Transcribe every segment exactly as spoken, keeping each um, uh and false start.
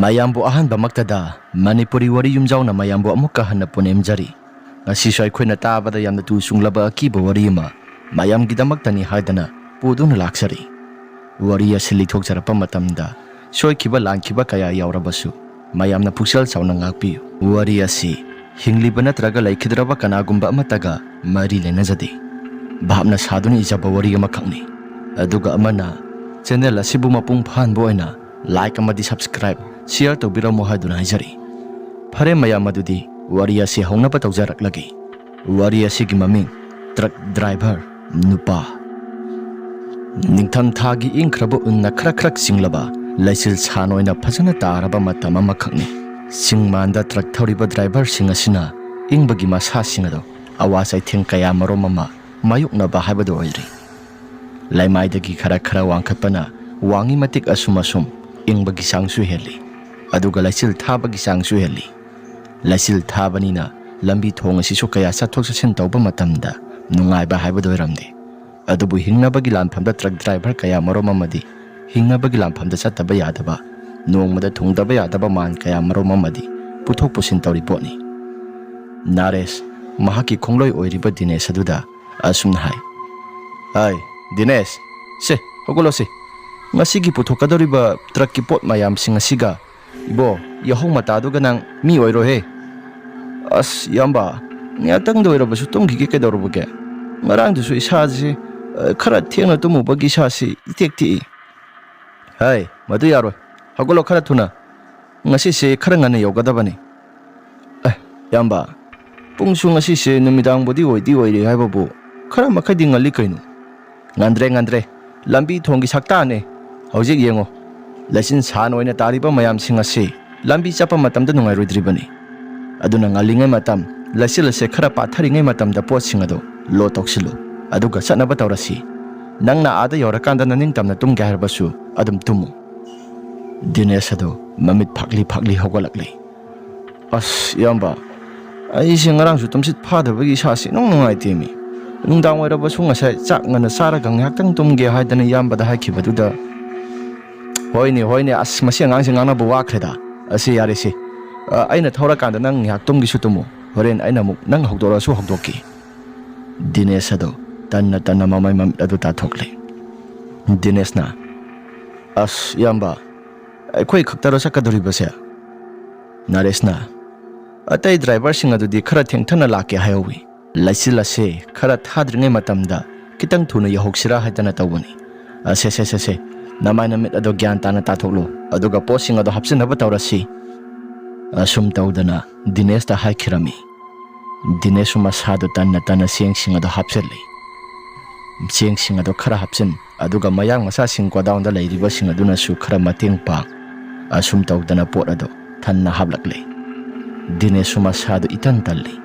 ꯃꯌꯥꯝꯕꯨ ꯑꯍꯥꯟꯕꯃꯛꯇꯗ ꯃꯅꯤꯄꯨꯔꯤ ꯋꯥꯔꯤ ꯌꯨꯝꯖꯥꯎꯅ ꯃꯌꯥꯝꯕꯨ ꯑꯃꯨꯛꯀ ꯍꯟꯅ ꯄꯨꯅꯦꯝꯖꯔꯤ꯫ ꯉꯁꯤꯁꯨ ꯑꯩꯈꯣꯏꯅ ꯇꯥꯕꯗ ꯌꯥꯝꯅ ꯇꯨ ꯆꯨꯡꯂꯕ ꯑꯀꯤꯕ ꯋꯥꯔꯤ ꯑꯃ ꯃꯌꯥꯝꯒꯤꯗꯃꯛꯇꯅꯤ ꯍꯥꯏꯗꯅ ꯄꯨꯗꯨꯅ ꯂꯥꯛꯆꯔꯤ꯫ ꯋꯥꯔꯤ ꯑꯁꯤ ꯂꯤꯊꯣꯛꯆꯔꯛꯄ ꯃꯇꯝꯗ ꯁꯣꯏꯈꯤꯕ ꯂꯥꯟꯈꯤꯕ ꯀꯌꯥ ꯌꯥꯎꯔꯕꯁꯨ ꯃꯌꯥꯝꯅ ꯄꯨꯛꯆꯦꯜ ꯆꯥꯎꯅ ꯉꯥꯛꯄꯤꯌꯨ꯫ ꯋꯥꯔꯤ ꯑꯁꯤ ꯍꯤꯡꯂꯤꯕ ꯅꯠꯇ꯭ꯔꯒ ꯂꯩꯈꯤꯗ꯭ꯔꯕ ꯀꯅꯥꯒꯨꯝꯕ ꯑꯃꯠꯇꯒ ꯃꯔꯤ ꯂꯩꯅꯖꯗꯦ꯫ ꯚꯥꯞꯅ ꯁꯥꯗꯨꯅ ꯏꯖꯕ ꯋꯥꯔꯤ ꯑꯃꯈꯛꯅꯤ꯫ ꯑꯗꯨꯒ ꯑꯃꯅ, ꯆꯦꯅꯦꯜ ꯑꯁꯤꯕꯨ ꯃꯄꯨꯡ ꯐꯥꯍꯟꯕ ꯑꯣꯏꯅ ꯂꯥꯏꯛ ꯑꯃꯗꯤ ꯁꯕꯁꯀ꯭ꯔꯥꯏꯕ, ꯁꯤꯌꯔ ꯇꯧꯕꯤꯔꯝꯃꯨ ꯍꯥꯏꯗꯨꯅ ꯍꯥꯏꯖꯔꯤ꯫ ꯐꯔꯦ ꯃꯌꯥꯝ, ꯑꯗꯨꯗꯤ ꯋꯥꯔꯤ ꯑꯁꯤ ꯍꯧꯅꯕ ꯇꯧꯖꯔꯛꯂꯒꯦ꯫ ꯋꯥꯔꯤ ꯑꯁꯤꯒꯤ ꯃꯃꯤꯡ ꯇ꯭ꯔꯛ ꯗ꯭ꯔꯥꯏꯚꯔ ꯅꯨꯄꯥ꯫ ꯅꯤꯡꯊꯝ ꯊꯥꯒꯤ ꯏꯪꯈ꯭ꯔꯕ ꯎꯟꯅ ꯈꯔ ꯈꯔ ꯆꯤꯡꯂꯕ, ꯂꯩꯆꯤꯜ ꯁꯥꯟ ꯑꯣꯏꯅ ꯐꯖꯅ ꯇꯥꯔꯕ ꯃꯇꯝ ꯑꯃꯈꯛꯅꯤ꯫ ꯆꯤꯡ ꯃꯥꯟꯗ ꯇ꯭ꯔꯛ ꯊꯧꯔꯤꯕ ꯗ꯭ꯔꯥꯏꯚꯔꯁꯤꯡ ꯑꯁꯤꯅ ꯏꯪꯕꯒꯤ ꯃꯁꯥꯁꯤꯡ ꯑꯗꯨ ꯑꯋꯥ ꯆꯩꯊꯦꯡ ꯀꯌꯥ ꯃꯔꯨꯝ ꯑꯃ ꯃꯥꯌꯣꯛꯅꯕ ꯍꯥꯏꯕꯗꯨ ꯑꯣꯏꯔꯤ꯫ ꯂꯩꯃꯥꯏꯗꯒꯤ ꯈꯔ ꯈꯔ ꯋꯥꯡꯈꯠꯄꯅ ꯋꯥꯡꯉꯤ ꯃꯇꯤꯛ ꯑꯁꯨꯝ ꯑꯁꯨꯝ ꯏꯪꯕꯒꯤ ꯆꯥꯡꯁꯨ ꯍꯦꯜꯂꯤ, ꯑꯗꯨꯒ ꯂꯩꯆꯤꯜ ꯊꯥꯕꯒꯤ ꯆꯥꯡꯁꯨ ꯍꯦꯜꯂꯤ꯫ ꯂꯩꯆꯤꯜ ꯊꯥꯕꯅꯤꯅ ꯂꯝꯕꯤ ꯊꯣꯡ ꯑꯁꯤꯁꯨ ꯀꯌꯥ ꯆꯠꯊꯣꯛ ꯆꯠꯁꯤꯟ ꯇꯧꯕ ꯃꯇꯝꯗ ꯅꯨꯡꯉꯥꯏꯕ ꯍꯥꯏꯕꯗꯨ ꯑꯣꯏꯔꯝꯗꯦ꯫ ꯑꯗꯨꯕꯨ ꯍꯤꯡꯅꯕꯒꯤ ꯂꯥꯟꯐꯝꯗ ꯇ꯭ꯔꯛ ꯗ꯭ꯔꯥꯏꯚꯔ ꯀꯌꯥ ꯃꯔꯨꯝ ꯑꯃꯗꯤ ꯍꯤꯡꯅꯕꯒꯤ ꯂꯥꯟꯐꯝꯗ ꯆꯠꯇꯕ ꯌꯥꯗꯕ, ꯅꯣꯡꯃꯗ ꯊꯨꯡꯗꯕ ꯌꯥꯗꯕ ꯃꯥꯟ ꯀꯌꯥ ꯃꯔꯨꯝ ꯑꯃꯗꯤ ꯄꯨꯊꯣꯛ ꯄꯨꯁꯤꯟ ꯇꯧꯔꯤ ꯄꯣꯠꯅꯤ꯫ ꯅꯥꯔꯦꯁ ꯃꯍꯥꯛꯀꯤ ꯈꯣꯡꯂꯣꯏ ꯑꯣꯏꯔꯤꯕ ꯗꯤꯅꯦꯁ ꯑꯗꯨꯗ ꯑꯁꯨꯝꯅ ꯍꯥꯏ, "ꯍꯥꯏ, ꯗꯤꯅꯦꯁ, ꯁꯦ, ꯍꯧꯒꯠꯂꯣꯁꯦ꯫ ꯉꯁꯤꯒꯤ ꯄꯨꯊꯣꯛꯀꯗꯧꯔꯤꯕ ꯇ꯭ꯔꯛꯀꯤ ꯄꯣꯠ ꯃꯌꯥꯝꯁꯤꯡ ꯑꯁꯤꯒ, ꯏꯕꯣ, ꯌꯥꯍꯧ ꯃꯇꯥꯗꯨꯒ ꯅꯪ ꯃꯤ ꯑꯣꯏꯔꯣꯏꯍꯦ꯫" "ꯑꯁ, ꯏꯌꯥꯝꯕ, ꯉꯥꯏꯍꯥꯛꯇꯪꯗ ꯑꯣꯏꯔꯕꯁꯨ ꯇꯨꯝꯈꯤꯒꯦ ꯀꯩꯗꯧꯔꯕꯒꯦ? ꯉꯔꯥꯡꯗꯨꯁꯨ ꯏꯁꯥꯁꯦ, ꯑ, ꯈꯔ ꯊꯦꯡꯅ ꯇꯨꯝꯃꯨꯕꯒꯤ ꯏꯁꯥꯁꯤ ꯏꯇꯦꯛ ꯇꯦꯛꯏ꯫" "ꯍꯥꯏ, ꯃꯗꯨ ꯌꯥꯔꯣꯏ꯫ ꯍꯧꯒꯠꯂꯣ ꯈꯔ ꯊꯨꯅ꯫ ꯉꯁꯤꯁꯦ ꯈꯔ ꯉꯟꯅ ꯌꯧꯒꯗꯕꯅꯤ꯫" "ꯑꯦ, ꯏꯌꯥꯝꯕ, ꯄꯨꯡꯁꯨ ꯉꯁꯤꯁꯦ ꯅꯨꯃꯤꯗꯥꯡꯕꯨꯗꯤ ꯑꯣꯏꯗꯤ ꯑꯣꯏꯔꯦ ꯍꯥꯏꯕꯕꯨ ꯈꯔ ꯃꯈꯩꯗꯤ ꯉꯜꯂꯤ ꯀꯩꯅꯣ?" "ꯉꯟꯗ꯭ꯔꯦ, ꯉꯟꯗ꯭ꯔꯦ꯫ ꯂꯝꯕꯤ ꯊꯣꯡꯒꯤ ꯁꯛꯇꯥꯅꯦ꯫ ꯍꯧꯖꯤꯛ ꯌꯦꯡꯉꯣ, ꯂꯩꯆꯤꯟ ꯁꯥꯟ ꯑꯣꯏꯅ ꯇꯥꯔꯤꯕ ꯃꯌꯥꯝꯁꯤꯡ ꯑꯁꯤ ꯂꯝꯕꯤ ꯆꯠꯄ ꯃꯇꯝꯗ ꯅꯨꯡꯉꯥꯏꯔꯣꯏꯗ꯭ꯔꯤꯕꯅꯤ꯫ ꯑꯗꯨꯅ ꯉꯜꯂꯤꯉꯩ ꯃꯇꯝ, ꯂꯩꯆꯤꯜ ꯑꯁꯦ ꯈꯔ ꯄꯥꯊꯔꯤꯉꯩ ꯃꯇꯝꯗ ꯄꯣꯠꯁꯤꯡ ꯑꯗꯨ ꯂꯣꯗ ꯇꯧꯁꯤꯜꯂꯨ, ꯑꯗꯨꯒ ꯆꯠꯅꯕ ꯇꯧꯔꯁꯤ꯫ ꯅꯪꯅ ꯑꯥꯗ ꯌꯧꯔꯀꯥꯟꯗ ꯅꯅꯤꯡꯇꯝꯅ ꯇꯨꯝꯒꯦ ꯍꯥꯏꯔꯕꯁꯨ ꯑꯗꯨꯝ ꯇꯨꯝꯃꯨ꯫" ꯗꯤꯅꯦꯁ ꯑꯗꯨ ꯃꯃꯤꯠ ꯐꯥꯛꯂꯤ ꯐꯥꯛꯂꯤ ꯍꯧꯒꯠꯂꯛꯂꯤ꯫ "ꯑꯁ, ꯏꯌꯥꯝꯕ, ꯑꯩꯁꯦ ꯉꯔꯥꯡꯁꯨ ꯇꯨꯝꯁꯤꯠ ꯐꯥꯗꯕꯒꯤ ꯏꯁꯥꯁꯤ ꯏꯅꯨꯡ ꯅꯨꯡꯉꯥꯏꯇꯦꯃꯤ꯫ ꯅꯨꯡꯗꯥꯡ ꯑꯣꯏꯔꯕꯁꯨ ꯉꯁꯥꯏ ꯆꯥꯛ ꯉꯟꯅ ꯆꯥꯔꯒ ꯉꯥꯏꯍꯥꯛꯇꯪ ꯇꯨꯝꯒꯦ ꯍꯥꯏꯗꯅ ꯏꯌꯥꯝꯕꯗ ꯍꯥꯏꯈꯤꯕꯗꯨꯗ, "ꯍꯣꯏꯅꯦ, ꯍꯣꯏꯅꯦ, ꯑꯁ, ꯃꯁꯤ ꯑꯉꯥꯡꯁꯦ ꯉꯥꯡꯅꯕ ꯋꯥꯈ꯭ꯔꯦꯗ꯫ ꯑꯁꯤ ꯌꯥꯔꯦꯁꯦ꯫ ꯑ, ꯑꯩꯅ ꯊꯧꯔꯀꯥꯟꯗ ꯅꯪ ꯉꯥꯏꯍꯥꯛ ꯇꯨꯝꯒꯦꯁꯨ ꯇꯨꯝꯃꯨ꯫ ꯍꯣꯔꯦꯟ ꯑꯩꯅ ꯑꯃꯨꯛ ꯅꯪ ꯍꯧꯗꯣꯔꯛꯑꯁꯨ ꯍꯧꯗꯣꯛꯀꯦ꯫" ꯗꯤꯅꯦꯁ ꯑꯗꯣ ꯇꯟꯅ ꯇꯟꯅ ꯃꯃꯥꯏ ꯃꯃꯤꯠ ꯑꯗꯨ ꯇꯥꯊꯣꯛꯂꯦ꯫ ꯗꯤꯅꯦꯁꯅ, "ꯑꯁ, ꯏꯌꯥꯝꯕ, ꯑꯩꯈꯣꯏ ꯈꯛꯇꯔꯣ ꯆꯠꯀꯗꯧꯔꯤꯕꯁꯦ?" ꯅꯔꯦꯁꯅ, "ꯑꯇꯩ ꯗ꯭ꯔꯥꯏꯚꯔꯁꯤꯡ ꯑꯗꯨꯗꯤ ꯈꯔ ꯊꯦꯡꯊꯅ ꯂꯥꯛꯀꯦ ꯍꯥꯏꯍꯧꯋꯤ꯫ ꯂꯩꯆꯤꯜ ꯑꯁꯦ ꯈꯔ ꯊꯥꯗ꯭ꯔꯤꯉꯩ ꯃꯇꯝꯗ ꯈꯤꯇꯪ ꯊꯨꯅ ꯌꯧꯍꯧꯁꯤꯔꯥ ꯍꯥꯏꯗꯅ ꯇꯧꯕꯅꯤ꯫ ꯑ, ꯁꯦ, ꯁꯦ, ꯁꯦ, ꯁꯦ, ꯅꯃꯥꯏ ꯅꯃꯤꯠ ꯑꯗꯣ ꯒ꯭ꯌꯥꯟ ꯇꯥꯅ ꯇꯥꯊꯣꯛꯂꯨ, ꯑꯗꯨꯒ ꯄꯣꯠꯁꯤꯡ ꯑꯗꯣ ꯍꯥꯞꯆꯤꯟꯅꯕ ꯇꯧꯔꯁꯤ꯫" ꯑꯁꯨꯝ ꯇꯧꯗꯅ ꯗꯤꯅꯦꯁꯇ ꯍꯥꯏꯈꯤꯔꯝꯃꯤ꯫ ꯗꯤꯅꯦꯁꯁꯨ ꯃꯁꯥꯗꯨ ꯇꯟꯅ ꯇꯟꯅ ꯆꯦꯡꯁꯤꯡ ꯑꯗꯨ ꯍꯥꯞꯆꯤꯜꯂꯤ꯫ ꯆꯦꯡꯁꯤꯡ ꯑꯗꯨ ꯈꯔ ꯍꯥꯞꯆꯤꯟ, ꯑꯗꯨꯒ ꯃꯌꯥꯡ ꯃꯆꯥꯁꯤꯡ ꯒꯣꯗꯥꯎꯟꯗ ꯂꯩꯔꯤꯕꯁꯤꯡ ꯑꯗꯨꯅꯁꯨ ꯈꯔ ꯃꯇꯦꯡ ꯄꯥꯡ꯫ ꯑꯁꯨꯝ ꯇꯧꯗꯅ ꯄꯣꯠ ꯑꯗꯨ ꯊꯟꯅ ꯍꯥꯞꯂꯛꯂꯤ꯫ ꯗꯤꯅꯦꯁꯁꯨ ꯃꯁꯥꯗꯨ ꯏꯇꯟ ꯇꯜꯂꯤ꯫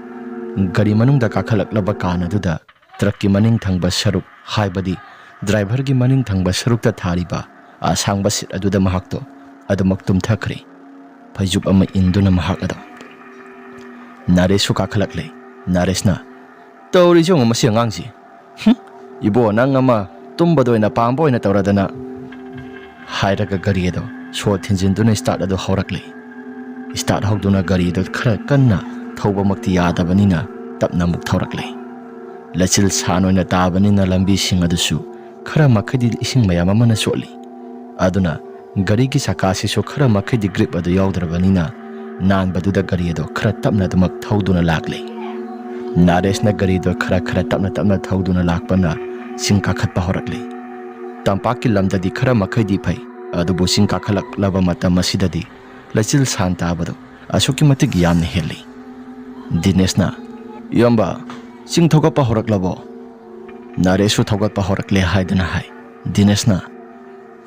ꯒꯥꯔꯤ ꯃꯅꯨꯡꯗ ꯀꯥꯈꯠꯂꯛꯂꯕ ꯀꯥꯟ ꯑꯗꯨꯗ ꯇ꯭ꯔꯛꯀꯤ ꯃꯅꯤꯡ ꯊꯪꯕ ꯁꯔꯨꯛ, ꯍꯥꯏꯕꯗꯤ ꯗ꯭ꯔꯥꯏꯚꯔꯒꯤ ꯃꯅꯤꯡ ꯊꯪꯕ ꯁꯔꯨꯛꯇ ꯊꯥꯔꯤꯕ ꯑꯁꯥꯡꯕ ꯁꯤꯠ ꯑꯗꯨꯗ ꯃꯍꯥꯛꯇꯣ ꯑꯗꯨꯃꯛ ꯇꯨꯝꯊꯈ꯭ꯔꯦ꯫ ꯐꯩꯖꯨꯞ ꯑꯃ ꯏꯟꯗꯨꯅ ꯃꯍꯥꯛ ꯑꯗꯣ꯫ ꯅꯔꯦꯁꯁꯨ ꯀꯥꯈꯠꯂꯛꯂꯦ꯫ ꯅꯔꯦꯁꯅ, "ꯇꯧꯔꯤꯁꯤ ꯌꯦꯡꯉꯨ, ꯃꯁꯤ ꯑꯉꯥꯡꯁꯤ꯫ ꯍꯨꯝ, ꯏꯕꯣ, ꯅꯪ ꯑꯃ ꯇꯨꯝꯕꯗ ꯑꯣꯏꯅ ꯄꯥꯝꯕ ꯑꯣꯏꯅ ꯇꯧꯔꯗꯅ," ꯍꯥꯏꯔꯒ ꯒꯥꯔꯤ ꯑꯗꯣ ꯁꯣ ꯊꯤꯟꯖꯤꯟꯗꯨꯅ ꯁ꯭ꯇꯥꯔꯠ ꯑꯗꯨ ꯍꯧꯔꯛꯂꯦ꯫ ꯁ꯭ꯇꯥꯔꯠ ꯍꯧꯗꯨꯅ ꯒꯥꯔꯤ ꯑꯗꯨ ꯈꯔ ꯀꯟꯅ ꯊꯧꯕꯃꯛꯇꯤ ꯌꯥꯗꯕꯅꯤꯅ ꯇꯞꯅ ꯑꯃꯨꯛ ꯊꯧꯔꯛꯂꯦ꯫ ꯂꯩꯆꯤꯜ ꯁꯥꯟ ꯑꯣꯏꯅ ꯇꯥꯕꯅꯤꯅ ꯂꯝꯕꯤꯁꯤꯡ ꯑꯗꯨꯁꯨ ꯈꯔ ꯃꯈꯩꯗꯤ ꯏꯁꯤꯡ ꯃꯌꯥꯝ ꯑꯃꯅ ꯆꯣꯠꯂꯤ꯫ ꯑꯗꯨꯅ ꯒꯥꯔꯤꯒꯤ ꯆꯀꯥꯁꯤꯁꯨ ꯈꯔ ꯃꯈꯩꯗꯤ ꯒ꯭ꯔꯤꯞ ꯑꯗꯨ ꯌꯥꯎꯗ꯭ꯔꯕꯅꯤꯅ ꯅꯥꯟꯕꯗꯨꯗ ꯒꯥꯔꯤ ꯑꯗꯨ ꯈꯔ ꯇꯞꯅ ꯑꯗꯨꯃꯛ ꯊꯧꯗꯨꯅ ꯂꯥꯛꯂꯦ꯫ ꯅꯥꯔꯦꯁꯅ ꯒꯥꯔꯤꯗꯨ ꯈꯔ ꯈꯔ ꯇꯞꯅ ꯇꯞꯅ ꯊꯧꯗꯨꯅ ꯂꯥꯛꯄꯅ ꯆꯤꯡ ꯀꯥꯈꯠꯄ ꯍꯧꯔꯛꯂꯦ꯫ ꯇꯝꯄꯥꯛꯀꯤ ꯂꯝꯗꯗꯤ ꯈꯔ ꯃꯈꯩꯗꯤ ꯐꯩ, ꯑꯗꯨꯕꯨ ꯆꯤꯡ ꯀꯥꯈꯠꯂꯛꯂꯕ ꯃꯇꯝ ꯑꯁꯤꯗꯗꯤ ꯂꯩꯆꯤꯜ ꯁꯥꯟ ꯇꯥꯕꯗꯨ ꯑꯁꯨꯛꯀꯤ ꯃꯇꯤꯛ ꯌꯥꯝꯅ ꯍꯦꯜꯂꯤ꯫ ꯗꯤꯅꯦꯁꯅ, "ꯏꯌꯥꯝꯕ, ꯆꯤꯡ ꯊꯧꯒꯠꯄ ꯍꯧꯔꯛꯂꯕꯣ?" ꯅꯥꯔꯦꯁꯁꯨ ꯊꯧꯒꯠꯄ ꯍꯧꯔꯛꯂꯦ ꯍꯥꯏꯗꯨꯅ ꯍꯥꯏ꯫ ꯗꯤꯅꯦꯁꯅ,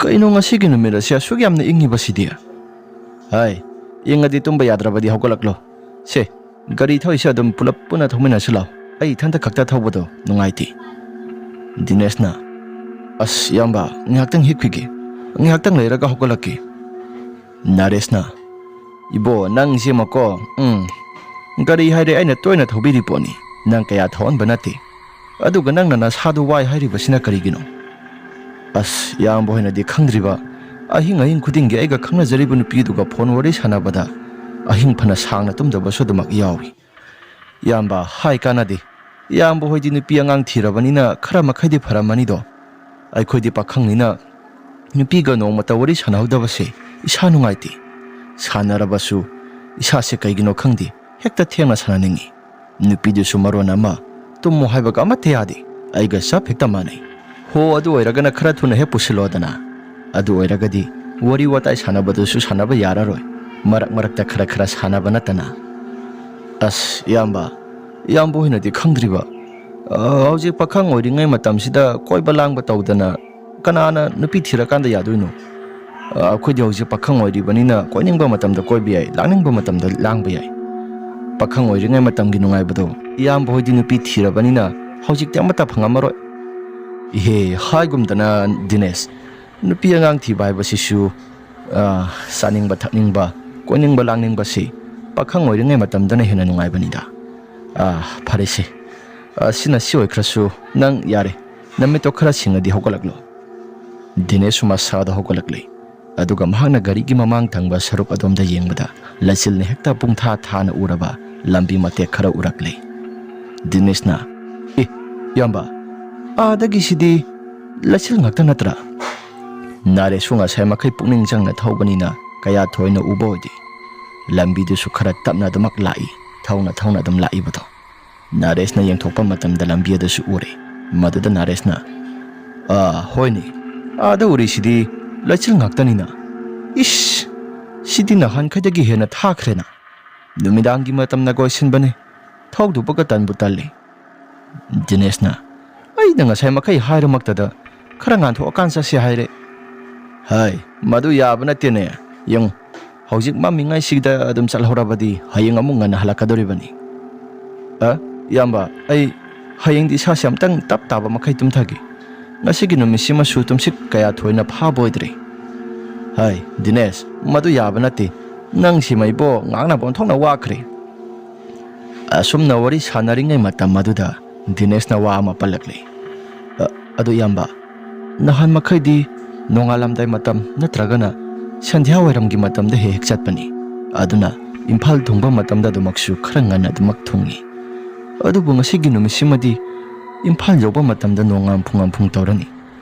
"ꯀꯩꯅꯣ, ꯉꯁꯤꯒꯤ ꯅꯨꯃꯤꯠ ꯑꯁꯤ ꯑꯁꯨꯛ ꯌꯥꯝꯅ ꯏꯪꯉꯤꯕꯁꯤꯗꯤ?" "ꯍꯥꯏ, ꯏꯪꯉꯗꯤ ꯇꯨꯝꯕ ꯌꯥꯗ꯭ꯔꯕꯗꯤ ꯍꯧꯒꯠꯂꯛꯂꯣ꯫ ꯁꯦ, ꯒꯥꯔꯤ ꯊꯧꯔꯤꯁꯦ ꯑꯗꯨꯝ ꯄꯨꯂꯞ ꯄꯨꯟꯅ ꯊꯧꯃꯤꯟꯅꯁꯤ ꯂꯥꯎ꯫ ꯑꯩ ꯏꯊꯟꯇ ꯈꯛꯇ ꯊꯧꯕꯗꯣ ꯅꯨꯡꯉꯥꯏꯇꯦ꯫" ꯗꯤꯅꯦꯁꯅ, "ꯑꯁ, ꯏꯌꯥꯝꯕ, ꯉꯥꯏꯍꯥꯛꯇꯪ ꯍꯤꯞꯈꯤꯒꯦ꯫ ꯉꯥꯏꯍꯥꯛꯇꯪ ꯂꯩꯔꯒ ꯍꯧꯒꯠꯂꯛꯀꯦ꯫" ꯅꯥꯔꯦꯁꯅ, "ꯏꯕꯣ, ꯅꯪꯁꯤꯃꯀꯣ, ꯎꯝ, ꯒꯥꯔꯤ ꯍꯥꯏꯔꯦ ꯑꯩꯅ ꯇꯣꯏꯅ ꯊꯧꯕꯤꯔꯤ ꯄꯣꯠꯅꯤ꯫ ꯅꯪ ꯀꯌꯥ ꯊꯧꯍꯟꯕ ꯅꯠꯇꯦ꯫ ꯑꯗꯨꯒ ꯅꯪꯅ ꯅꯁꯥꯗꯨ ꯋꯥꯏ ꯍꯥꯏꯔꯤꯕꯁꯤꯅ ꯀꯔꯤꯒꯤꯅꯣ?" "ꯑꯁ, ꯏꯌꯥꯝꯕ ꯍꯣꯏꯅꯗꯤ ꯈꯪꯗ꯭ꯔꯤꯕ, ꯑꯍꯤꯡ ꯑꯍꯤꯡ ꯈꯨꯗꯤꯡꯒꯤ ꯑꯩꯒ ꯈꯪꯅꯖꯔꯤꯕ ꯅꯨꯄꯤꯗꯨꯒ ꯐꯣꯟ ꯋꯥꯔꯤ ꯁꯥꯟꯅꯕꯗ ꯑꯍꯤꯡ ꯐꯅ ꯁꯥꯡꯅ ꯇꯨꯝꯗꯕꯁꯨ ꯑꯗꯨꯃꯛ ꯌꯥꯎꯏ꯫ ꯏꯌꯥꯝꯕ, ꯍꯥꯏ ꯀꯥꯟꯅꯗꯦ꯫ ꯏꯌꯥꯝꯕ ꯍꯣꯏꯗꯤ ꯅꯨꯄꯤ ꯑꯉꯥꯡ ꯊꯤꯔꯕꯅꯤꯅ ꯈꯔ ꯃꯈꯩꯗꯤ ꯐꯔꯝꯃꯅꯤꯗꯣ꯫ ꯑꯩꯈꯣꯏꯗꯤ ꯄꯥꯈꯪꯅꯤꯅ ꯅꯨꯄꯤꯒ ꯅꯣꯡꯃꯇ ꯋꯥꯔꯤ ꯁꯥꯟꯅꯍꯧꯗꯕꯁꯦ ꯏꯁꯥ ꯅꯨꯡꯉꯥꯏꯇꯦ꯫ ꯁꯥꯟꯅꯔꯕꯁꯨ ꯏꯁꯥꯁꯦ ꯀꯩꯒꯤꯅꯣ ꯈꯪꯗꯦ, ꯍꯦꯛꯇ ꯊꯦꯡꯅ ꯁꯥꯟꯅꯅꯤꯡꯉꯤ꯫ ꯅꯨꯄꯤꯗꯨꯁꯨ ꯃꯔꯣꯟ ꯑꯃ, ꯇꯨꯝꯃꯣ ꯍꯥꯏꯕꯒ ꯑꯃꯠꯇ ꯌꯥꯗꯦ꯫ ꯑꯩꯒ ꯆꯞ ꯍꯦꯛꯇ ꯃꯥꯟꯅꯩ꯫ ꯍꯣ, ꯑꯗꯨ ꯑꯣꯏꯔꯒꯅ ꯈꯔ ꯊꯨꯅ ꯍꯦꯛ ꯄꯨꯁꯤꯜꯂꯣꯗꯅ꯫ ꯑꯗꯨ ꯑꯣꯏꯔꯒꯗꯤ ꯋꯥꯔꯤ ꯋꯥꯇꯥꯏ ꯁꯥꯟꯅꯕꯗꯨꯁꯨ ꯁꯥꯟꯅꯕ ꯌꯥꯔꯔꯣꯏ, ꯃꯔꯛ ꯃꯔꯛꯇ ꯈꯔ ꯈꯔ ꯁꯥꯟꯅꯕ ꯅꯠꯇꯅ꯫ ꯑꯁ, ꯏꯌꯥꯝꯕ, ꯏꯌꯥꯝꯕ ꯍꯣꯏꯅꯗꯤ ꯈꯪꯗ꯭ꯔꯤꯕ꯫ ꯑ, ꯍꯧꯖꯤꯛ ꯄꯥꯈꯪ ꯑꯣꯏꯔꯤꯉꯩ ꯃꯇꯝꯁꯤꯗ ꯀꯣꯏꯕ ꯂꯥꯡꯕ ꯇꯧꯗꯅ ꯀꯅꯥꯅ ꯅꯨꯄꯤ ꯊꯤꯔꯀꯥꯟꯗ ꯌꯥꯗꯣꯏꯅꯣ? ꯑ, ꯑꯩꯈꯣꯏꯗꯤ ꯍꯧꯖꯤꯛ ꯄꯥꯈꯪ ꯑꯣꯏꯔꯤꯕꯅꯤꯅ ꯀꯣꯏꯅꯤꯡꯕ ꯃꯇꯝꯗ ꯀꯣꯏꯕ ꯌꯥꯏ, ꯂꯥꯡꯅꯤꯡꯕ ꯃꯇꯝꯗ ꯂꯥꯡꯕ ꯌꯥꯏ꯫ ꯄꯥꯈꯪ ꯑꯣꯏꯔꯤꯉꯩ ꯃꯇꯝꯒꯤ ꯅꯨꯡꯉꯥꯏꯕꯗꯣ ꯏꯌꯥꯝꯕ ꯍꯣꯏꯗꯤ ꯅꯨꯄꯤ ꯊꯤꯔꯕꯅꯤꯅ ꯍꯧꯖꯤꯛꯇꯤ ꯑꯃꯠꯇ ꯐꯪꯉꯝꯃꯔꯣꯏ꯫ ꯏꯍꯦ, ꯍꯥꯏꯒꯨꯝꯗꯅ ꯗꯤꯅꯦꯁ, ꯅꯨꯄꯤ ꯑꯉꯥꯡ ꯊꯤꯕ ꯍꯥꯏꯕꯁꯤꯁꯨ, ꯑ, ꯆꯥꯅꯤꯡꯕ ꯊꯛꯅꯤꯡꯕ, ꯀꯣꯏꯅꯤꯡꯕ ꯂꯥꯡꯅꯤꯡꯕꯁꯤ ꯄꯥꯈꯪ ꯑꯣꯏꯔꯤꯉꯩ ꯃꯇꯝꯗꯅ ꯍꯦꯟꯅ ꯅꯨꯡꯉꯥꯏꯕꯅꯤꯗ꯫ ꯑ, ꯐꯔꯦꯁꯦ, ꯑ, ꯁꯤꯅ ꯁꯤ ꯑꯣꯏꯈ꯭ꯔꯁꯨ, ꯅꯪ ꯌꯥꯔꯦ, ꯅꯃꯤꯠꯇꯣ ꯈꯔ ꯁꯤꯡꯉꯗꯤ ꯍꯧꯒꯠꯂꯛꯂꯣ꯫ ꯗꯤꯅꯦꯁꯁꯨ ꯃꯁꯥꯗ ꯍꯧꯒꯠꯂꯛꯂꯦ꯫ ꯑꯗꯨꯒ ꯃꯍꯥꯛꯅ ꯒꯥꯔꯤꯒꯤ ꯃꯃꯥꯡ ꯊꯪꯕ ꯁꯔꯨꯛ ꯑꯗꯣꯝꯗ ꯌꯦꯡꯕꯗ ꯂꯩꯆꯤꯜꯅ ꯍꯦꯛꯇ ꯄꯨꯡꯊꯥ ꯊꯥꯅ ꯎꯔꯕ ꯂꯝꯕꯤ ꯃꯇꯦꯛ ꯈꯔ ꯎꯔꯛꯂꯦ꯫ ꯗꯤꯅꯦꯁꯅ, "ꯑꯦ, ꯏꯌꯥꯝꯕ, ꯑꯥꯗꯒꯤꯁꯤꯗꯤ ꯂꯩꯆꯤꯜ ꯉꯥꯛꯇ ꯅꯠꯇ꯭ꯔꯥ?" ꯅꯥꯔꯦꯁꯁꯨ ꯉꯁꯥꯏ ꯃꯈꯩ ꯄꯨꯛꯅꯤꯡ ꯆꯪꯅ ꯊꯧꯕꯅꯤꯅ ꯀꯌꯥ ꯊꯣꯏꯅ ꯎꯕ ꯑꯣꯏꯗꯦ꯫ ꯂꯝꯕꯤꯗꯨꯁꯨ ꯈꯔ ꯇꯞꯅ ꯑꯗꯨꯃꯛ ꯂꯥꯛꯏ, ꯊꯧꯅ ꯊꯧꯅ ꯑꯗꯨꯝ ꯂꯥꯛꯏꯕꯗꯣ꯫ ꯅꯥꯔꯦꯁꯅ ꯌꯦꯡꯊꯣꯛꯄ ꯃꯇꯝꯗ ꯂꯝꯕꯤ ꯑꯗꯨꯁꯨ ꯎꯔꯦ꯫ ꯃꯗꯨꯗ ꯅꯥꯔꯦꯁꯅ, "ꯑꯥ, ꯍꯣꯏꯅꯦ, ꯑꯥꯗ ꯎꯔꯤꯁꯤꯗꯤ ꯂꯩꯆꯤꯜ ꯉꯥꯛꯇꯅꯤꯅ꯫ ꯏꯁ, ꯁꯤꯗꯤ ꯅꯍꯥꯟꯈꯩꯗꯒꯤ ꯍꯦꯟꯅ ꯊꯥꯈ꯭ꯔꯦꯅ꯫ ꯅꯨꯃꯤꯗꯥꯡꯒꯤ ꯃꯇꯝꯅ ꯀꯣꯏꯁꯤꯟꯕꯅꯦ꯫ ꯊꯧꯗꯨꯕꯒ ꯇꯟꯕꯨ ꯇꯜꯂꯤ꯫" ꯗꯤꯅꯦꯁꯅ, "ꯑꯩꯅ ꯉꯁꯥꯏ ꯃꯈꯩ ꯍꯥꯏꯔꯃꯛꯇꯗ ꯈꯔ ꯉꯥꯟꯊꯣꯛꯑꯀꯥꯟ ꯆꯠꯁꯤ ꯍꯥꯏꯔꯦ꯫" "ꯍꯥꯏ, ꯃꯗꯨ ꯌꯥꯕ ꯅꯠꯇꯦꯅꯦ꯫ ꯌꯦꯡꯉꯨ, ꯍꯧꯖꯤꯛ ꯃꯝꯃꯤꯉꯩꯁꯤꯗ ꯑꯗꯨꯝ ꯆꯠꯍꯧꯔꯕꯗꯤ ꯍꯌꯦꯡ ꯑꯃꯨꯛ ꯉꯟꯅ ꯍꯜꯂꯛꯀꯗꯧꯔꯤꯕꯅꯤ꯫" "ꯑ, ꯏꯌꯥꯝꯕ, ꯑꯩ ꯍꯌꯦꯡꯗꯤ ꯏꯁꯥꯁꯦ ꯑꯝꯇꯪ ꯇꯞ ꯇꯥꯕ ꯃꯈꯩ ꯇꯨꯝꯊꯒꯦ꯫ ꯉꯁꯤꯒꯤ ꯅꯨꯃꯤꯠꯁꯤꯃꯁꯨ ꯇꯨꯝꯁꯤꯠ ꯀꯌꯥ ꯊꯣꯏꯅ ꯐꯥꯕ ꯑꯣꯏꯗ꯭ꯔꯤ꯫" "ꯍꯥꯏ, ꯗꯤꯅꯦꯁ, ꯃꯗꯨ ꯌꯥꯕ ꯅꯠꯇꯦ꯫ ꯅꯪ ꯁꯤꯃꯩꯕꯣ ꯉꯥꯡꯅꯕ ꯑꯣꯟꯊꯣꯛꯅ ꯋꯥꯈ꯭ꯔꯦ꯫" ꯑꯁꯨꯝꯅ ꯋꯥꯔꯤ ꯁꯥꯟꯅꯔꯤꯉꯩ ꯃꯇꯝ ꯑꯗꯨꯗ ꯗꯤꯅꯦꯁꯅ ꯋꯥ ꯑꯃ ꯄꯜꯂꯛꯂꯦ꯫ "ꯑ, ꯑꯗꯨ ꯏꯌꯥꯝꯕ, ꯅꯍꯥꯟ ꯃꯈꯩꯗꯤ ꯅꯣꯡꯉꯥꯜꯂꯝꯗꯥꯏ ꯃꯇꯝ ꯅꯠꯇ꯭ꯔꯒꯅ ꯁꯟꯙ꯭ꯌꯥ ꯋꯥꯏꯔꯝꯒꯤ ꯃꯇꯝꯗ ꯍꯦꯛ ꯍꯦꯛ ꯆꯠꯄꯅꯤ꯫ ꯑꯗꯨꯅ ꯏꯝꯐꯥꯜ ꯊꯨꯡꯕ ꯃꯇꯝꯗ ꯑꯗꯨꯃꯛꯁꯨ ꯈꯔ ꯉꯟꯅ ꯑꯗꯨꯃꯛ ꯊꯨꯡꯏ꯫ ꯑꯗꯨꯕꯨ ꯉꯁꯤꯒꯤ ꯅꯨꯃꯤꯠꯁꯤꯃꯗꯤ ꯏꯝꯐꯥꯜ ꯌꯧꯕ ꯃꯇꯝꯗ ꯅꯣꯡꯉꯥꯝꯐꯨ ꯉꯥꯝꯐꯨ ꯇꯧꯔꯅꯤ꯫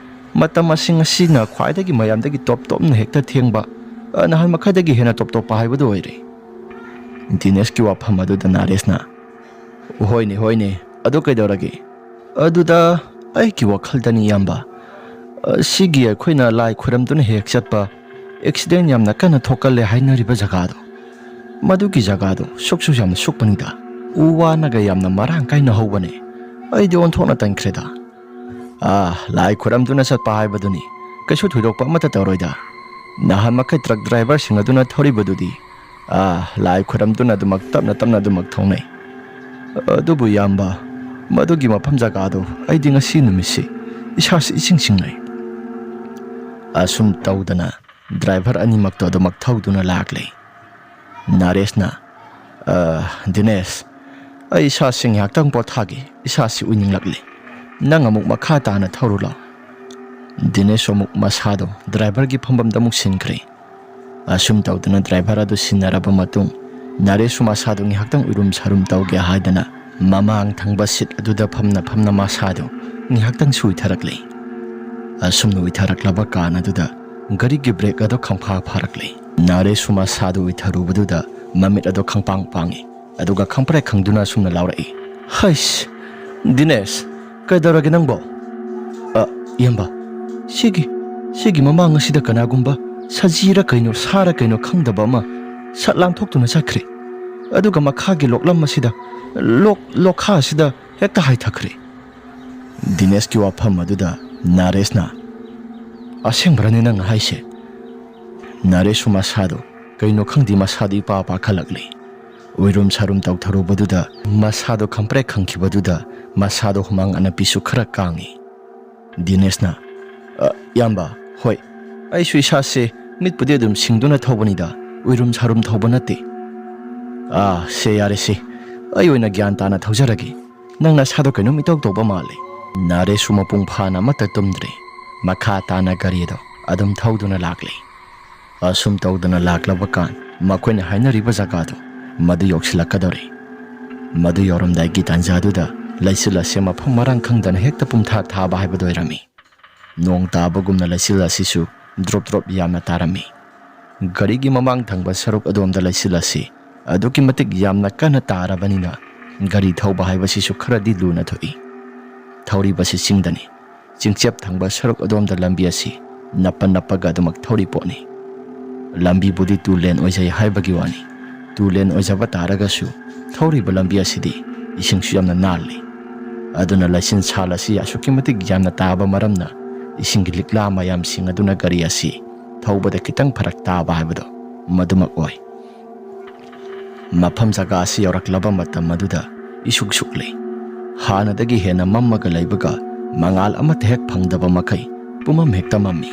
ꯃꯇꯝ ꯑꯁꯤ ꯉꯁꯤꯅ ꯈ꯭ꯋꯥꯏꯗꯒꯤ ꯃꯌꯥꯝꯗꯒꯤ ꯇꯣꯞ ꯇꯣꯞꯅ ꯍꯦꯛꯇ ꯊꯦꯡꯕ, ꯑ, ꯅꯍꯥꯟ ꯃꯈꯩꯗꯒꯤ ꯍꯦꯟꯅ ꯇꯣꯞ ꯇꯣꯞꯄ ꯍꯥꯏꯕꯗꯨ ꯑꯣꯏꯔꯦ꯫ ꯗꯤꯅꯦꯁꯀꯤ ꯋꯥꯐꯝ ꯑꯗꯨꯗ ꯅꯥꯔꯦꯁꯅ, "ꯍꯣꯏꯅꯦ, ꯍꯣꯏꯅꯦ, ꯑꯗꯨ ꯀꯩꯗꯧꯔꯒꯦ?" "ꯑꯗꯨꯗ ꯑꯩꯒꯤ ꯋꯥꯈꯜꯗꯅꯤ, ꯏꯌꯥꯝꯕ, ꯑ, ꯁꯤꯒꯤ ꯑꯩꯈꯣꯏꯅ ꯂꯥꯏ ꯈꯨꯔꯝꯗꯨꯅ ꯍꯦꯛ ꯆꯠꯄ ꯑꯦꯛꯁꯤꯗꯦꯟ ꯌꯥꯝꯅ ꯀꯟꯅ ꯊꯣꯛꯀꯜꯂꯦ ꯍꯥꯏꯅꯔꯤꯕ ꯖꯒꯥꯗꯣ, ꯃꯗꯨꯒꯤ ꯖꯒꯥꯗꯣ ꯁꯨꯛꯁꯨ ꯌꯥꯝꯅ ꯁꯨꯛꯄꯅꯤꯗ꯫ ꯎ ꯋꯥꯅꯒ ꯌꯥꯝꯅ ꯃꯔꯥꯡ ꯀꯥꯏꯅ ꯍꯧꯕꯅꯦ꯫ ꯑꯩꯗꯤ ꯑꯣꯟꯊꯣꯛꯅ ꯇꯟꯈ꯭ꯔꯦꯗ꯫" "ꯑꯥ, ꯂꯥꯏ ꯈꯨꯔꯝꯗꯨꯅ ꯆꯠꯄ ꯍꯥꯏꯕꯗꯨꯅꯤ꯫ ꯀꯩꯁꯨ ꯊꯣꯏꯗꯣꯛꯄ ꯑꯃꯠꯇ ꯇꯧꯔꯣꯏꯗ꯫ ꯅꯍꯥꯟ ꯃꯈꯩ ꯇ꯭ꯔꯛ ꯗ꯭ꯔꯥꯏꯚꯔꯁꯤꯡ ꯑꯗꯨꯅ ꯊꯧꯔꯤꯕꯗꯨꯗꯤ, ꯑꯥ, ꯂꯥꯏ ꯈꯨꯔꯝꯗꯨꯅ ꯑꯗꯨꯃꯛ ꯇꯞꯅ ꯇꯞꯅ ꯑꯗꯨꯃꯛ ꯊꯧꯅꯩ꯫ ꯑꯗꯨꯕꯨ ꯏꯌꯥꯝꯕ, ꯃꯗꯨꯒꯤ ꯃꯐꯝ ꯖꯒꯥꯗꯨ ꯑꯩꯗꯤ ꯉꯁꯤ ꯅꯨꯃꯤꯠꯁꯤ ꯏꯁꯥꯁꯤ ꯏꯆꯤꯡ ꯆꯤꯡꯅꯩ꯫" ꯑꯁꯨꯝ ꯇꯧꯗꯅ ꯗ꯭ꯔꯥꯏꯚꯔ ꯑꯅꯤꯃꯛꯇꯣ ꯑꯗꯨꯃꯛ ꯊꯧꯗꯨꯅ ꯂꯥꯛꯂꯦ꯫ ꯅꯥꯔꯦꯁꯅ, "ꯑ, ꯗꯤꯅꯦꯁ, ꯑꯩ ꯏꯁꯥꯁꯤ ꯉꯥꯏꯍꯥꯛꯇꯪ ꯄꯣꯊꯥꯒꯦ, ꯏꯁꯥꯁꯤ ꯎꯏꯅꯤꯡꯂꯛꯂꯦ꯫ ꯅꯪ ꯑꯃꯨꯛ ꯃꯈꯥ ꯇꯥꯅ ꯊꯧꯔꯨ ꯂꯥꯎ꯫" ꯗꯤꯅꯦꯁ ꯑꯃꯨꯛ ꯃꯁꯥꯗꯣ ꯗ꯭ꯔꯥꯏꯚꯔꯒꯤ ꯐꯝꯐꯝꯗ ꯑꯃꯨꯛ ꯁꯤꯟꯈ꯭ꯔꯦ꯫ ꯑꯁꯨꯝ ꯇꯧꯗꯨꯅ ꯗ꯭ꯔꯥꯏꯚꯔ ꯑꯗꯨ ꯁꯤꯟꯅꯔꯕ ꯃꯇꯨꯡ, ꯅꯥꯔꯦꯁꯁꯨ ꯃꯁꯥꯗꯨ ꯉꯥꯏꯍꯥꯛꯇꯪ ꯎꯏꯔꯨꯝ ꯁꯥꯔꯨꯝ ꯇꯧꯒꯦ ꯍꯥꯏꯗꯅ ꯃꯃꯥꯡ ꯊꯪꯕ ꯁꯤꯠ ꯑꯗꯨꯗ ꯐꯝꯅ ꯐꯝꯅ ꯃꯁꯥꯗꯨ ꯉꯥꯏꯍꯥꯛꯇꯪꯁꯨ ꯎꯏꯊꯔꯛꯂꯦ꯫ ꯑꯁꯨꯝꯅ ꯎꯏꯊꯔꯛꯂꯕ ꯀꯥꯟ ꯑꯗꯨꯗ ꯒꯥꯔꯤꯒꯤ ꯕ꯭ꯔꯦꯛ ꯑꯗꯨ ꯈꯪꯐꯥ ꯐꯥꯔꯛꯂꯦ꯫ ꯅꯥꯔꯦꯁꯁꯨ ꯃꯁꯥꯗꯨ ꯎꯏꯊꯔꯨꯕꯗꯨꯗ ꯃꯃꯤꯠ ꯑꯗꯨ ꯈꯪꯄꯥꯡ ꯄꯥꯡꯉꯤ꯫ ꯑꯗꯨꯒ ꯈꯪꯄ꯭ꯔꯦꯛ ꯈꯪꯗꯨꯅ ꯑꯁꯨꯝꯅ ꯂꯥꯎꯔꯛꯏ, "ꯍꯩꯁ, ꯗꯤꯅꯦꯁ, ꯀꯩꯗꯧꯔꯒꯦ ꯅꯪꯕꯣ?" "ꯑ, ꯏꯌꯥꯝꯕ, ꯁꯤꯒꯤ, ꯁꯤꯒꯤ ꯃꯃꯥꯡ ꯑꯁꯤꯗ ꯀꯅꯥꯒꯨꯝꯕ ꯁꯖꯤꯔ ꯀꯩꯅꯣ, ꯁꯥꯔ ꯀꯩꯅꯣ ꯈꯪꯗꯕ ꯑꯃ ꯁꯠ ꯂꯥꯟꯊꯣꯛꯇꯨꯅ ꯆꯠꯈ꯭ꯔꯦ꯫ ꯑꯗꯨꯒ ꯃꯈꯥꯒꯤ ꯂꯣꯛꯂꯝ ꯑꯁꯤꯗ, ꯂꯣꯛ-, ꯂꯣꯛꯈꯥ ꯑꯁꯤꯗ ꯍꯦꯛꯇ ꯍꯥꯏꯊꯈ꯭ꯔꯦ꯫" ꯗꯤꯅꯦꯁꯀꯤ ꯋꯥꯐꯝ ꯑꯗꯨꯗ ꯅꯥꯔꯦꯁꯅ, "ꯑꯁꯦꯡꯕ꯭ꯔꯅꯦ ꯅꯪꯅ ꯍꯥꯏꯁꯦ?" ꯅꯥꯔꯦꯁꯁꯨ ꯃꯁꯥꯗꯣ ꯀꯩꯅꯣ ꯈꯪꯗꯦ, ꯃꯁꯥꯗꯣ ꯏꯄꯥ ꯄꯥꯈꯠꯂꯛꯂꯦ꯫ ꯎꯏꯔꯨꯝ ꯁꯥꯔꯨꯝ ꯇꯧꯊꯔꯨꯕꯗꯨꯗ ꯃꯁꯥꯗꯣ ꯈꯪꯄ꯭ꯔꯦꯛ ꯈꯪꯈꯤꯕꯗꯨꯗ ꯃꯁꯥꯗꯣ ꯍꯨꯃꯥꯡ ꯑꯅꯞꯄꯤꯁꯨ ꯈꯔ ꯀꯥꯡꯉꯤ꯫ ꯗꯤꯅꯦꯁꯅ, "ꯑ, ꯏꯌꯥꯝꯕ, ꯍꯣꯏ, ꯑꯩꯁꯨ ꯏꯁꯥꯁꯦ ꯃꯤꯠꯄꯨꯗꯤ ꯑꯗꯨꯝ ꯁꯤꯡꯗꯨꯅ ꯊꯧꯕꯅꯤꯗ, ꯎꯏꯔꯨꯝ ꯁꯥꯔꯨꯝ ꯊꯧꯕ ꯅꯠꯇꯦ꯫ ꯑꯥ, ꯁꯦ, ꯌꯥꯔꯦ ꯁꯦ, ꯑꯩ ꯑꯣꯏꯅ ꯒ꯭ꯌꯥꯟ ꯇꯥꯅ ꯊꯧꯖꯔꯒꯦ꯫ ꯅꯪ ꯅꯁꯥꯗꯣ ꯀꯩꯅꯣꯝ ꯏꯇꯧ ꯇꯧꯕ ꯃꯥꯜꯂꯦ꯫" ꯅꯥꯔꯦꯁꯁꯨ ꯃꯄꯨꯡ ꯐꯥꯅ ꯑꯃꯠꯇ ꯇꯨꯝꯗ꯭ꯔꯦ꯫ ꯃꯈꯥ ꯇꯥꯅ ꯒꯥꯔꯤ ꯑꯗꯣ ꯑꯗꯨꯝ ꯊꯧꯗꯨꯅ ꯂꯥꯛꯂꯤ꯫ ꯑꯁꯨꯝ ꯇꯧꯗꯨꯅ ꯂꯥꯛꯂꯕ ꯀꯥꯟ ꯃꯈꯣꯏꯅ ꯍꯥꯏꯅꯔꯤꯕ ꯖꯒꯥꯗꯨ ꯃꯗꯨ ꯌꯧꯁꯤꯜꯂꯛꯀꯗꯧꯔꯦ꯫ ꯃꯗꯨ ꯌꯧꯔꯝꯗꯥꯏꯒꯤ ꯇꯥꯟꯖꯥꯗꯨꯗ ꯂꯩꯆꯤꯜ ꯑꯁꯤ ꯃꯐꯝ ꯃꯔꯥꯡ ꯈꯪꯗꯅ ꯍꯦꯛꯇ ꯄꯨꯝꯊꯥ ꯊꯥꯕ ꯍꯥꯏꯕꯗꯨ ꯑꯣꯏꯔꯝꯃꯤ꯫ ꯅꯣꯡ ꯇꯥꯕꯒꯨꯝꯅ ꯂꯩꯆꯤꯜ ꯑꯁꯤꯁꯨ ꯗ꯭ꯔꯣꯞ ꯗ꯭ꯔꯣꯞ ꯌꯥꯝꯅ ꯇꯥꯔꯝꯃꯤ꯫ ꯒꯥꯔꯤꯒꯤ ꯃꯃꯥꯡ ꯊꯪꯕ ꯁꯔꯨꯛ ꯑꯗꯣꯝꯗ ꯂꯩꯆꯤꯜ ꯑꯁꯤ ꯑꯗꯨꯛꯀꯤ ꯃꯇꯤꯛ ꯌꯥꯝꯅ ꯀꯟꯅ ꯇꯥꯔꯕꯅꯤꯅ ꯒꯥꯔꯤ ꯊꯧꯕ ꯍꯥꯏꯕꯁꯤꯁꯨ ꯈꯔꯗꯤ ꯂꯨꯅ ꯊꯣꯛꯏ꯫ ꯊꯧꯔꯤꯕꯁꯤ ꯆꯤꯡꯗꯅꯤ꯫ ꯆꯤꯡꯆꯦꯞ ꯊꯪꯕ ꯁꯔꯨꯛ ꯑꯗꯣꯝꯗ ꯂꯝꯕꯤ ꯑꯁꯤ ꯅꯞꯄ ꯅꯞꯄꯒ ꯑꯗꯨꯃꯛ ꯊꯧꯔꯤ ꯄꯣꯠꯅꯤ꯫ ꯂꯝꯕꯤꯕꯨꯗꯤ ꯇꯨ ꯂꯦꯟ ꯑꯣꯏꯖꯩ ꯍꯥꯏꯕꯒꯤ ꯋꯥꯅꯤ꯫ ꯇꯨ ꯂꯦꯟ ꯑꯣꯏꯖꯕ ꯇꯥꯔꯒꯁꯨ ꯊꯧꯔꯤꯕ ꯂꯝꯕꯤ ꯑꯁꯤꯗꯤ ꯏꯁꯤꯡꯁꯨ ꯌꯥꯝꯅ ꯅꯥꯜꯂꯤ꯫ ꯑꯗꯨꯅ ꯂꯩꯆꯤꯟ ꯁꯥꯜ ꯑꯁꯤ ꯑꯁꯨꯛꯀꯤ ꯃꯇꯤꯛ ꯌꯥꯝꯅ ꯇꯥꯕ ꯃꯔꯝꯅ ꯏꯁꯤꯡꯒꯤ ꯂꯤꯛꯂꯥ ꯃꯌꯥꯝꯁꯤꯡ ꯑꯗꯨꯅ ꯒꯥꯔꯤ ꯑꯁꯤ ꯊꯧꯕꯗ ꯈꯤꯇꯪ ꯐꯔꯛ ꯇꯥꯕ ꯍꯥꯏꯕꯗꯣ ꯃꯗꯨꯃꯛ ꯑꯣꯏ꯫ ꯃꯐꯝ ꯖꯒꯥ ꯑꯁꯤ ꯌꯧꯔꯛꯂꯕ ꯃꯇꯝ ꯑꯗꯨꯗ ꯏꯁꯨꯛ ꯁꯨꯛꯂꯤ꯫ ꯍꯥꯟꯅꯗꯒꯤ ꯍꯦꯟꯅ ꯃꯝꯃꯒ ꯂꯩꯕꯒ ꯃꯉꯥꯜ ꯑꯃꯠꯇ ꯍꯦꯛ ꯐꯪꯗꯕ ꯃꯈꯩ ꯄꯨꯝꯃꯝ ꯍꯦꯛꯇ ꯃꯝꯃꯤ꯫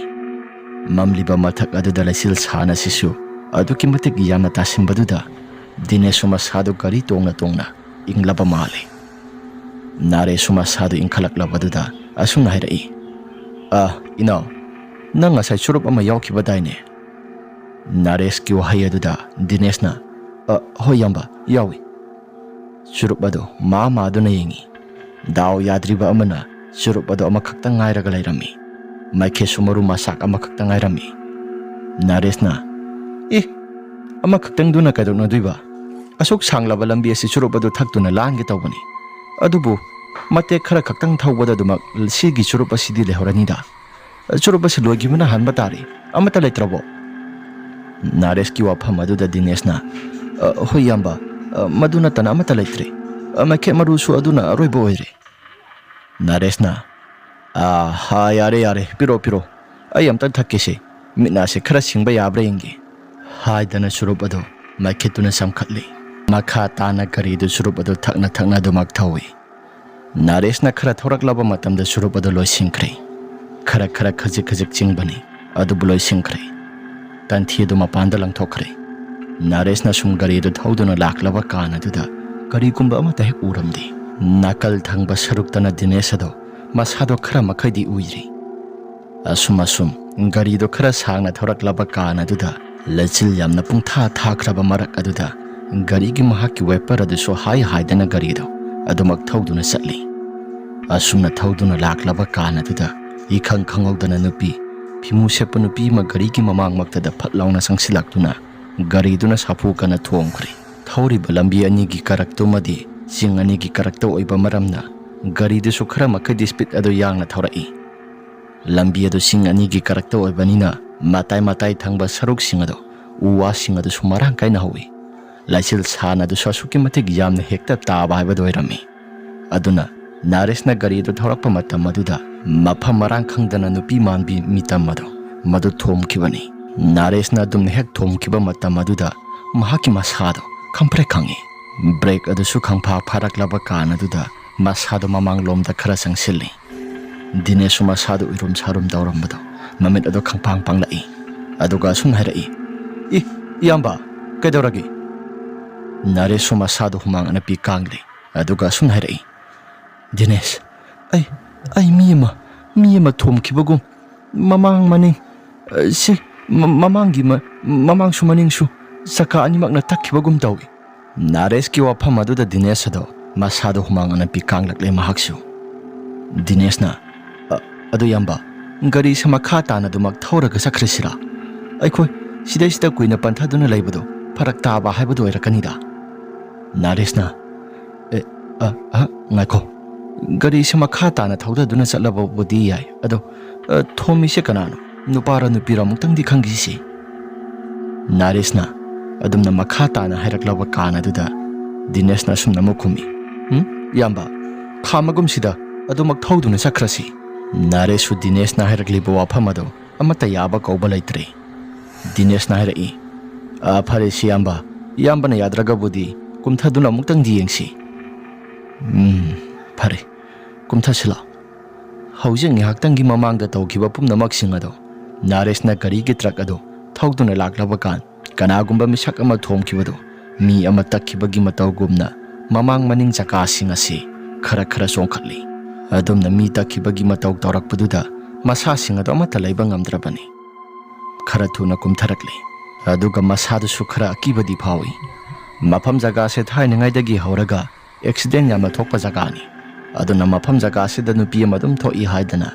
ꯃꯝꯂꯤꯕ ꯃꯊꯛ ꯑꯗꯨꯗ ꯂꯩꯆꯤꯜ ꯁꯥꯟ ꯑꯁꯤꯁꯨ ꯑꯗꯨꯛꯀꯤ ꯃꯇꯤꯛ ꯌꯥꯝꯅ ꯇꯥꯁꯤꯟꯕꯗꯨꯗ ꯗꯤꯅꯦꯁꯁꯨ ꯃꯁꯥꯗꯨ ꯒꯥꯔꯤ ꯇꯣꯡꯅ ꯇꯣꯡꯅ ꯏꯪꯂꯕ ꯃꯥꯜꯂꯤ꯫ ꯅꯥꯔꯦꯁꯁꯨ ꯃꯁꯥꯗꯨ ꯏꯪꯈꯠꯂꯛꯂꯕꯗꯨꯗ ꯑꯁꯨꯝꯅ ꯍꯥꯏꯔꯛꯏ, "ꯑ, ꯏꯅꯥꯎ, ꯅꯪ ꯉꯁꯥꯏ ꯆꯨꯔꯨꯞ ꯑꯃ ꯌꯥꯎꯈꯤꯕꯗꯥꯏꯅꯦ?" ꯅꯥꯔꯦꯁꯀꯤ ꯋꯥꯍꯩ ꯑꯗꯨꯗ ꯗꯤꯅꯦꯁꯅ, "ꯑ, ꯍꯣꯏ ꯏꯌꯥꯝꯕ, ꯌꯥꯎꯏ꯫" ꯆꯨꯔꯨꯞ ꯑꯗꯨ ꯃꯥ ꯃꯥꯗꯨꯅ ꯌꯦꯡꯏ꯫ ꯗꯥꯎ ꯌꯥꯗ꯭ꯔꯤꯕ ꯑꯃꯅ ꯆꯨꯔꯨꯞ ꯑꯗꯨ ꯑꯃꯈꯛꯇꯪ ꯉꯥꯏꯔꯒ ꯂꯩꯔꯝꯃꯤ꯫ ꯃꯩꯈꯦꯠꯁꯨ ꯃꯔꯨ ꯃꯁꯥꯛ ꯑꯃꯈꯛꯇꯪ ꯉꯥꯏꯔꯝꯃꯤ꯫ ꯅꯥꯔꯦꯁꯅ, "ꯑꯦ, ꯑꯃꯈꯛꯇꯪꯗꯨꯅ ꯀꯩꯗꯧꯅꯗꯣꯏꯕ? ꯑꯁꯨꯛ ꯁꯥꯡꯂꯕ ꯂꯝꯕꯤ ꯑꯁꯤ ꯆꯨꯔꯨꯞ ꯑꯗꯨ ꯊꯛꯇꯨꯅ ꯂꯥꯟꯒꯦ ꯇꯧꯕꯅꯤ꯫ ꯑꯗꯨꯕꯨ ꯃꯇꯦꯛ ꯈꯔ ꯈꯛꯇꯪ ꯊꯧꯕꯗ ꯑꯗꯨꯃꯛ ꯁꯤꯒꯤ ꯆꯨꯔꯨꯞ ꯑꯁꯤꯗꯤ ꯂꯩꯍꯧꯔꯅꯤꯗ꯫ ꯆꯨꯔꯨꯞ ꯑꯁꯤ ꯂꯣꯏꯈꯤꯕꯅ ꯍꯥꯟꯕ ꯇꯥꯔꯦ꯫ ꯑꯃꯠꯇ ꯂꯩꯇ꯭ꯔꯕꯣ?" ꯅꯥꯔꯦꯁꯀꯤ ꯋꯥꯐꯝ ꯑꯗꯨꯗ ꯗꯤꯅꯦꯁꯅ, "ꯑ, ꯍꯣꯏ ꯏꯌꯥꯝꯕ, ꯑ, ꯃꯗꯨ ꯅꯠꯇꯅ ꯑꯃꯠꯇ ꯂꯩꯇ꯭ꯔꯦ꯫ ꯑ, ꯃꯩꯈꯦꯠ ꯃꯔꯨꯁꯨ ꯑꯗꯨꯅ ꯑꯔꯣꯏꯕ ꯑꯣꯏꯔꯦ꯫" ꯅꯥꯔꯦꯁꯅ, "ꯑ, ꯍꯥ, ꯌꯥꯔꯦ, ꯌꯥꯔꯦ, ꯄꯤꯔꯣ, ꯄꯤꯔꯣ꯫ ꯑꯩ ꯑꯝꯇꯪ ꯊꯛꯀꯦꯁꯦ꯫ ꯃꯤꯠ ꯅꯥꯁꯦ ꯈꯔ ꯁꯤꯡꯕ ꯌꯥꯕ꯭ꯔꯥ ꯌꯦꯡꯒꯦ꯫" ꯍꯥꯏꯗꯅ ꯆꯨꯔꯨꯞ ꯑꯗꯨ ꯃꯩꯈꯦꯠꯇꯨꯅ ꯆꯝꯈꯠꯂꯤ꯫ ꯃꯈꯥ ꯇꯥꯅ ꯒꯥꯔꯤꯗꯨ ꯆꯨꯔꯨꯞ ꯑꯗꯨ ꯊꯛꯅ ꯊꯛꯅ ꯑꯗꯨꯃꯛ ꯊꯧꯏ꯫ ꯅꯥꯔꯦꯁꯅ ꯈꯔ ꯊꯧꯔꯛꯂꯕ ꯃꯇꯝꯗ ꯆꯨꯔꯨꯞ ꯑꯗꯨ ꯂꯣꯏꯁꯤꯟꯈ꯭ꯔꯦ꯫ ꯈꯔ ꯈꯔ ꯈꯖꯤꯛ ꯈꯖꯤꯛ ꯆꯤꯡꯕꯅꯤ, ꯑꯗꯨꯕꯨ ꯂꯣꯏꯁꯤꯟꯈ꯭ꯔꯦ꯫ ꯇꯟꯊꯤ ꯑꯗꯨ ꯃꯄꯥꯟꯗ ꯂꯪꯊꯣꯛꯈ꯭ꯔꯦ꯫ ꯅꯥꯔꯦꯁꯅ ꯁꯨꯝ ꯒꯥꯔꯤ ꯑꯗꯨ ꯊꯧꯗꯨꯅ ꯂꯥꯛꯂꯕ ꯀꯥꯟ ꯑꯗꯨꯗ ꯀꯔꯤꯒꯨꯝꯕ ꯑꯃꯠꯇ ꯍꯦꯛ ꯎꯔꯝꯗꯦ꯫ ꯅꯥꯀꯜ ꯊꯪꯕ ꯁꯔꯨꯛꯇꯅ ꯗꯤꯅꯦꯁ ꯑꯗꯣ ꯃꯁꯥꯗꯣ ꯈꯔ ꯃꯈꯩꯗꯤ ꯎꯏꯔꯤ꯫ ꯑꯁꯨꯝ ꯑꯁꯨꯝ ꯒꯥꯔꯤꯗꯣ ꯈꯔ ꯁꯥꯡꯅ ꯊꯧꯔꯛꯂꯕ ꯀꯥꯟ ꯑꯗꯨꯗ ꯂꯩꯆꯤꯜ ꯌꯥꯝꯅ ꯄꯨꯡꯊꯥ ꯊꯥꯈ꯭ꯔꯕ ꯃꯔꯛ ꯑꯗꯨꯗ ꯒꯥꯔꯤꯒꯤ ꯃꯍꯥꯛꯀꯤ ꯋꯥꯏꯄꯔ ꯑꯗꯨꯁꯨ ꯍꯥꯏ ꯍꯥꯏꯗꯅ ꯒꯥꯔꯤꯗꯣ ꯑꯗꯨꯃꯛ ꯊꯧꯗꯨꯅ ꯆꯠꯂꯤ꯫ ꯑꯁꯨꯝꯅ ꯊꯧꯗꯨꯅ ꯂꯥꯛꯂꯕ ꯀꯥꯟ ꯑꯗꯨꯗ ꯏꯈꯪ ꯈꯪꯍꯧꯗꯅ ꯅꯨꯄꯤ, ꯐꯤꯃꯨ ꯁꯦꯠꯄ ꯅꯨꯄꯤ ꯑꯃ ꯒꯥꯔꯤꯒꯤ ꯃꯃꯥꯡꯃꯛꯇꯗ ꯐꯠ ꯂꯥꯎꯅ ꯆꯪꯁꯤꯜꯂꯛꯇꯨꯅ ꯒꯥꯔꯤꯗꯨꯅ ꯁꯥꯐꯨ ꯀꯟꯅ ꯊꯣꯝꯈ꯭ꯔꯦ꯫ ꯊꯧꯔꯤꯕ ꯂꯝꯕꯤ ꯑꯅꯤꯒꯤ ꯀꯔꯛꯇꯨꯃꯗꯤ ꯆꯤꯡ ꯑꯅꯤꯒꯤ ꯀꯔꯛꯇ ꯑꯣꯏꯕ ꯃꯔꯝꯅ ꯒꯥꯔꯤꯗꯨꯁꯨ ꯈꯔ ꯃꯈꯩꯗꯤ ꯁ꯭ꯄꯤꯗ ꯑꯗꯨ ꯌꯥꯡꯅ ꯊꯧꯔꯛꯏ꯫ ꯂꯝꯕꯤ ꯑꯗꯨ ꯆꯤꯡ ꯑꯅꯤꯒꯤ ꯀꯔꯛꯇ ꯑꯣꯏꯕꯅꯤꯅ ꯃꯇꯥꯏ ꯃꯇꯥꯏ ꯊꯪꯕ ꯁꯔꯨꯛꯁꯤꯡ ꯑꯗꯨ ꯎ ꯋꯥꯁꯤꯡ ꯑꯗꯨꯁꯨ ꯃꯔꯥꯡ ꯀꯥꯏꯅ ꯍꯧꯏ꯫ ꯂꯩꯆꯤꯜ ꯁꯥꯟ ꯑꯗꯨꯁꯨ ꯑꯁꯨꯛꯀꯤ ꯃꯇꯤꯛ ꯌꯥꯝꯅ ꯍꯦꯛꯇ ꯇꯥꯕ ꯍꯥꯏꯕꯗꯨ ꯑꯣꯏꯔꯝꯃꯤ꯫ ꯑꯗꯨꯅ ꯅꯔꯦꯁꯅ ꯒꯥꯔꯤ ꯑꯗꯨ ꯊꯧꯔꯛꯄ ꯃꯇꯝ ꯑꯗꯨꯗ ꯃꯐꯝ ꯃꯔꯥꯡ ꯈꯪꯗꯅ ꯅꯨꯄꯤ ꯃꯥꯟꯕꯤ ꯃꯤꯇꯝ ꯑꯗꯨ ꯃꯗꯨ ꯊꯣꯝꯈꯤꯕꯅꯤ꯫ ꯅꯔꯦꯁꯅ ꯑꯗꯨꯝꯅ ꯍꯦꯛ ꯊꯣꯝꯈꯤꯕ ꯃꯇꯝ ꯑꯗꯨꯗ ꯃꯍꯥꯛꯀꯤ ꯃꯁꯥꯗꯣ ꯈꯪꯄ꯭ꯔꯦꯛ ꯈꯪꯉꯤ꯫ ꯕ꯭ꯔꯦꯛ ꯑꯗꯨꯁꯨ ꯈꯪꯐꯥ ꯐꯥꯔꯛꯂꯕ ꯀꯥꯟ ꯑꯗꯨꯗ ꯃꯁꯥꯗꯣ ꯃꯃꯥꯡꯂꯣꯝꯗ ꯈꯔ ꯆꯪꯁꯤꯜꯂꯤ꯫ ꯗꯤꯅꯦꯁꯁꯨ ꯃꯁꯥꯗꯨ ꯎꯏꯔꯨꯝ ꯁꯥꯔꯨꯝ ꯇꯧꯔꯝꯕꯗꯣ ꯃꯃꯤꯠ ꯑꯗꯨ ꯈꯪꯄꯥꯡ ꯄꯥꯡꯂꯛꯏ꯫ ꯑꯗꯨꯒ ꯑꯁꯨꯝꯅ ꯍꯥꯏꯔꯛꯏ, "ꯏ, ꯏꯌꯥꯝꯕ, ꯀꯩꯗꯧꯔꯒꯦ?" ꯅꯔꯦꯁꯁꯨ ꯃꯁꯥꯗꯨ ꯍꯨꯃꯥꯡ ꯑꯅꯞꯄꯤ ꯀꯥꯡꯂꯤ꯫ ꯑꯗꯨꯒ ꯑꯁꯨꯝꯅ ꯍꯥꯏꯔꯛꯏ, "ꯗꯤꯅꯦꯁ, ꯑꯩ, ꯑꯩ ꯃꯤ ꯑꯃ, ꯃꯤ ꯑꯃ ꯊꯣꯝꯈꯤꯕꯒꯨꯝ ꯃꯃꯥꯡ ꯃꯅꯤꯡ, ꯑ, ꯁꯤ, ꯃ-, ꯃꯃꯥꯡꯒꯤ ꯃ-, ꯃꯃꯥꯡꯁꯨ ꯃꯅꯤꯡꯁꯨ ꯆꯀꯥ ꯑꯅꯤꯃꯛꯅ ꯇꯛꯈꯤꯕꯒꯨꯝ ꯇꯧꯏ꯫" ꯅꯥꯔꯦꯁꯀꯤ ꯋꯥꯐꯝ ꯑꯗꯨꯗ ꯗꯤꯅꯦꯁ ꯑꯗꯣ ꯃꯁꯥꯗꯣ ꯍꯨꯃꯥꯡ ꯑꯅꯞꯄꯤ ꯀꯥꯡꯂꯛꯂꯦ ꯃꯍꯥꯛꯁꯨ꯫ ꯗꯤꯅꯦꯁꯅ, "ꯑ, ꯑꯗꯨ ꯏꯌꯥꯝꯕ, ꯒꯥꯔꯤꯁꯦ ꯃꯈꯥ ꯇꯥꯅ ꯑꯗꯨꯃꯛ ꯊꯧꯔꯒ ꯆꯠꯈ꯭ꯔꯁꯤꯔꯥ? ꯑꯩꯈꯣꯏ ꯁꯤꯗꯩꯁꯤꯗ ꯀꯨꯏꯅ ꯄꯟꯊꯗꯨꯅ ꯂꯩꯕꯗꯣ ꯐꯔꯛ ꯇꯥꯕ ꯍꯥꯏꯕꯗꯨ ꯑꯣꯏꯔꯛꯀꯅꯤꯗ꯫" ꯅꯥꯔꯦꯁꯅ, "ꯑꯦ, ꯑ, ꯑ, ꯉꯥꯏꯈꯣ, ꯒꯥꯔꯤꯁꯦ ꯃꯈꯥ ꯇꯥꯅ ꯊꯧꯗꯗꯨꯅ ꯆꯠꯂꯕꯕꯨꯗꯤ ꯌꯥꯏ, ꯑꯗꯣ, ꯑ, ꯊꯣꯝꯃꯤꯁꯦ ꯀꯅꯥꯅꯣ? ꯅꯨꯄꯥꯔ ꯅꯨꯄꯤꯔ ꯑꯃꯨꯛꯇꯪꯗꯤ ꯈꯪꯈꯤꯁꯤ꯫" ꯅꯥꯔꯦꯁꯅ ꯑꯗꯨꯝꯅ ꯃꯈꯥ ꯇꯥꯅ ꯍꯥꯏꯔꯛꯂꯕ ꯀꯥꯟ ꯑꯗꯨꯗ ꯗꯤꯅꯦꯁꯅ ꯑꯁꯨꯝꯅ ꯑꯃꯨꯛ ꯈꯨꯝꯃꯤ, "ꯎꯝ, ꯏꯌꯥꯝꯕ, ꯈꯥꯝꯃꯒꯨꯝꯁꯤꯗ, ꯑꯗꯨꯃꯛ ꯊꯧꯗꯨꯅ ꯆꯠꯈ꯭ꯔꯁꯤ꯫" ꯅꯥꯔꯦꯁꯁꯨ ꯗꯤꯅꯦꯁꯅ ꯍꯥꯏꯔꯛꯂꯤꯕ ꯋꯥꯐꯝ ꯑꯗꯨ ꯑꯃꯠꯇ ꯌꯥꯕ ꯀꯧꯕ ꯂꯩꯇ꯭ꯔꯦ꯫ ꯗꯤꯅꯦꯁꯅ ꯍꯥꯏꯔꯛꯏ, "ꯑ, ꯐꯔꯦ ꯁꯤ ꯏꯌꯥꯝꯕ, ꯏꯌꯥꯝꯕꯅ ꯌꯥꯗ꯭ꯔꯒꯕꯨꯗꯤ ꯀꯨꯝꯊꯗꯨꯅ ꯑꯃꯨꯛꯇꯪꯗꯤ ꯌꯦꯡꯁꯤ꯫" "ꯎꯝ, ꯐꯔꯦ, ꯀꯨꯝꯊꯁꯤꯜꯂꯣ꯫" ꯍꯧꯖꯤꯛ ꯉꯥꯏꯍꯥꯛꯇꯪꯒꯤ ꯃꯃꯥꯡꯗ ꯇꯧꯈꯤꯕ ꯄꯨꯝꯅꯃꯛꯁꯤꯡ ꯑꯗꯣ ꯅꯥꯔꯦꯁꯅ ꯒꯥꯔꯤꯒꯤ ꯇ꯭ꯔꯛ ꯑꯗꯣ ꯊꯧꯗꯨꯅ ꯂꯥꯛꯂꯕ ꯀꯥꯟ ꯀꯅꯥꯒꯨꯝꯕ ꯃꯤꯁꯛ ꯑꯃ ꯊꯣꯝꯈꯤꯕꯗꯣ ꯃꯤ ꯑꯃ ꯇꯛꯈꯤꯕꯒꯤ ꯃꯇꯧꯒꯨꯝꯅ ꯃꯃꯥꯡ ꯃꯅꯤꯡ ꯆꯀꯥꯁꯤꯡ ꯑꯁꯤ ꯈꯔ ꯈꯔ ꯆꯣꯡꯈꯠꯂꯤ꯫ ꯑꯗꯨꯝꯅ ꯃꯤ ꯇꯛꯈꯤꯕꯒꯤ ꯃꯇꯧ ꯇꯧꯔꯛꯄꯗꯨꯗ ꯃꯁꯥꯁꯤꯡ ꯑꯗꯨ ꯑꯃꯠꯇ ꯂꯩꯕ ꯉꯝꯗ꯭ꯔꯕꯅꯤ꯫ ꯈꯔ ꯊꯨꯅ ꯀꯨꯝꯊꯔꯛꯂꯤ꯫ ꯑꯗꯨꯒ ꯃꯁꯥꯗꯨꯁꯨ ꯈꯔ ꯑꯀꯤꯕꯗꯤ ꯐꯥꯎꯏ꯫ ꯃꯐꯝ ꯖꯒꯥꯁꯦ ꯊꯥꯏꯅꯉꯩꯗꯒꯤ ꯍꯧꯔꯒ ꯑꯦꯛꯁꯤꯗꯦꯟ ꯌꯥꯝꯅ ꯊꯣꯛꯄ ꯖꯒꯥꯅꯤ꯫ ꯑꯗꯨꯅ ꯃꯐꯝ ꯖꯒꯥꯁꯤꯗ ꯅꯨꯄꯤ ꯑꯃ ꯑꯗꯨꯝ ꯊꯣꯛꯏ ꯍꯥꯏꯗꯅ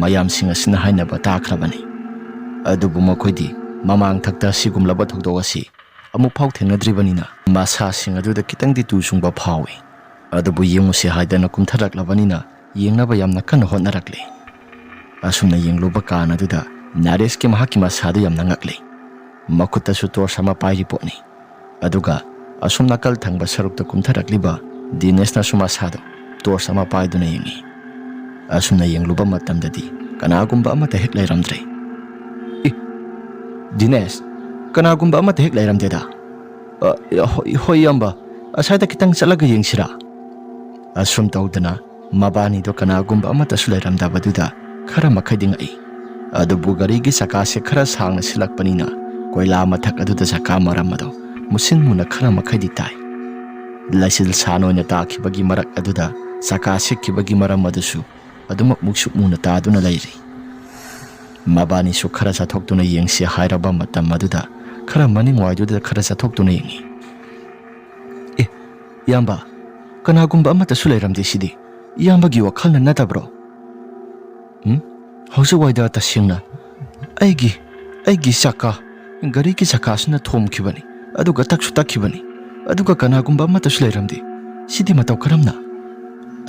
ꯃꯌꯥꯝꯁꯤꯡ ꯑꯁꯤꯅ ꯍꯥꯏꯅꯕ ꯇꯥꯈ꯭ꯔꯕꯅꯤ꯫ ꯑꯗꯨꯕꯨ ꯃꯈꯣꯏꯗꯤ ꯃꯃꯥꯡ ꯊꯛꯇ ꯑꯁꯤꯒꯨꯝꯂꯕ ꯊꯧꯗꯣꯛ ꯑꯁꯤ ꯑꯃꯨꯛ ꯐꯥꯎ ꯊꯦꯡꯅꯗ꯭ꯔꯤꯕꯅꯤꯅ ꯃꯁꯥꯁꯤꯡ ꯑꯗꯨꯗ ꯈꯤꯇꯪꯗꯤ ꯇꯨ ꯆꯨꯡꯕ ꯐꯥꯎꯏ꯫ ꯑꯗꯨꯕꯨ ꯌꯦꯡꯉꯨꯁꯤ ꯍꯥꯏꯗꯅ ꯀꯨꯝꯊꯔꯛꯂꯕꯅꯤꯅ ꯌꯦꯡꯅꯕ ꯌꯥꯝꯅ ꯀꯟꯅ ꯍꯣꯠꯅꯔꯛꯂꯤ꯫ ꯑꯁꯨꯝꯅ ꯌꯦꯡꯂꯨꯕ ꯀꯥꯟ ꯑꯗꯨꯗ ꯅꯔꯦꯁꯀꯤ ꯃꯍꯥꯛꯀꯤ ꯃꯁꯥꯗꯨ ꯌꯥꯝꯅ ꯉꯛꯂꯤ꯫ ꯃꯈꯨꯠꯇꯁꯨ ꯇꯣꯔꯆ ꯑꯃ ꯄꯥꯏꯔꯤ ꯄꯣꯠꯅꯤ꯫ ꯑꯗꯨꯒ ꯑꯁꯨꯝ ꯅꯥꯀꯜ ꯊꯪꯕ ꯁꯔꯨꯛꯇ ꯀꯨꯝꯊꯔꯛꯂꯤꯕ ꯗꯤꯅꯦꯁꯅꯁꯨ ꯃꯁꯥꯗꯣ ꯇꯣꯔꯆ ꯑꯃ ꯄꯥꯏꯗꯨꯅ ꯌꯦꯡꯉꯤ꯫ ꯑꯁꯨꯝꯅ ꯌꯦꯡꯂꯨꯕ ꯃꯇꯝꯗꯗꯤ ꯀꯅꯥꯒꯨꯝꯕ ꯑꯃꯠꯇ ꯍꯦꯛ ꯂꯩꯔꯝꯗ꯭ꯔꯦ꯫ "ꯏ, ꯗꯤꯅꯦꯁ, ꯀꯅꯥꯒꯨꯝꯕ ꯑꯃꯠꯇ ꯍꯦꯛ ꯂꯩꯔꯝꯗꯦꯗ?" "ꯑ, ꯍꯣꯏ, ꯍꯣꯏ, ꯏꯌꯥꯝꯕ, ꯑꯁ꯭ꯋꯥꯏꯗ ꯈꯤꯇꯪ ꯆꯠꯂꯒ ꯌꯦꯡꯁꯤꯔꯥ?" ꯑꯁꯨꯝ ꯇꯧꯗꯅ ꯃꯕꯥꯅꯤꯗꯣ ꯀꯅꯥꯒꯨꯝꯕ ꯑꯃꯠꯇꯁꯨ ꯂꯩꯔꯝꯗꯕꯗꯨꯗ ꯈꯔ ꯃꯈꯩꯗꯤ ꯉꯛꯏ꯫ ꯑꯗꯨꯕꯨ ꯒꯥꯔꯤꯒꯤ ꯆꯀꯥꯁꯦ ꯈꯔ ꯁꯥꯡꯅ ꯁꯤꯜꯂꯛꯄꯅꯤꯅ ꯀꯣꯏꯂꯥ ꯃꯊꯛ ꯑꯗꯨꯗ ꯆꯀꯥ ꯃꯔꯝ ꯑꯗꯣ ꯃꯨꯁꯤꯟ ꯃꯨꯅ ꯈꯔ ꯃꯈꯩꯗꯤ ꯇꯥꯏ꯫ ꯂꯩꯆꯤꯜ ꯁꯥꯟ ꯑꯣꯏꯅ ꯇꯥꯈꯤꯕꯒꯤ ꯃꯔꯛ ꯑꯗꯨꯗ ꯆꯀꯥ ꯁꯤꯠꯈꯤꯕꯒꯤ ꯃꯔꯝ ꯑꯗꯨꯁꯨ ꯑꯗꯨꯃꯛ ꯃꯨꯛꯁꯨꯛ ꯃꯨꯅ ꯇꯥꯗꯨꯅ ꯂꯩꯔꯤ꯫ ꯃꯕꯥꯅꯤꯁꯨ ꯈꯔ ꯆꯠꯊꯣꯛꯇꯨꯅ ꯌꯦꯡꯁꯤ ꯍꯥꯏꯔꯕ ꯃꯇꯝ ꯑꯗꯨꯗ ꯈꯔ ꯃꯅꯤꯡꯋꯥꯏꯗꯨꯗ ꯈꯔ ꯆꯠꯊꯣꯛꯇꯨꯅ ꯌꯦꯡꯉꯤ꯫ "ꯑꯦ, ꯏꯌꯥꯝꯕ, ꯀꯅꯥꯒꯨꯝꯕ ꯑꯃꯠꯇꯁꯨ ꯂꯩꯔꯝꯗꯦ ꯁꯤꯗꯤ꯫ ꯏꯌꯥꯝꯕꯒꯤ ꯋꯥꯈꯜꯅ ꯅꯠꯇꯕ꯭ꯔꯣ?" "ꯎꯝ? ꯍꯧꯖꯤꯛꯋꯥꯏꯗ ꯇꯁꯦꯡꯅ ꯑꯩꯒꯤ, ꯑꯩꯒꯤ ꯆꯀꯥ, ꯒꯥꯔꯤꯒꯤ ꯆꯀꯥꯁꯤꯅ ꯊꯣꯝꯈꯤꯕꯅꯤ, ꯑꯗꯨꯒ ꯇꯛꯁꯨ ꯇꯛꯈꯤꯕꯅꯤ, ꯑꯗꯨꯒ ꯀꯅꯥꯒꯨꯝꯕ ꯑꯃꯠꯇꯁꯨ ꯂꯩꯔꯝꯗꯦ꯫ ꯁꯤꯗꯤ ꯃꯇꯧ ꯀꯔꯝꯅ?"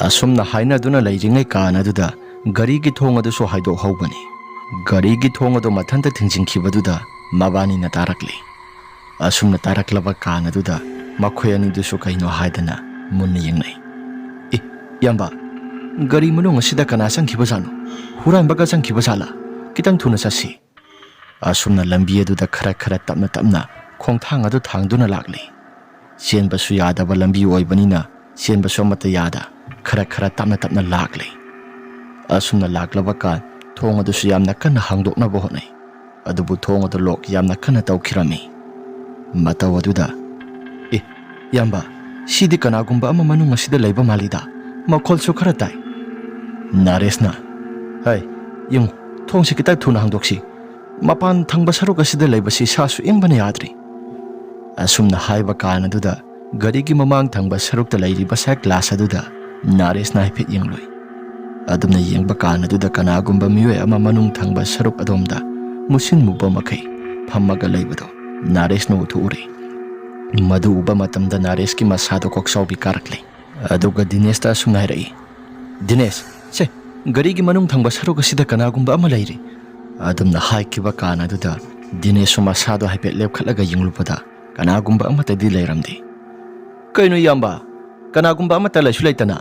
ꯑꯁꯨꯝꯅ ꯍꯥꯏꯅꯗꯨꯅ ꯂꯩꯔꯤꯉꯩ ꯀꯥꯟ ꯑꯗꯨꯗ ꯒꯥꯔꯤꯒꯤ ꯊꯣꯡ ꯑꯗꯨꯁꯨ ꯍꯥꯏꯗꯣꯛꯍꯧꯕꯅꯤ꯫ ꯒꯥꯔꯤꯒꯤ ꯊꯣꯡ ꯑꯗꯨ ꯃꯊꯟꯇ ꯊꯤꯡꯖꯤꯟꯈꯤꯕꯗꯨꯗ ꯃꯕꯥꯅꯤꯅ ꯇꯥꯔꯛꯂꯤ꯫ ꯑꯁꯨꯝꯅ ꯇꯥꯔꯛꯂꯕ ꯀꯥꯟ ꯑꯗꯨꯗ ꯃꯈꯣꯏ ꯑꯅꯤꯗꯨꯁꯨ ꯀꯩꯅꯣ ꯍꯥꯏꯗꯅ ꯃꯨꯟꯅ ꯌꯦꯡꯅꯩ꯫ "ꯑꯦ, ꯏꯌꯥꯝꯕ, ꯒꯥꯔꯤ ꯃꯅꯨꯡ ꯑꯁꯤꯗ ꯀꯅꯥ ꯆꯪꯈꯤꯕꯖꯥꯠꯅꯣ? ꯍꯨꯔꯥꯟꯕꯒ ꯆꯪꯈꯤꯕ ꯖꯥꯠꯂꯥ? ꯈꯤꯇꯪ ꯊꯨꯅ ꯆꯠꯁꯤ꯫" ꯑꯁꯨꯝꯅ ꯂꯝꯕꯤ ꯑꯗꯨꯗ ꯈꯔ ꯈꯔ ꯇꯞꯅ ꯇꯞꯅ ꯈꯣꯡꯊꯥꯡ ꯑꯗꯨ ꯊꯥꯡꯗꯨꯅ ꯂꯥꯛꯂꯤ꯫ ꯆꯦꯟꯕꯁꯨ ꯌꯥꯗꯕ ꯂꯝꯕꯤ ꯑꯣꯏꯕꯅꯤꯅ ꯆꯦꯟꯕꯁꯨ ꯑꯃꯠꯇ ꯌꯥꯗ ꯈꯔ ꯈꯔ ꯇꯞꯅ ꯇꯞꯅ ꯂꯥꯛꯂꯤ꯫ ꯑꯁꯨꯝꯅ ꯂꯥꯛꯂꯕ ꯀꯥꯟ ꯊꯣꯡ ꯑꯗꯨꯁꯨ ꯌꯥꯝꯅ ꯀꯟꯅ ꯍꯥꯡꯗꯣꯛꯅꯕ ꯍꯣꯠꯅꯩ꯫ ꯑꯗꯨꯕꯨ ꯊꯣꯡ ꯑꯗꯨ ꯂꯣꯛ ꯌꯥꯝꯅ ꯀꯟꯅ ꯇꯧꯈꯤꯔꯝꯃꯤ꯫ ꯃꯇꯧ ꯑꯗꯨꯗ, "ꯑꯦ, ꯏꯌꯥꯝꯕ, ꯁꯤꯗꯤ ꯀꯅꯥꯒꯨꯝꯕ ꯑꯃ ꯃꯅꯨꯡ ꯑꯁꯤꯗ ꯂꯩꯕ ꯃꯥꯜꯂꯤꯗ, ꯃꯈꯣꯜꯁꯨ ꯈꯔ ꯇꯥꯏ꯫" ꯅꯔꯦꯁꯅ, "ꯍꯩ, "ꯌꯦꯡꯉꯨ, ꯊꯣꯡꯁꯤ ꯈꯤꯇꯪ ꯊꯨꯅ ꯍꯥꯡꯗꯣꯛꯁꯤ꯫ ꯃꯄꯥꯟ ꯊꯪꯕ ꯁꯔꯨꯛ ꯑꯁꯤꯗ ꯂꯩꯕꯁꯤ ꯁꯥꯁꯨ ꯏꯪꯕꯅ ꯌꯥꯗ꯭ꯔꯤ"꯫ ꯑꯁꯨꯝꯅ ꯍꯥꯏꯕ ꯀꯥꯟ ꯑꯗꯨꯗ ꯒꯥꯔꯤꯒꯤ ꯃꯃꯥꯡ ꯊꯪꯕ ꯁꯔꯨꯛꯇ ꯂꯩꯔꯤꯕ ꯁꯥꯏꯠ ꯒ꯭ꯂꯥꯁ ꯑꯗꯨꯗ ꯅꯥꯔꯦꯁꯅ ꯍꯥꯏꯐꯦꯠ ꯌꯦꯡꯂꯨꯏ꯫ ꯑꯗꯨꯝꯅ ꯌꯦꯡꯕ ꯀꯥꯟ ꯑꯗꯨꯗ ꯀꯅꯥꯒꯨꯝꯕ ꯃꯤꯑꯣꯏ ꯑꯃ ꯃꯅꯨꯡ ꯊꯪꯕ ꯁꯔꯨꯛ ꯑꯗꯣꯝꯗ ꯃꯨꯁꯤꯟ ꯃꯨꯕ ꯃꯈꯩ ꯐꯝꯃꯒ ꯂꯩꯕꯗꯣ ꯅꯥꯔꯦꯁꯅ ꯎꯊꯣꯛꯎꯔꯦ꯫ ꯃꯗꯨ ꯎꯕ ꯃꯇꯝꯗ ꯅꯥꯔꯦꯁꯀꯤ ꯃꯁꯥꯗꯣ ꯀꯣꯛꯆꯥꯎꯕꯤ ꯀꯥꯔꯛꯂꯦ꯫ ꯑꯗꯨꯒ ꯗꯤꯅꯦꯁꯇ ꯑꯁꯨꯝꯅ ꯍꯥꯏꯔꯛꯏ, "ꯗꯤꯅꯦꯁ, ꯁꯦ, ꯒꯥꯔꯤꯒꯤ ꯃꯅꯨꯡ ꯊꯪꯕ ꯁꯔꯨꯛ ꯑꯁꯤꯗ ꯀꯅꯥꯒꯨꯝꯕ ꯑꯃ ꯂꯩꯔꯤ"꯫ ꯑꯗꯨꯝꯅ ꯍꯥꯏꯈꯤꯕ ꯀꯥꯟ ꯑꯗꯨꯗ ꯗꯤꯅꯦꯁꯁꯨ ꯃꯁꯥꯗꯣ ꯍꯥꯏꯐꯦꯠ ꯂꯦꯞꯈꯠꯂꯒ ꯌꯦꯡꯂꯨꯕꯗ ꯀꯅꯥꯒꯨꯝꯕ ꯑꯃꯠꯇꯗꯤ ꯂꯩꯔꯝꯗꯦ꯫ "ꯀꯩꯅꯣ ꯏꯌꯥꯝꯕ, ꯀꯅꯥꯒꯨꯝꯕ ꯑꯃꯠꯇ ꯂꯩꯁꯨ ꯂꯩꯇꯅ?"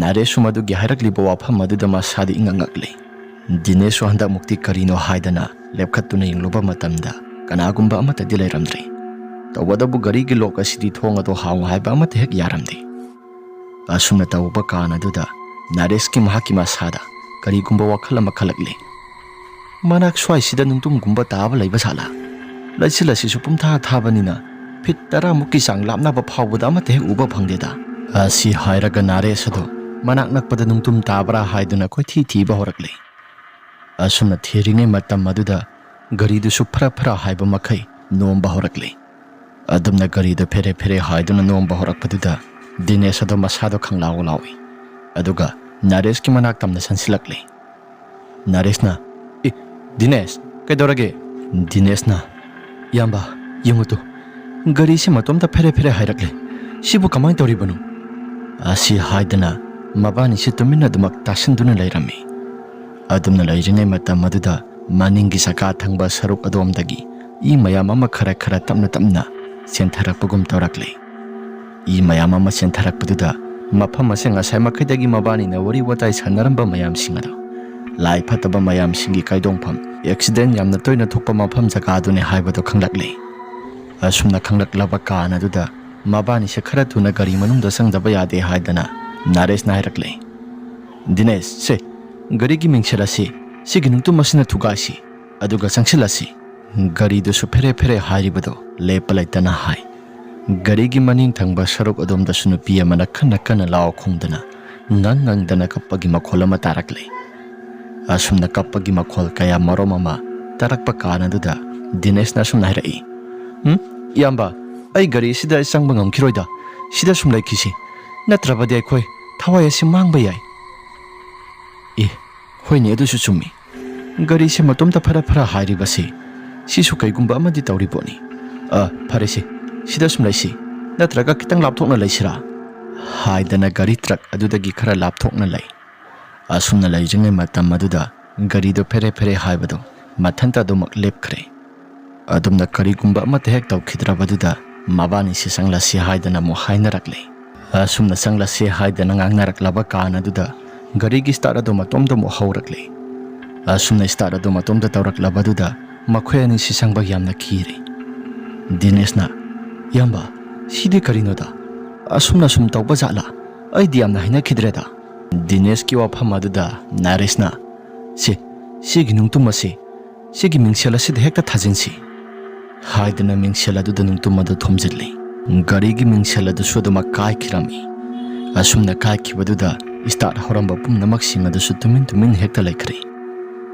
ꯅꯥꯔꯦꯁꯁꯨ ꯃꯗꯨꯒꯤ ꯍꯥꯏꯔꯛꯂꯤꯕ ꯋꯥꯐꯝ ꯑꯗꯨꯗ ꯃꯁꯥꯗꯤ ꯏꯉꯛ ꯉꯛꯂꯦ꯫ ꯗꯤꯅꯦꯁꯁꯨ ꯍꯟꯗꯛꯃꯨꯛꯇꯤ ꯀꯔꯤꯅꯣ ꯍꯥꯏꯗꯅ ꯂꯦꯞꯈꯠꯇꯨꯅ ꯌꯦꯡꯂꯨꯕ ꯃꯇꯝꯗ ꯀꯅꯥꯒꯨꯝꯕ ꯑꯃꯠꯇꯗꯤ ꯂꯩꯔꯝꯗ꯭ꯔꯦ꯫ ꯇꯧꯕꯇꯕꯨ ꯒꯥꯔꯤꯒꯤ ꯂꯣꯛ ꯑꯁꯤꯗꯤ ꯊꯣꯡ ꯑꯗꯣ ꯍꯥꯡꯉꯨ ꯍꯥꯏꯕ ꯑꯃꯠꯇ ꯍꯦꯛ ꯌꯥꯔꯝꯗꯦ꯫ ꯑꯁꯨꯝꯅ ꯇꯧꯕ ꯀꯥꯟ ꯑꯗꯨꯗ ꯅꯥꯔꯦꯁꯀꯤ ꯃꯍꯥꯛꯀꯤ ꯃꯁꯥꯗ ꯀꯔꯤꯒꯨꯝꯕ ꯋꯥꯈꯜ ꯑꯃ ꯈꯜꯂꯛꯂꯦ꯫ "ꯃꯅꯥꯛ ꯁ꯭ꯋꯥꯏꯁꯤꯗ ꯅꯨꯡꯇꯨꯝꯒꯨꯝꯕ ꯇꯥꯕ ꯂꯩꯕ ꯖꯥꯠꯂꯥ? ꯂꯩꯆꯤꯜ ꯑꯁꯤꯁꯨ ꯄꯨꯝꯊꯥ ꯊꯥꯕꯅꯤꯅ ꯐꯤꯠ ꯇꯔꯥꯃꯨꯛꯀꯤ ꯆꯥꯡ ꯂꯥꯞꯅꯕ ꯐꯥꯎꯕꯗ ꯑꯃꯠꯇ ꯍꯦꯛ ꯎꯕ ꯐꯪꯗꯦꯗ"꯫ ꯑꯁꯤ ꯍꯥꯏꯔꯒ ꯅꯥꯔꯦꯁ ꯑꯗꯣ ꯃꯅꯥꯛ ꯅꯛꯄꯗ ꯅꯨꯡꯇꯨꯝ ꯇꯥꯕ꯭ꯔꯥ ꯍꯥꯏꯗꯨꯅ ꯀꯣꯏꯊꯤ ꯊꯤꯕ ꯍꯧꯔꯛꯂꯦ꯫ ꯑꯁꯨꯝꯅ ꯊꯤꯔꯤꯉꯩ ꯃꯇꯝ ꯑꯗꯨꯗ ꯒꯥꯔꯤꯗꯨꯁꯨ ꯐꯔ ꯐꯔ ꯍꯥꯏꯕ ꯃꯈꯩ ꯅꯣꯝꯕ ꯍꯧꯔꯛꯂꯦ꯫ ꯑꯗꯨꯝꯅ ꯒꯥꯔꯤꯗꯨ ꯐꯦꯔꯦ ꯐꯦꯔꯦ ꯍꯥꯏꯗꯨꯅ ꯅꯣꯝꯕ ꯍꯧꯔꯛꯄꯗꯨꯗ ꯗꯤꯅꯦꯁ ꯑꯗꯣ ꯃꯁꯥꯗꯣ ꯈꯪꯂꯥꯎ ꯂꯥꯎꯏ꯫ ꯑꯗꯨꯒ ꯅꯥꯔꯦꯁꯀꯤ ꯃꯅꯥꯛ ꯇꯝꯅ ꯆꯪꯁꯤꯜꯂꯛꯂꯦ꯫ ꯅꯥꯔꯦꯁꯅ, "ꯑꯦ, ꯗꯤꯅꯦꯁ, ꯀꯩꯗꯧꯔꯒꯦ?" ꯗꯤꯅꯦꯁꯅ, "ꯏꯌꯥꯝꯕ, ꯌꯦꯡꯉꯨ ꯇꯨ, ꯒꯥꯔꯤꯁꯤ ꯃꯇꯣꯝꯇ ꯐꯦꯔꯦ ꯐꯦꯔꯦ ꯍꯥꯏꯔꯛꯂꯦ꯫ ꯁꯤꯕꯨ ꯀꯃꯥꯏꯅ ꯇꯧꯔꯤꯕꯅꯣ?" ꯑꯁꯤ ꯍꯥꯏꯗꯅ ꯃꯕꯥꯅꯤꯁꯤ ꯇꯨꯃꯤꯟꯅ ꯑꯗꯨꯃꯛ ꯇꯥꯁꯤꯟꯗꯨꯅ ꯂꯩꯔꯝꯃꯤ꯫ ꯑꯗꯨꯝꯅ ꯂꯩꯔꯤꯉꯩ ꯃꯇꯝ ꯑꯗꯨꯗ ꯃꯅꯤꯡꯒꯤ ꯆꯀꯥ ꯊꯪꯕ ꯁꯔꯨꯛ ꯑꯗꯣꯝꯗꯒꯤ ꯏ ꯃꯌꯥꯝ ꯑꯃ ꯈꯔ ꯈꯔ ꯇꯞꯅ ꯇꯞꯅ ꯆꯦꯟꯊꯔꯛꯄꯒꯨꯝ ꯇꯧꯔꯛꯂꯦ꯫ ꯏ ꯃꯌꯥꯝ ꯑꯃ ꯆꯦꯟꯊꯔꯛꯄꯗꯨꯗ ꯃꯐꯝ ꯑꯁꯦ ꯉꯁꯥꯏ ꯃꯈꯩꯗꯒꯤ ꯃꯕꯥꯅꯤꯅ ꯋꯥꯔꯤ ꯋꯥꯇꯥꯏ ꯁꯥꯟꯅꯔꯝꯕ ꯃꯌꯥꯝꯁꯤꯡ ꯑꯗꯣ, ꯂꯥꯏ ꯐꯠꯇꯕ ꯃꯌꯥꯝꯁꯤꯡꯒꯤ ꯀꯥꯏꯗꯣꯡꯐꯝ, ꯑꯦꯛꯁꯤꯗꯦꯟ ꯌꯥꯝꯅ ꯇꯣꯏꯅ ꯊꯣꯛꯄ ꯃꯐꯝ ꯖꯒꯥꯗꯨꯅꯦ ꯍꯥꯏꯕꯗꯣ ꯈꯪꯂꯛꯂꯦ꯫ ꯑꯁꯨꯝꯅ ꯈꯪꯂꯛꯂꯕ ꯀꯥꯟ ꯑꯗꯨꯗ ꯃꯕꯥꯅꯤꯁꯦ ꯈꯔ ꯊꯨꯅ ꯒꯥꯔꯤ ꯃꯅꯨꯡꯗ ꯆꯪꯗꯕ ꯌꯥꯗꯦ ꯍꯥꯏꯗꯅ ꯅꯥꯔꯦꯁꯅ ꯍꯥꯏꯔꯛꯂꯦ꯫ "ꯗꯤꯅꯦꯁ, ꯁꯦ, ꯒꯥꯔꯤꯒꯤ ꯃꯤꯡꯁꯦꯜ ꯑꯁꯤ ꯁꯤꯒꯤ ꯅꯨꯡꯇꯨꯝ ꯑꯁꯤꯅ ꯊꯨꯒꯥꯏꯁꯤ, ꯑꯗꯨꯒ ꯆꯪꯁꯤꯜꯂꯁꯤ"꯫ ꯒꯥꯔꯤꯗꯨꯁꯨ ꯐꯦꯔꯦ ꯐꯦꯔꯦ ꯍꯥꯏꯔꯤꯕꯗꯣ ꯂꯦꯞꯄ ꯂꯩꯇꯅ ꯍꯥꯏ꯫ ꯒꯥꯔꯤꯒꯤ ꯃꯅꯤꯡ ꯊꯪꯕ ꯁꯔꯨꯛ ꯑꯗꯣꯝꯗꯁꯨ ꯅꯨꯄꯤ ꯑꯃꯅ ꯀꯟꯅ ꯀꯟꯅ ꯂꯥꯎ ꯈꯣꯡꯗꯅ, ꯉꯪ ꯉꯪꯗꯅ ꯀꯞꯄꯒꯤ ꯃꯈꯣꯜ ꯑꯃ ꯇꯥꯔꯛꯂꯦ꯫ ꯑꯁꯨꯝꯅ ꯀꯞꯄꯒꯤ ꯃꯈꯣꯜ ꯀꯌꯥ ꯃꯔꯨꯝ ꯑꯃ ꯇꯥꯔꯛꯄ ꯀꯥꯟ ꯑꯗꯨꯗ ꯗꯤꯅꯦꯁꯅ ꯑꯁꯨꯝꯅ ꯍꯥꯏꯔꯛꯏ, "ꯎꯝ, ꯏꯌꯥꯝꯕ, ꯑꯩ ꯒꯥꯔꯤ ꯑꯁꯤꯗ ꯑꯩ ꯆꯪꯕ ꯉꯝꯈꯤꯔꯣꯏꯗ꯫ ꯁꯤꯗ ꯁꯨꯝ ꯂꯩꯈꯤꯁꯤ, ꯅꯠꯇ꯭ꯔꯕꯗꯤ ꯑꯩꯈꯣꯏ ꯊꯋꯥꯏ ꯑꯁꯤ ꯃꯥꯡꯕ ꯌꯥꯏ꯫" ꯑꯦ, ꯍꯣꯏꯅꯦ, ꯑꯗꯨꯁꯨ ꯆꯨꯝꯃꯤ꯫ ꯒꯥꯔꯤꯁꯦ ꯃꯇꯣꯝꯇ ꯐꯔ ꯐꯔ ꯍꯥꯏꯔꯤꯕꯁꯤ, ꯁꯤꯁꯨ ꯀꯩꯒꯨꯝꯕ ꯑꯃꯗꯤ ꯇꯧꯔꯤꯕꯣꯠꯅꯤ꯫ "ꯑ, ꯐꯔꯦꯁꯦ, ꯁꯤꯗ ꯁꯨꯝ ꯂꯩꯁꯤ, ꯅꯠꯇ꯭ꯔꯒ ꯈꯤꯇꯪ ꯂꯥꯞꯊꯣꯛꯅ ꯂꯩꯁꯤꯔꯥ?" ꯍꯥꯏꯗꯅ ꯒꯥꯔꯤ ꯇ꯭ꯔꯛ ꯑꯗꯨꯗꯒꯤ ꯈꯔ ꯂꯥꯞꯊꯣꯛꯅ ꯂꯩ꯫ ꯑꯁꯨꯝꯅ ꯂꯩꯔꯤꯉꯩ ꯃꯇꯝ ꯑꯗꯨꯗ ꯒꯥꯔꯤꯗꯣ ꯐꯦꯔꯦ ꯐꯦꯔꯦ ꯍꯥꯏꯕꯗꯣ ꯃꯊꯟꯇ ꯑꯗꯨꯃꯛ ꯂꯦꯞꯈ꯭ꯔꯦ꯫ ꯑꯗꯨꯝꯅ ꯀꯔꯤꯒꯨꯝꯕ ꯑꯃꯠꯇ ꯍꯦꯛ ꯇꯧꯈꯤꯗ꯭ꯔꯕꯗꯨꯗ ꯃꯕꯥꯅꯤꯁꯤ ꯆꯪꯂꯁꯤ ꯍꯥꯏꯗꯅ ꯑꯃꯨꯛ ꯍꯥꯏꯅꯔꯛꯂꯦ꯫ ꯑꯁꯨꯝꯅ ꯆꯪꯂꯁꯤ ꯍꯥꯏꯗꯅ ꯉꯥꯡꯅꯔꯛꯂꯕ ꯀꯥꯟ ꯑꯗꯨꯗ ꯒꯥꯔꯤꯒꯤ ꯁ꯭ꯇꯥꯔꯠ ꯑꯗꯨ ꯃꯇꯣꯝꯇ ꯑꯃꯨꯛ ꯍꯧꯔꯛꯂꯦ꯫ ꯑꯁꯨꯝꯅ ꯁ꯭ꯇꯥꯔꯠ ꯑꯗꯨ ꯃꯇꯣꯝꯇ ꯇꯧꯔꯛꯂꯕꯗꯨꯗ ꯃꯈꯣꯏ ꯑꯅꯤꯁꯤ ꯆꯪꯕ ꯌꯥꯝꯅ ꯀꯤꯔꯦ꯫ ꯗꯤꯅꯦꯁꯅ, "ꯏꯌꯥꯝꯕ, ꯁꯤꯗꯤ ꯀꯔꯤꯅꯣꯗ? ꯑꯁꯨꯝꯅ ꯁꯨꯝ ꯇꯧꯕ ꯖꯥꯠꯂꯥ? ꯑꯩꯗꯤ ꯌꯥꯝꯅ ꯍꯩꯅꯈꯤꯗ꯭ꯔꯦꯗ꯫" ꯗꯤꯅꯦꯁꯀꯤ ꯋꯥꯐꯝ ꯑꯗꯨꯗ ꯅꯔꯦꯁꯅ, "ꯁꯤ, ꯁꯤꯒꯤ ꯅꯨꯡꯇꯨꯝ ꯑꯁꯤ, ꯁꯤꯒꯤ ꯃꯤꯡꯁꯦꯜ ꯑꯁꯤꯗ ꯍꯦꯛꯇ ꯊꯥꯖꯤꯟꯁꯤ," ꯍꯥꯏꯗꯅ ꯃꯤꯡꯁꯦꯜ ꯑꯗꯨꯗ ꯅꯨꯡꯇꯨꯝ ꯑꯗꯨ ꯊꯣꯝꯖꯤꯜꯂꯤ꯫ ꯒꯥꯔꯤꯒꯤ ꯃꯤꯡꯁꯦꯜ ꯑꯗꯨꯁꯨ ꯑꯗꯨꯃꯛ ꯀꯥꯏꯈꯤꯔꯝꯃꯤ꯫ ꯑꯁꯨꯝꯅ ꯀꯥꯏꯈꯤꯕꯗꯨꯗ ꯁ꯭ꯇꯥꯔꯠ ꯍꯧꯔꯝꯕ ꯄꯨꯝꯅꯃꯛꯁꯤꯡ ꯑꯗꯨꯁꯨ ꯇꯨꯃꯤꯟ ꯇꯨꯃꯤꯟ ꯍꯦꯛꯇ ꯂꯩꯈ꯭ꯔꯦ꯫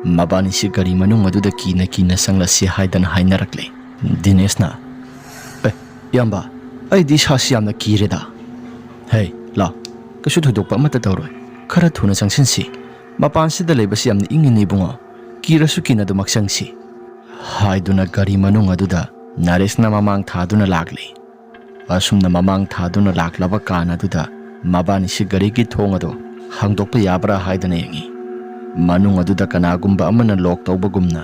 ꯃꯕꯥꯅꯤꯁꯤ ꯒꯥꯔꯤ ꯃꯅꯨꯡ ꯑꯗꯨꯗ ꯀꯤꯅ ꯀꯤꯅ ꯆꯪꯂꯁꯤ ꯍꯥꯏꯗꯅ ꯍꯥꯏꯅꯔꯛꯂꯦ꯫ ꯗꯤꯅꯦꯁꯅ, "ꯑꯦ, ꯏꯌꯥꯝꯕ, ꯑꯩꯗꯤ ꯏꯁꯥꯁꯤ ꯌꯥꯝꯅ ꯀꯤꯔꯦꯗ꯫" "ꯍꯦ, ꯂꯥꯎ, ꯀꯩꯁꯨ ꯊꯣꯏꯗꯣꯛꯄ ꯑꯃꯠꯇ ꯇꯧꯔꯣꯏ꯫ ꯈꯔ ꯊꯨꯅ ꯆꯪꯁꯤꯟꯁꯤ꯫ ꯃꯄꯥꯟꯁꯤꯗ ꯂꯩꯕꯁꯤ ꯌꯥꯝꯅ ꯏꯪꯉꯤꯅꯦ ꯏꯕꯨꯡꯉꯣ꯫ ꯀꯤꯔꯁꯨ ꯀꯤꯅ ꯑꯗꯨꯃꯛ ꯆꯪꯁꯤ," ꯍꯥꯏꯗꯨꯅ ꯒꯥꯔꯤ ꯃꯅꯨꯡ ꯑꯗꯨꯗ ꯅꯔꯦꯁꯅ ꯃꯃꯥꯡ ꯊꯥꯗꯨꯅ ꯂꯥꯛꯂꯤ꯫ ꯑꯁꯨꯝꯅ ꯃꯃꯥꯡ ꯊꯥꯗꯨꯅ ꯂꯥꯛꯂꯕ ꯀꯥꯟ ꯑꯗꯨꯗ ꯃꯕꯥꯅꯤꯁꯤ ꯒꯥꯔꯤꯒꯤ ꯊꯣꯡ ꯑꯗꯨ ꯍꯥꯡꯗꯣꯛꯄ ꯌꯥꯕ꯭ꯔꯥ ꯍꯥꯏꯗꯅ ꯌꯦꯡꯉꯤ꯫ ꯃꯅꯨꯡ ꯑꯗꯨꯗ ꯀꯅꯥꯒꯨꯝꯕ ꯑꯃꯅ ꯂꯣꯛ ꯇꯧꯕꯒꯨꯝꯅ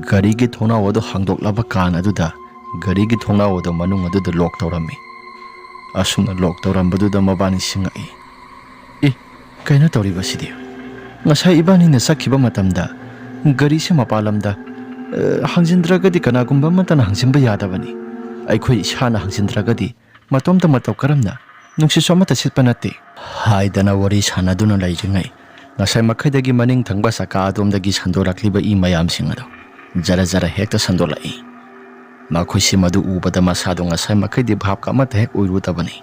ꯒꯥꯔꯤꯒꯤ ꯊꯣꯡꯅꯥꯎ ꯑꯗꯨ ꯍꯥꯡꯗꯣꯛꯂꯕ ꯀꯥꯟ ꯑꯗꯨꯗ ꯒꯥꯔꯤꯒꯤ ꯊꯣꯡꯅꯥꯎ ꯑꯗꯨ ꯃꯅꯨꯡ ꯑꯗꯨꯗ ꯂꯣꯛ ꯇꯧꯔꯝꯃꯤ꯫ ꯑꯁꯨꯝꯅ ꯂꯣꯛ ꯇꯧꯔꯝꯕꯗꯨꯗ ꯃꯕꯥꯅꯤꯁꯤ ꯉꯛꯏ꯫ "ꯏ, ꯀꯩꯅꯣ ꯇꯧꯔꯤꯕꯁꯤꯗꯤ? ꯉꯁꯥꯏ ꯏꯕꯥꯅꯤꯅ ꯆꯠꯈꯤꯕ ꯃꯇꯝꯗ ꯒꯥꯔꯤꯁꯦ ꯃꯄꯥꯟ ꯂꯝꯗ, ꯑ, ꯍꯥꯡꯖꯤꯟꯗ꯭ꯔꯒꯗꯤ ꯀꯅꯥꯒꯨꯝꯕ ꯑꯃꯠꯇꯅ ꯍꯥꯡꯖꯤꯟꯕ ꯌꯥꯗꯕꯅꯤ꯫ ꯑꯩꯈꯣꯏ ꯏꯁꯥꯅ ꯍꯥꯡꯖꯤꯟꯗ꯭ꯔꯒꯗꯤ ꯃꯇꯣꯝꯇ ꯃꯇꯧ ꯀꯔꯝꯅ? ꯅꯨꯡꯁꯤꯠꯁꯨ ꯑꯃꯠꯇ ꯁꯤꯠꯄ ꯅꯠꯇꯦ," ꯍꯥꯏꯗꯅ ꯋꯥꯔꯤ ꯁꯥꯟꯅꯗꯨꯅ ꯂꯩꯔꯤꯉꯩ, ꯉꯁꯥꯏ ꯃꯈꯩꯗꯒꯤ ꯃꯅꯤꯡ ꯊꯪꯕ ꯆꯀꯥ ꯑꯗꯣꯝꯗꯒꯤ ꯁꯟꯗꯣꯔꯛꯂꯤꯕ ꯏ ꯃꯌꯥꯝꯁꯤꯡ ꯑꯗꯨ ꯖꯔ ꯖꯔ ꯍꯦꯛꯇ ꯁꯟꯗꯣꯛꯂꯛꯏ꯫ ꯃꯈꯣꯏꯁꯤ ꯃꯗꯨ ꯎꯕꯗ ꯃꯁꯥꯗꯣ ꯉꯁꯥꯏ ꯃꯈꯩꯗꯤ ꯚꯥꯞꯀ ꯑꯃꯠꯇ ꯍꯦꯛ ꯑꯣꯏꯔꯨꯗꯕꯅꯤ꯫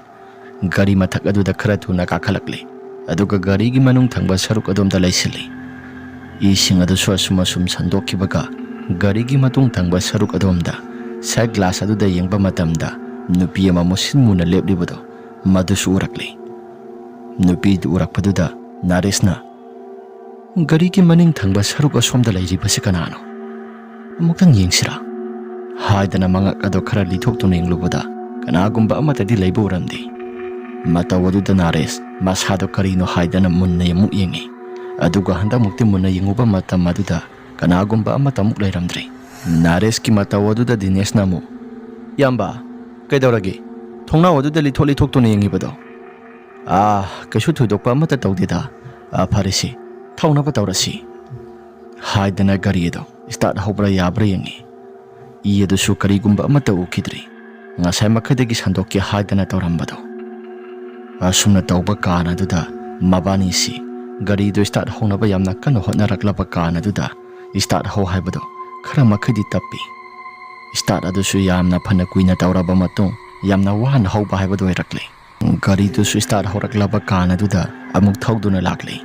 ꯒꯥꯔꯤ ꯃꯊꯛ ꯑꯗꯨꯗ ꯈꯔ ꯊꯨꯅ ꯀꯥꯈꯠꯂꯛꯂꯤ, ꯑꯗꯨꯒ ꯒꯥꯔꯤꯒꯤ ꯃꯅꯨꯡ ꯊꯪꯕ ꯁꯔꯨꯛ ꯑꯗꯣꯝꯗ ꯂꯩꯁꯤꯜꯂꯤ꯫ ꯏꯁꯤꯡ ꯑꯗꯨꯁꯨ ꯑꯁꯨꯝ ꯑꯁꯨꯝ ꯁꯟꯗꯣꯛꯈꯤꯕꯒ, ꯒꯥꯔꯤꯒꯤ ꯃꯇꯨꯡ ꯊꯪꯕ ꯁꯔꯨꯛ ꯑꯗꯣꯝꯗ side glass ꯑꯗꯨꯗ ꯌꯦꯡꯕ ꯃꯇꯝꯗ, ꯅꯨꯄꯤ ꯑꯃ ꯃꯨꯁꯤꯟ ꯃꯨꯅ ꯂꯦꯞꯂꯤꯕꯗꯣ, ꯃꯗꯨꯁꯨ ꯎꯔꯛꯂꯤ꯫ ꯅꯨꯄꯤꯗꯨ ꯎꯔꯛꯄꯗꯨꯗ ꯅꯔꯦꯁꯅ, "ꯒꯥꯔꯤꯒꯤ ꯃꯅꯤꯡ ꯊꯪꯕ ꯁꯔꯨꯛ ꯑꯁꯣꯝꯗ ꯂꯩꯔꯤꯕꯁꯤ ꯀꯅꯥꯅꯣ? ꯑꯃꯨꯛꯇꯪ ꯌꯦꯡꯁꯤꯔꯥ?" ꯍꯥꯏꯗꯅ ꯃꯉꯛ ꯑꯗꯨ ꯈꯔ ꯂꯤꯊꯣꯛꯇꯨꯅ ꯌꯦꯡꯂꯨꯕꯗ, ꯀꯅꯥꯒꯨꯝꯕ ꯑꯃꯠꯇꯗꯤ ꯂꯩꯕ ꯎꯔꯝꯗꯦ꯫ ꯃꯇꯧ ꯑꯗꯨꯗ ꯅꯔꯦꯁ ꯃꯁꯥꯗꯣ ꯀꯔꯤꯅꯣ ꯍꯥꯏꯗꯅ ꯃꯨꯟꯅ ꯑꯃꯨꯛ ꯌꯦꯡꯉꯤ꯫ ꯑꯗꯨꯒ ꯍꯟꯗꯛꯃꯨꯛꯇꯤ ꯃꯨꯟꯅ ꯌꯦꯡꯉꯨꯕ ꯃꯇꯝ ꯑꯗꯨꯗ ꯀꯅꯥꯒꯨꯝꯕ ꯑꯃꯠꯇ ꯑꯃꯨꯛ ꯂꯩꯔꯝꯗ꯭ꯔꯦ꯫ ꯅꯔꯦꯁꯀꯤ ꯃꯇꯧ ꯑꯗꯨꯗ ꯗꯤꯅꯦꯁꯅ ꯑꯃꯨꯛ, "ꯏꯌꯥꯝꯕ, ꯀꯩꯗꯧꯔꯒꯦ? ꯊꯣꯡꯅꯥꯎ ꯑꯗꯨꯗ ꯂꯤꯊꯣꯛ ꯂꯤꯊꯣꯛꯇꯨꯅ ꯌꯦꯡꯉꯤꯕꯗꯣ?" "ꯑꯥ, ꯀꯩꯁꯨ ꯊꯣꯏꯗꯣꯛꯄ ꯑꯃꯠꯇ ꯇꯧꯗꯦꯗ꯫ ꯑꯥ, ꯐꯔꯦꯁꯤ, ꯊꯧꯅꯕ ꯇꯧꯔꯁꯤ," ꯍꯥꯏꯗꯅ ꯒꯥꯔꯤ ꯑꯗꯨ start ꯍꯧꯕ꯭ꯔꯥ ꯌꯥꯕ꯭ꯔꯥ ꯌꯦꯡꯉꯤ꯫ ꯏ ꯑꯗꯨꯁꯨ ꯀꯔꯤꯒꯨꯝꯕ ꯑꯃꯠꯇ ꯎꯈꯤꯗ꯭ꯔꯤ꯫ ꯉꯁꯥꯏ ꯃꯈꯩꯗꯒꯤ ꯁꯟꯗꯣꯛꯀꯦ ꯍꯥꯏꯗꯅ ꯇꯧꯔꯝꯕꯗꯣ꯫ ꯑꯁꯨꯝꯅ ꯇꯧꯕ ꯀꯥꯟ ꯑꯗꯨꯗ ꯃꯕꯥꯅꯤꯁꯤ ꯒꯥꯔꯤꯗꯨ start ꯍꯧꯅꯕ ꯌꯥꯝꯅ ꯀꯟꯅ ꯍꯣꯠꯅꯔꯛꯂꯕ ꯀꯥꯟ ꯑꯗꯨꯗ start ꯍꯧ ꯍꯥꯏꯕꯗꯣ ꯈꯔ ꯃꯈꯩꯗꯤ ꯇꯞꯄꯤ꯫ Start ꯑꯗꯨꯁꯨ ꯌꯥꯝꯅ ꯐꯅ ꯀꯨꯏꯅ ꯇꯧꯔꯕ ꯃꯇꯨꯡ ꯌꯥꯝꯅ ꯋꯥꯅ ꯍꯧꯕ ꯍꯥꯏꯕꯗꯨ ꯑꯣꯏꯔꯛꯂꯦ꯫ ꯒꯥꯔꯤꯗꯨꯁꯨ start ꯍꯧꯔꯛꯂꯕ ꯀꯥꯟ ꯑꯗꯨꯗ ꯑꯃꯨꯛ ꯊꯧꯗꯨꯅ ꯂꯥꯛꯂꯤ꯫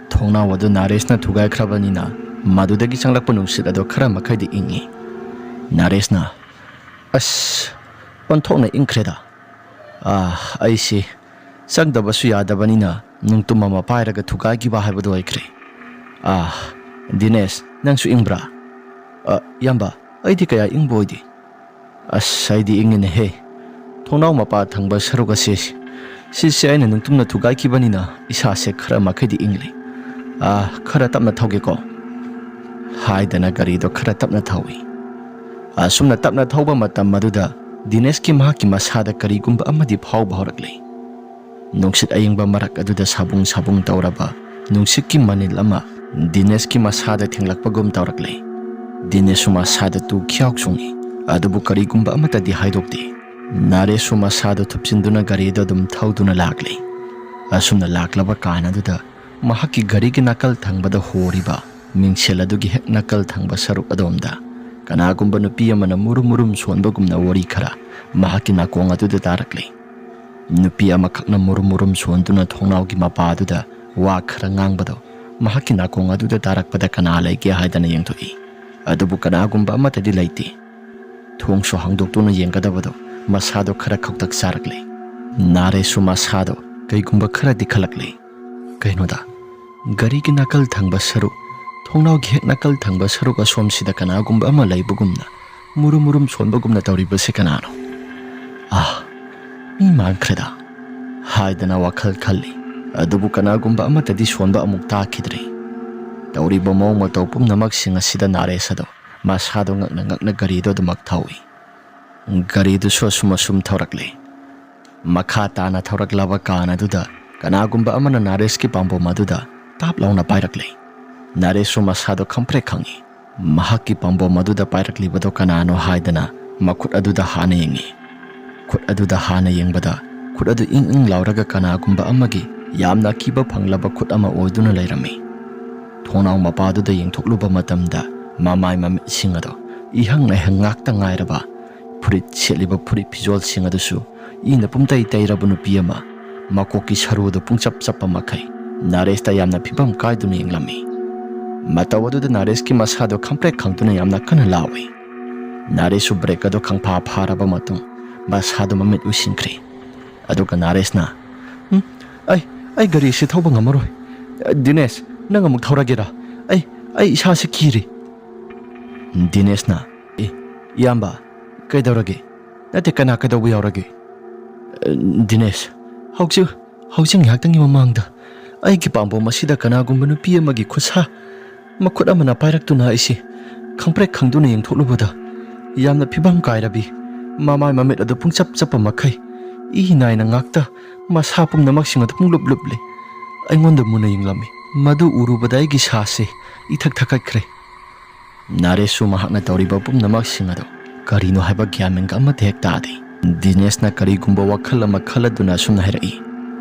ꯊꯣꯡꯅꯥꯎ ꯑꯗꯨ ꯅꯔꯦꯁꯅ ꯊꯨꯒꯥꯏꯈ꯭ꯔꯕꯅꯤꯅ ꯃꯗꯨꯗꯒꯤ ꯆꯪꯂꯛꯄ ꯅꯨꯡꯁꯤꯠ ꯑꯗꯨ ꯈꯔ ꯃꯈꯩꯗꯤ ꯏꯪꯉꯤ꯫ ꯅꯔꯦꯁꯅ, "ꯑꯁ, ꯑꯣꯟꯊꯣꯛꯅ ꯏꯪꯈ꯭ꯔꯦꯗ꯫ ꯑꯥ, ꯑꯩꯁꯤ ꯆꯪꯗꯕꯁꯨ ꯌꯥꯗꯕꯅꯤꯅ ꯅꯨꯡꯇꯨꯝ ꯑꯃ ꯄꯥꯏꯔꯒ ꯊꯨꯒꯥꯏꯈꯤꯕ ꯍꯥꯏꯕꯗꯨ ꯑꯣꯏꯈ꯭ꯔꯦ꯫ ꯑꯥ, ꯗꯤꯅꯦꯁ, ꯅꯪꯁꯨ ꯏꯪꯕ꯭ꯔꯥ?" "ꯑ, ꯏꯌꯥꯝꯕ, ꯑꯩꯗꯤ ꯀꯌꯥ ꯏꯪꯕ ꯑꯣꯏꯗꯦ꯫ ꯑꯁ, ꯑꯩꯗꯤ ꯏꯪꯉꯤꯅꯦꯍꯦ꯫ ꯊꯣꯡꯅꯥꯎ ꯃꯄꯥ ꯊꯪꯕ ꯁꯔꯨꯛ ꯑꯁꯤ, ꯁꯤꯁꯦ ꯑꯩꯅ ꯅꯨꯡꯇꯨꯝꯅ ꯊꯨꯒꯥꯏꯈꯤꯕꯅꯤꯅ ꯏꯁꯥꯁꯦ ꯈꯔ ꯃꯈꯩꯗꯤ ꯏꯪꯂꯤ꯫ ꯑꯥ, ꯈꯔ ꯇꯞꯅ ꯊꯧꯒꯦꯀꯣ," ꯍꯥꯏꯗꯅ ꯒꯥꯔꯤꯗꯣ ꯈꯔ ꯇꯞꯅ ꯊꯧꯏ꯫ ꯑꯁꯨꯝꯅ ꯇꯞꯅ ꯊꯧꯕ ꯃꯇꯝ ꯑꯗꯨꯗ ꯗꯤꯅꯦꯁꯀꯤ ꯃꯍꯥꯛꯀꯤ ꯃꯁꯥꯗ ꯀꯔꯤꯒꯨꯝꯕ ꯑꯃꯗꯤ ꯐꯥꯎꯕ ꯍꯧꯔꯛꯂꯤ꯫ ꯅꯨꯡꯁꯤꯠ ꯑꯌꯤꯡꯕ ꯃꯔꯛ ꯑꯗꯨꯗ ꯁꯥꯕꯨꯡ ꯁꯥꯕꯨꯡ ꯇꯧꯔꯕ ꯅꯨꯡꯁꯤꯠꯀꯤ ꯃꯅꯤꯜ ꯑꯃ ꯗꯤꯅꯦꯁꯀꯤ ꯃꯁꯥꯗ ꯊꯦꯡꯂꯛꯄꯒꯨꯝ ꯇꯧꯔꯛꯂꯦ꯫ ꯗꯤꯅꯦꯁꯁꯨ ꯃꯁꯥꯗ ꯇꯨ ꯈ꯭ꯌꯥꯎ ꯆꯣꯡꯉꯤ, ꯑꯗꯨꯕꯨ ꯀꯔꯤꯒꯨꯝꯕ ꯑꯃꯠꯇꯗꯤ ꯍꯥꯏꯗꯣꯛꯇꯦ꯫ ꯅꯔꯦꯁꯁꯨ ꯃꯁꯥꯗ ꯊꯨꯞꯆꯤꯟꯗꯨꯅ ꯒꯥꯔꯤꯗ ꯑꯗꯨꯝ ꯊꯧꯗꯨꯅ ꯂꯥꯛꯂꯤ꯫ ꯑꯁꯨꯝꯅ ꯂꯥꯛꯂꯕ ꯀꯥꯟ ꯑꯗꯨꯗ ꯃꯍꯥꯛꯀꯤ ꯒꯥꯔꯤꯒꯤ ꯅꯥꯀꯜ ꯊꯪꯕꯗ ꯍꯣꯔꯤꯕ ꯃꯤꯡꯁꯦꯜ ꯑꯗꯨꯒꯤ ꯍꯦꯛ ꯅꯥꯀꯜ ꯊꯪꯕ ꯁꯔꯨꯛ ꯑꯗꯣꯝꯗ ꯀꯅꯥꯒꯨꯝꯕ ꯅꯨꯄꯤ ꯑꯃꯅ ꯃꯨꯔꯨꯝ ꯃꯨꯔꯨꯝ ꯁꯣꯟꯕꯒꯨꯝꯅ ꯋꯥꯔꯤ ꯈꯔ ꯃꯍꯥꯛꯀꯤ ꯅꯥꯀꯣꯡ ꯑꯗꯨꯗ ꯇꯥꯔꯛꯂꯤ꯫ ꯅꯨꯄꯤ ꯑꯃꯈꯛꯅ ꯃꯨꯔꯨꯝ ꯃꯨꯔꯨꯝ ꯁꯣꯟꯗꯨꯅ ꯊꯣꯡꯅꯥꯎꯒꯤ ꯃꯄꯥ ꯑꯗꯨꯗ ꯋꯥ ꯈꯔ ꯉꯥꯡꯕꯗꯣ ꯃꯍꯥꯛꯀꯤ ꯅꯥꯀꯣꯡ ꯑꯗꯨꯗ ꯇꯥꯔꯛꯄꯗ ꯀꯅꯥ ꯂꯩꯒꯦ ꯍꯥꯏꯗꯅ ꯌꯦꯡꯊꯣꯛꯏ꯫ ꯑꯗꯨꯕꯨ ꯀꯅꯥꯒꯨꯝꯕ ꯑꯃꯠꯇꯗꯤ ꯂꯩꯇꯦ꯫ ꯊꯣꯡꯁꯨ ꯍꯥꯡꯗꯣꯛꯇꯨꯅ ꯌꯦꯡꯒꯗꯕꯗꯣ ꯃꯁꯥꯗꯣ ꯈꯔ ꯈꯧꯇꯛ ꯆꯥꯔꯛꯂꯦ꯫ ꯅꯥꯔꯦꯁꯁꯨ ꯃꯁꯥꯗꯣ ꯀꯩꯒꯨꯝꯕ ꯈꯔꯗꯤ ꯈꯜꯂꯛꯂꯦ꯫ ꯀꯩꯅꯣꯗ, ꯒꯥꯔꯤꯒꯤ ꯅꯥꯀꯜ ꯊꯪꯕ ꯁꯔꯨꯛ, ꯊꯣꯡꯅꯥꯎꯒꯤ ꯍꯦꯛ ꯅꯥꯀꯜ ꯊꯪꯕ ꯁꯔꯨꯛ ꯑꯁꯣꯝꯁꯤꯗ ꯀꯅꯥꯒꯨꯝꯕ ꯑꯃ ꯂꯩꯕꯒꯨꯝꯅ, ꯃꯨꯔꯨꯝ ꯃꯨꯔꯨꯝ ꯁꯣꯟꯕꯒꯨꯝꯅ ꯇꯧꯔꯤꯕꯁꯤ ꯀꯅꯥꯅꯣ? "ꯑꯥ, ꯃꯤ ꯃꯥꯟꯈ꯭ꯔꯦꯗ" ꯍꯥꯏꯗꯅ ꯋꯥꯈꯜ ꯈꯜꯂꯤ꯫ ꯑꯗꯨꯕꯨ ꯀꯅꯥꯒꯨꯝꯕ ꯑꯃꯠꯇꯗꯤ ꯁꯣꯟꯕ ꯑꯃꯨꯛ ꯇꯥꯈꯤꯗ꯭ꯔꯤ꯫ ꯇꯧꯔꯤꯕ ꯃꯑꯣꯡ ꯃꯇꯧ ꯄꯨꯝꯅꯃꯛꯁꯤꯡ ꯑꯁꯤꯗ ꯅꯥꯔꯦꯁ ꯑꯗꯣ ꯃꯁꯥꯗꯣ ꯉꯛꯅ ꯉꯛꯅ ꯒꯥꯔꯤꯗꯣ ꯑꯗꯨꯃꯛ ꯊꯧꯏ꯫ ꯒꯥꯔꯤꯗꯨꯁꯨ ꯑꯁꯨꯝ ꯑꯁꯨꯝ ꯊꯧꯔꯛꯂꯤ꯫ ꯃꯈꯥ ꯇꯥꯅ ꯊꯧꯔꯛꯂꯕ ꯀꯥꯟ ꯑꯗꯨꯗ ꯀꯅꯥꯒꯨꯝꯕ ꯑꯃꯅ ꯅꯥꯔꯦꯁꯀꯤ ꯄꯥꯝꯕꯣꯝ ꯑꯗꯨꯗ ꯇꯥꯞ ꯂꯥꯎꯅ ꯄꯥꯏꯔꯛꯂꯦ꯫ ꯅꯥꯔꯦꯁꯁꯨ ꯃꯁꯥꯗꯣ ꯈꯪꯄ꯭ꯔꯦꯛ ꯈꯪꯉꯤ꯫ ꯃꯍꯥꯛꯀꯤ ꯄꯥꯝꯕꯣꯝ ꯑꯗꯨꯗ ꯄꯥꯏꯔꯛꯂꯤꯕꯗꯣ ꯀꯅꯥꯅꯣ ꯍꯥꯏꯗꯅ ꯃꯈꯨꯠ ꯑꯗꯨꯗ ꯍꯥꯟꯅ ꯌꯦꯡꯉꯤ꯫ ꯈꯨꯠ ꯑꯗꯨꯗ ꯍꯥꯟꯅ ꯌꯦꯡꯕꯗ ꯈꯨꯠ ꯑꯗꯨ ꯏꯪ ꯏꯪ ꯂꯥꯎꯔꯒ ꯀꯅꯥꯒꯨꯝꯕ ꯑꯃꯒꯤ ꯌꯥꯝꯅ ꯑꯀꯤꯕ ꯐꯪꯂꯕ ꯈꯨꯠ ꯑꯃ ꯑꯣꯏꯗꯨꯅ ꯂꯩꯔꯝꯃꯤ꯫ ꯊꯣꯡꯅꯥꯎ ꯃꯄꯥꯗꯨꯗ ꯌꯦꯡꯊꯣꯛꯂꯨꯕ ꯃꯇꯝꯗ ꯃꯃꯥꯏ ꯃꯃꯤꯠꯁꯤꯡ ꯑꯗꯣ ꯏꯍꯪ ꯅꯩꯍꯪ ꯉꯥꯛꯇ ꯉꯥꯏꯔꯕ, ꯐꯨꯔꯤꯠ ꯁꯦꯠꯂꯤꯕ ꯐꯨꯔꯤꯠ ꯐꯤꯖꯣꯜꯁꯤꯡ ꯑꯗꯨꯁꯨ ꯏꯅ ꯄꯨꯝꯇꯩ ꯇꯩꯔꯕ ꯅꯨꯄꯤ ꯑꯃ, ꯃꯀꯣꯛꯀꯤ ꯁꯔꯨ ꯑꯗꯨ ꯄꯨꯡꯆꯞ ꯆꯞꯄ ꯃꯈꯩ ꯅꯥꯔꯦꯁꯇ ꯌꯥꯝꯅ ꯐꯤꯕꯝ ꯀꯥꯏꯗꯨꯅ ꯌꯦꯡꯂꯝꯃꯤ꯫ ꯃꯇꯧ ꯑꯗꯨꯗ ꯅꯥꯔꯦꯁꯀꯤ ꯃꯁꯥꯗꯣ ꯈꯪꯄ꯭ꯔꯦꯛ ꯈꯪꯗꯨꯅ ꯌꯥꯝꯅ ꯀꯟꯅ ꯂꯥꯎꯏ꯫ ꯅꯥꯔꯦꯁꯁꯨ ꯕ꯭ꯔꯦꯛ ꯑꯗꯨ ꯈꯪꯐꯥ ꯐꯥꯔꯕ ꯃꯇꯨꯡ ꯃꯁꯥꯗꯨ ꯃꯃꯤꯠ ꯎꯏꯁꯤꯟꯈ꯭ꯔꯦ꯫ ꯑꯗꯨꯒ ꯅꯥꯔꯦꯁꯅ, "ꯎꯝ, ꯑꯩ, ꯑꯩ ꯒꯥꯔꯤꯁꯤ ꯊꯧꯕ ꯉꯝꯃꯔꯣꯏ꯫ ꯗꯤꯅꯦꯁ, ꯅꯪ ꯑꯃꯨꯛ ꯊꯧꯔꯒꯦꯔꯥ? ꯑꯩ, ꯑꯩ ꯏꯁꯥꯁꯤ ꯀꯤꯔꯦ꯫" ꯗꯤꯅꯦꯁꯅ, "ꯑꯦ, ꯏꯌꯥꯝꯕ, ꯀꯩꯗꯧꯔꯒꯦ? ꯅꯠꯇꯦ, ꯀꯅꯥ ꯀꯩꯗꯧꯕ ꯌꯥꯎꯔꯒꯦ?" "ꯗꯤꯅꯦꯁ, ꯍꯧꯖꯤꯛ, ꯍꯧꯖꯤꯛ ꯉꯥꯏꯍꯥꯛꯇꯪꯒꯤ ꯃꯃꯥꯡꯗ ꯑꯩꯒꯤ ꯄꯥꯝꯕꯣꯝ ꯑꯁꯤꯗ ꯀꯅꯥꯒꯨꯝꯕ ꯅꯨꯄꯤ ꯑꯃꯒꯤ ꯈꯨꯠꯁꯥ ꯃꯈꯨꯠ ꯑꯃꯅ ꯄꯥꯏꯔꯛꯇꯨꯅ ꯑꯩꯁꯤ ꯈꯪꯄ꯭ꯔꯦꯛ ꯈꯪꯗꯨꯅ ꯌꯦꯡꯊꯣꯛꯂꯨꯕꯗ ꯌꯥꯝꯅ ꯐꯤꯕꯝ ꯀꯥꯏꯔꯕꯤ, ꯃꯃꯥꯏ ꯃꯃꯤꯠ ꯑꯗꯨ ꯄꯨꯡꯆꯞ ꯆꯞꯄ ꯃꯈꯩ ꯏ ꯅꯥꯏꯅ ꯉꯥꯛꯇ ꯃꯁꯥ ꯄꯨꯝꯅꯃꯛꯁꯤꯡ ꯑꯗꯨ ꯄꯨꯡꯂꯨꯞ ꯂꯨꯞꯂꯤ꯫ ꯑꯩꯉꯣꯟꯗ ꯃꯨꯟꯅ ꯌꯦꯡꯂꯝꯃꯤ꯫ ꯃꯗꯨ ꯎꯔꯨꯕꯗ ꯑꯩꯒꯤ ꯁꯥꯁꯤ ꯏꯊꯛ ꯊꯛꯀꯠꯈ꯭ꯔꯦ꯫" ꯅꯥꯔꯦꯁꯁꯨ ꯃꯍꯥꯛꯅ ꯇꯧꯔꯤꯕ ꯄꯨꯝꯅꯃꯛꯁꯤꯡ ꯑꯗꯨ ꯀꯔꯤꯅꯣ ꯍꯥꯏꯕ ꯒ꯭ꯌꯥꯟ ꯃꯦꯟꯒ ꯑꯃꯠꯇ ꯍꯦꯛ ꯇꯥꯗꯦ꯫ ꯗꯤꯅꯦꯁꯅ ꯀꯔꯤꯒꯨꯝꯕ ꯋꯥꯈꯜ ꯑꯃ ꯈꯜꯂꯗꯨꯅ ꯑꯁꯨꯝꯅ ꯍꯥꯏꯔꯛꯏ,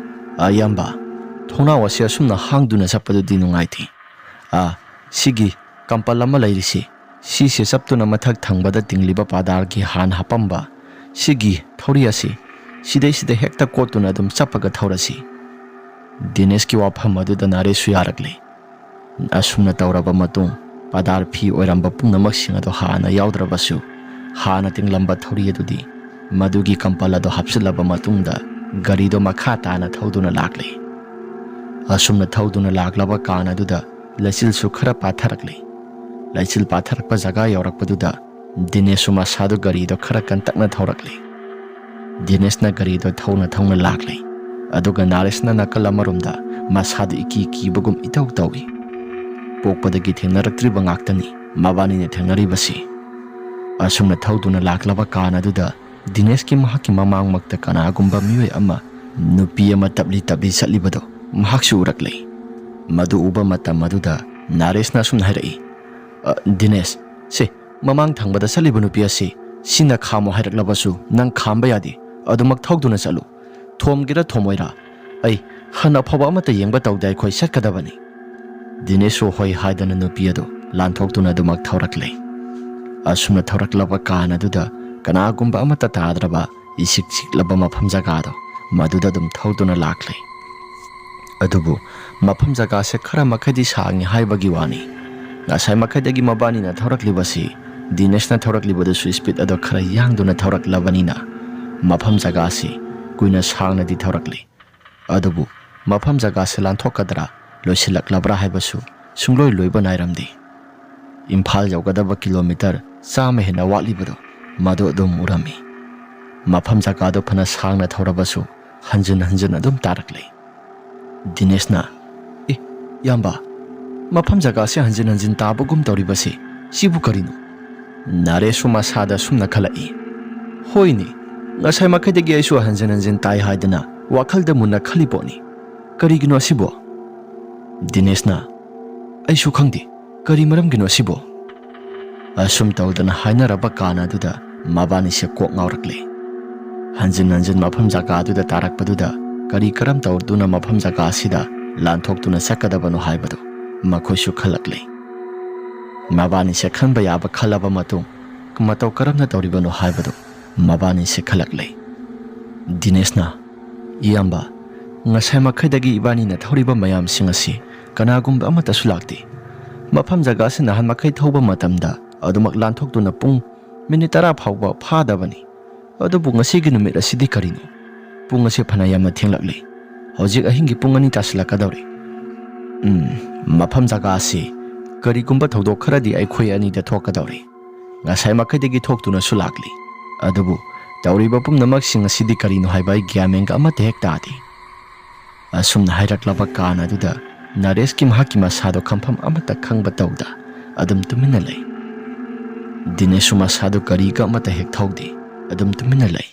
"ꯑꯌꯥꯝꯕ, ꯊꯣꯡꯅꯥꯎ ꯑꯁꯤ ꯑꯁꯨꯝꯅ ꯍꯥꯡꯗꯨꯅ ꯆꯠꯄꯗꯨꯗꯤ ꯅꯨꯡꯉꯥꯏꯇꯦ꯫ ꯑꯥ, ꯁꯤꯒꯤ ꯀꯝꯄꯜ ꯑꯃ ꯂꯩꯔꯤꯁꯤ, ꯁꯤꯁꯦ ꯆꯞꯇꯨꯅ ꯃꯊꯛ ꯊꯪꯕꯗ ꯇꯤꯡꯂꯤꯕ ꯄꯥꯗꯥꯔꯒꯤ ꯍꯥꯟ ꯍꯥꯄꯝꯕ ꯁꯤꯒꯤ ꯊꯧꯔꯤ ꯑꯁꯤ ꯁꯤꯗꯩꯁꯤꯗ ꯍꯦꯛꯇ ꯀꯣꯠꯇꯨꯅ ꯑꯗꯨꯝ ꯆꯞꯄꯒ ꯊꯧꯔꯁꯤ꯫" ꯗꯤꯅꯦꯁꯀꯤ ꯋꯥꯐꯝ ꯑꯗꯨꯗ ꯅꯥꯔꯦꯁꯁꯨ ꯌꯥꯔꯛꯂꯦ꯫ ꯑꯁꯨꯝꯅ ꯇꯧꯔꯕ ꯃꯇꯨꯡ, ꯄꯗꯥꯔ ꯐꯤ ꯑꯣꯏꯔꯝꯕ ꯄꯨꯝꯅꯃꯛꯁꯤꯡ ꯑꯗꯨ ꯍꯥꯟꯅ ꯌꯥꯎꯗ꯭ꯔꯕꯁꯨ, ꯍꯥꯟꯅ ꯇꯤꯡꯂꯝꯕ ꯊꯧꯔꯤ ꯑꯗꯨꯗꯤ ꯃꯗꯨꯒꯤ ꯀꯝꯄꯜ ꯑꯗꯨ ꯍꯥꯞꯆꯤꯜꯂꯕ ꯃꯇꯨꯡꯗ ꯒꯥꯔꯤꯗꯨ ꯃꯈꯥ ꯇꯥꯅ ꯊꯧꯗꯨꯅ ꯂꯥꯛꯂꯤ꯫ ꯑꯁꯨꯝꯅ ꯊꯧꯗꯨꯅ ꯂꯥꯛꯂꯕ ꯀꯥꯟ ꯑꯗꯨꯗ ꯂꯩꯆꯤꯜꯁꯨ ꯈꯔ ꯄꯥꯊꯔꯛꯂꯤ꯫ ꯂꯩꯆꯤꯜ ꯄꯥꯊꯔꯛꯄ ꯖꯒꯥ ꯌꯧꯔꯛꯄꯗꯨꯗ ꯗꯤꯅꯦꯁꯁꯨ ꯃꯁꯥꯗꯨ ꯒꯥꯔꯤꯗꯣ ꯈꯔ ꯀꯟꯇꯛꯅ ꯊꯧꯔꯛꯂꯤ꯫ ꯗꯤꯅꯦꯁꯅ ꯒꯥꯔꯤꯗꯣ ꯊꯧꯅ ꯊꯧꯅ ꯂꯥꯛꯂꯤ꯫ ꯑꯗꯨꯒ ꯅꯥꯔꯦꯁꯅ ꯅꯥꯀꯜ ꯑꯃꯔꯣꯝꯗ ꯃꯁꯥꯗꯨ ꯏꯀꯤ ꯀꯤꯕꯒꯨꯝ ꯏꯇꯧ ꯇꯧꯏ꯫ ꯄꯣꯛꯄꯗꯒꯤ ꯊꯦꯡꯅꯔꯛꯇ꯭ꯔꯤꯕ ꯉꯥꯛꯇꯅꯤ ꯃꯕꯥꯅꯤꯅ ꯊꯦꯡꯅꯔꯤꯕꯁꯤ꯫ ꯑꯁꯨꯝꯅ ꯊꯧꯗꯨꯅ ꯂꯥꯛꯂꯕ ꯀꯥꯟ ꯑꯗꯨꯗ ꯗꯤꯅꯦꯁꯀꯤ ꯃꯍꯥꯛꯀꯤ ꯃꯃꯥꯡꯃꯛꯇ ꯀꯅꯥꯒꯨꯝꯕ ꯃꯤꯑꯣꯏ ꯑꯃ, ꯅꯨꯄꯤ ꯑꯃ ꯇꯞꯂꯤ ꯇꯞꯂꯤ ꯆꯠꯂꯤꯕꯗꯨ ꯃꯍꯥꯛꯁꯨ ꯎꯔꯛꯂꯦ꯫ ꯃꯗꯨ ꯎꯕ ꯃꯇꯝ ꯑꯗꯨꯗ ꯅꯥꯔꯦꯁꯅ ꯑꯁꯨꯝꯅ ꯍꯥꯏꯔꯛꯏ, "ꯑ, ꯗꯤꯅꯦꯁ, ꯁꯦ, ꯃꯃꯥꯡ ꯊꯪꯕꯗ ꯆꯠꯂꯤꯕ ꯅꯨꯄꯤ ꯑꯁꯤ ꯁꯤꯅ ꯈꯥꯝꯃꯣ ꯍꯥꯏꯔꯛꯂꯕꯁꯨ ꯅꯪ ꯈꯥꯝꯕ ꯌꯥꯗꯦ, ꯑꯗꯨꯃꯛ ꯊꯧꯗꯨꯅ ꯆꯠꯂꯨ꯫ ꯊꯣꯝꯒꯦꯔꯥ ꯊꯣꯝꯃꯣꯏꯔꯥ, ꯑꯩ ꯍꯟꯅ ꯐꯥꯎꯕ ꯑꯃꯠꯇ ꯌꯦꯡꯕ ꯇꯧꯗꯦ, ꯑꯩꯈꯣꯏ ꯆꯠꯀꯗꯕꯅꯤ꯫" ꯗꯤꯅꯦꯁꯁꯨ ꯍꯣꯏ ꯍꯥꯏꯗꯅ ꯅꯨꯄꯤ ꯑꯗꯨ ꯂꯥꯟꯊꯣꯛꯇꯨꯅ ꯑꯗꯨꯃꯛ ꯊꯧꯔꯛꯂꯦ꯫ ꯑꯁꯨꯝꯅ ꯊꯧꯔꯛꯂꯕ ꯀꯥꯟ ꯑꯗꯨꯗ ꯀꯅꯥꯒꯨꯝꯕ ꯑꯃꯠꯇ ꯇꯥꯗ꯭ꯔꯕ ꯏꯁꯤꯛ ꯁꯤꯛꯂꯕ ꯃꯐꯝ ꯖꯒꯥꯗꯣ ꯃꯗꯨꯗ ꯑꯗꯨꯝ ꯊꯧꯗꯨꯅ ꯂꯥꯛꯂꯦ꯫ ꯑꯗꯨꯕꯨ ꯃꯐꯝ ꯖꯒꯥꯁꯦ ꯈꯔ ꯃꯈꯩꯗꯤ ꯁꯥꯡꯉꯤ ꯍꯥꯏꯕꯒꯤ ꯋꯥꯅꯤ꯫ ꯉꯁꯥꯏ ꯃꯈꯩꯗꯒꯤ ꯃꯕꯥꯅꯤꯅ ꯊꯧꯔꯛꯂꯤꯕꯁꯤ ꯗꯤꯅꯦꯁꯅ ꯊꯧꯔꯛꯂꯤꯕꯗꯨꯁꯨ ꯁ꯭ꯄꯤꯗ ꯑꯗꯨ ꯈꯔ ꯌꯥꯡꯗꯨꯅ ꯊꯧꯔꯛꯂꯕꯅꯤꯅ ꯃꯐꯝ ꯖꯒꯥꯁꯤ ꯀꯨꯏꯅ ꯁꯥꯡꯅꯗꯤ ꯊꯧꯔꯛꯂꯤ꯫ ꯑꯗꯨꯕꯨ ꯃꯐꯝ ꯖꯒꯥꯁꯤ ꯂꯥꯟꯊꯣꯛꯀꯗ꯭ꯔꯥ, ꯂꯣꯏꯁꯤꯜꯂꯛꯂꯕ꯭ꯔꯥ ꯍꯥꯏꯕꯁꯨ ꯁꯨꯡꯂꯣꯏ ꯂꯣꯏꯕ ꯅꯥꯏꯔꯝꯗꯦ꯫ ꯏꯝꯐꯥꯜ ꯌꯧꯒꯗꯕ ꯀꯤꯂꯣꯃꯤꯇꯔ ꯆꯥꯝꯃ ꯍꯦꯟꯅ ꯋꯥꯠꯂꯤꯕꯗꯨ ꯃꯗꯨ ꯑꯗꯨꯝ ꯎꯔꯝꯃꯤ꯫ ꯃꯐꯝ ꯖꯒꯥꯗꯨ ꯐꯅ ꯁꯥꯡꯅ ꯊꯧꯔꯕꯁꯨ ꯍꯟꯖꯤꯟ ꯍꯟꯖꯤꯟ ꯑꯗꯨꯝ ꯇꯥꯔꯛꯂꯦ꯫ ꯗꯤꯅꯦꯁꯅ, "ꯑꯦ, ꯏꯌꯥꯝꯕ, ꯃꯐꯝ ꯖꯒꯥꯁꯦ ꯍꯟꯖꯤꯟ ꯍꯟꯖꯤꯟ ꯇꯥꯕꯒꯨꯝ ꯇꯧꯔꯤꯕꯁꯦ ꯁꯤꯕꯨ ꯀꯔꯤꯅꯣ?" ꯅꯥꯔꯦꯁꯁꯨ ꯃꯁꯥꯗ ꯁꯨꯝꯅ ꯈꯜꯂꯛꯏ, "ꯍꯣꯏꯅꯦ, ꯉꯁꯥꯏ ꯃꯈꯩꯗꯒꯤ ꯑꯩꯁꯨ ꯍꯟꯖꯤꯟ ꯍꯟꯖꯤꯟ ꯇꯥꯏ ꯍꯥꯏꯗꯅ ꯋꯥꯈꯜꯗ ꯃꯨꯟꯅ ꯈꯜꯂꯤ ꯄꯣꯠꯅꯤ꯫ ꯀꯔꯤꯒꯤꯅꯣ ꯑꯁꯤꯕꯣ?" ꯗꯤꯅꯦꯁꯅ, "ꯑꯩꯁꯨ ꯈꯪꯗꯦ, ꯀꯔꯤ ꯃꯔꯝꯒꯤꯅꯣ ꯑꯁꯤꯕꯣ?" ꯑꯁꯨꯝ ꯇꯧꯗꯅ ꯍꯥꯏꯅꯔꯕ ꯀꯥꯟ ꯑꯗꯨꯗ ꯃꯕꯥꯅꯤꯁꯦ ꯀꯣꯛ ꯉꯥꯎꯔꯛꯂꯦ꯫ ꯍꯟꯖꯤꯟ ꯍꯟꯖꯤꯟ ꯃꯐꯝ ꯖꯒꯥ ꯑꯗꯨꯗ ꯇꯥꯔꯛꯄꯗꯨꯗ ꯀꯔꯤ ꯀꯔꯝ ꯇꯧꯗꯨꯅ ꯃꯐꯝ ꯖꯒꯥ ꯑꯁꯤꯗ ꯂꯥꯟꯊꯣꯛꯇꯨꯅ ꯆꯠꯀꯗꯕꯅꯣ ꯍꯥꯏꯕꯗꯨ ꯃꯈꯣꯏꯁꯨ ꯈꯜꯂꯛꯂꯦ꯫ ꯃꯕꯥꯅꯤꯁꯦ ꯈꯟꯕ ꯌꯥꯕ ꯈꯜꯂꯕ ꯃꯇꯨꯡ ꯃꯇꯧ ꯀꯔꯝꯅ ꯇꯧꯔꯤꯕꯅꯣ ꯍꯥꯏꯕꯗꯨ ꯃꯕꯥꯅꯤꯁꯦ ꯈꯜꯂꯛꯂꯦ꯫ ꯗꯤꯅꯦꯁꯅ, "ꯏꯌꯥꯝꯕ, ꯉꯁꯥꯏ ꯃꯈꯩꯗꯒꯤ ꯏꯕꯥꯅꯤꯅ ꯊꯧꯔꯤꯕ ꯃꯌꯥꯝꯁꯤꯡ ꯑꯁꯤ ꯀꯅꯥꯒꯨꯝꯕ ꯑꯃꯠꯇꯁꯨ ꯂꯥꯛꯇꯦ꯫ ꯃꯐꯝ ꯖꯒꯥꯁꯤ ꯅꯍꯥꯟ ꯃꯈꯩ ꯊꯧꯕ ꯃꯇꯝꯗ ꯑꯗꯨꯃꯛ ꯂꯥꯟꯊꯣꯛꯇꯨꯅ ꯄꯨꯡ ꯃꯤꯅꯤꯠ ꯇꯔꯥ ꯐꯥꯎꯕ ꯐꯥꯗꯕꯅꯤ꯫ ꯑꯗꯨꯕꯨ ꯉꯁꯤꯒꯤ ꯅꯨꯃꯤꯠ ꯑꯁꯤꯗꯤ ꯀꯔꯤꯅꯣ? ꯄꯨꯡ ꯑꯁꯤ ꯐꯅ ꯌꯥꯝꯅ ꯊꯦꯡꯂꯛꯂꯤ꯫ ꯍꯧꯖꯤꯛ ꯑꯍꯤꯡꯒꯤ ꯄꯨꯡ ꯑꯅꯤ ꯇꯥꯁꯤꯜꯂꯛꯀꯗꯧꯔꯦ꯫ ꯎꯝ, ꯃꯐꯝ ꯖꯒꯥ ꯑꯁꯤ ꯀꯔꯤꯒꯨꯝꯕ ꯊꯧꯗꯣꯛ ꯈꯔꯗꯤ ꯑꯩꯈꯣꯏ ꯑꯅꯤꯗ ꯊꯣꯛꯀꯗꯧꯔꯤ꯫ ꯉꯁꯥꯏ ꯃꯈꯩꯗꯒꯤ ꯊꯣꯛꯇꯨꯅꯁꯨ ꯂꯥꯛꯂꯤ꯫ ꯑꯗꯨꯕꯨ ꯇꯧꯔꯤꯕ ꯄꯨꯝꯅꯃꯛꯁꯤꯡ ꯑꯁꯤꯗꯤ ꯀꯔꯤꯅꯣ ꯍꯥꯏꯕ ꯑꯩ ꯒ꯭ꯌꯥꯟ ꯃꯦꯟꯒ ꯑꯃꯠꯇ ꯍꯦꯛ ꯇꯥꯗꯦ꯫ ꯑꯁꯨꯝꯅ ꯍꯥꯏꯔꯛꯂꯕ ꯀꯥꯟ ꯑꯗꯨꯗ ꯅꯔꯦꯁꯀꯤ ꯃꯍꯥꯛꯀꯤ ꯃꯁꯥꯗꯣ ꯈꯝꯐꯝ ꯑꯃꯠꯇ ꯈꯪꯕ ꯇꯧꯗ ꯑꯗꯨꯝ ꯇꯨꯃꯤꯟꯅ ꯂꯩ꯫ ꯗꯤꯅꯦꯁꯁꯨ ꯃꯁꯥꯗꯨ ꯀꯔꯤꯒ ꯑꯃꯠꯇ ꯍꯦꯛ ꯊꯧꯗꯦ, ꯑꯗꯨꯝ ꯇꯨꯃꯤꯟꯅ ꯂꯩ꯫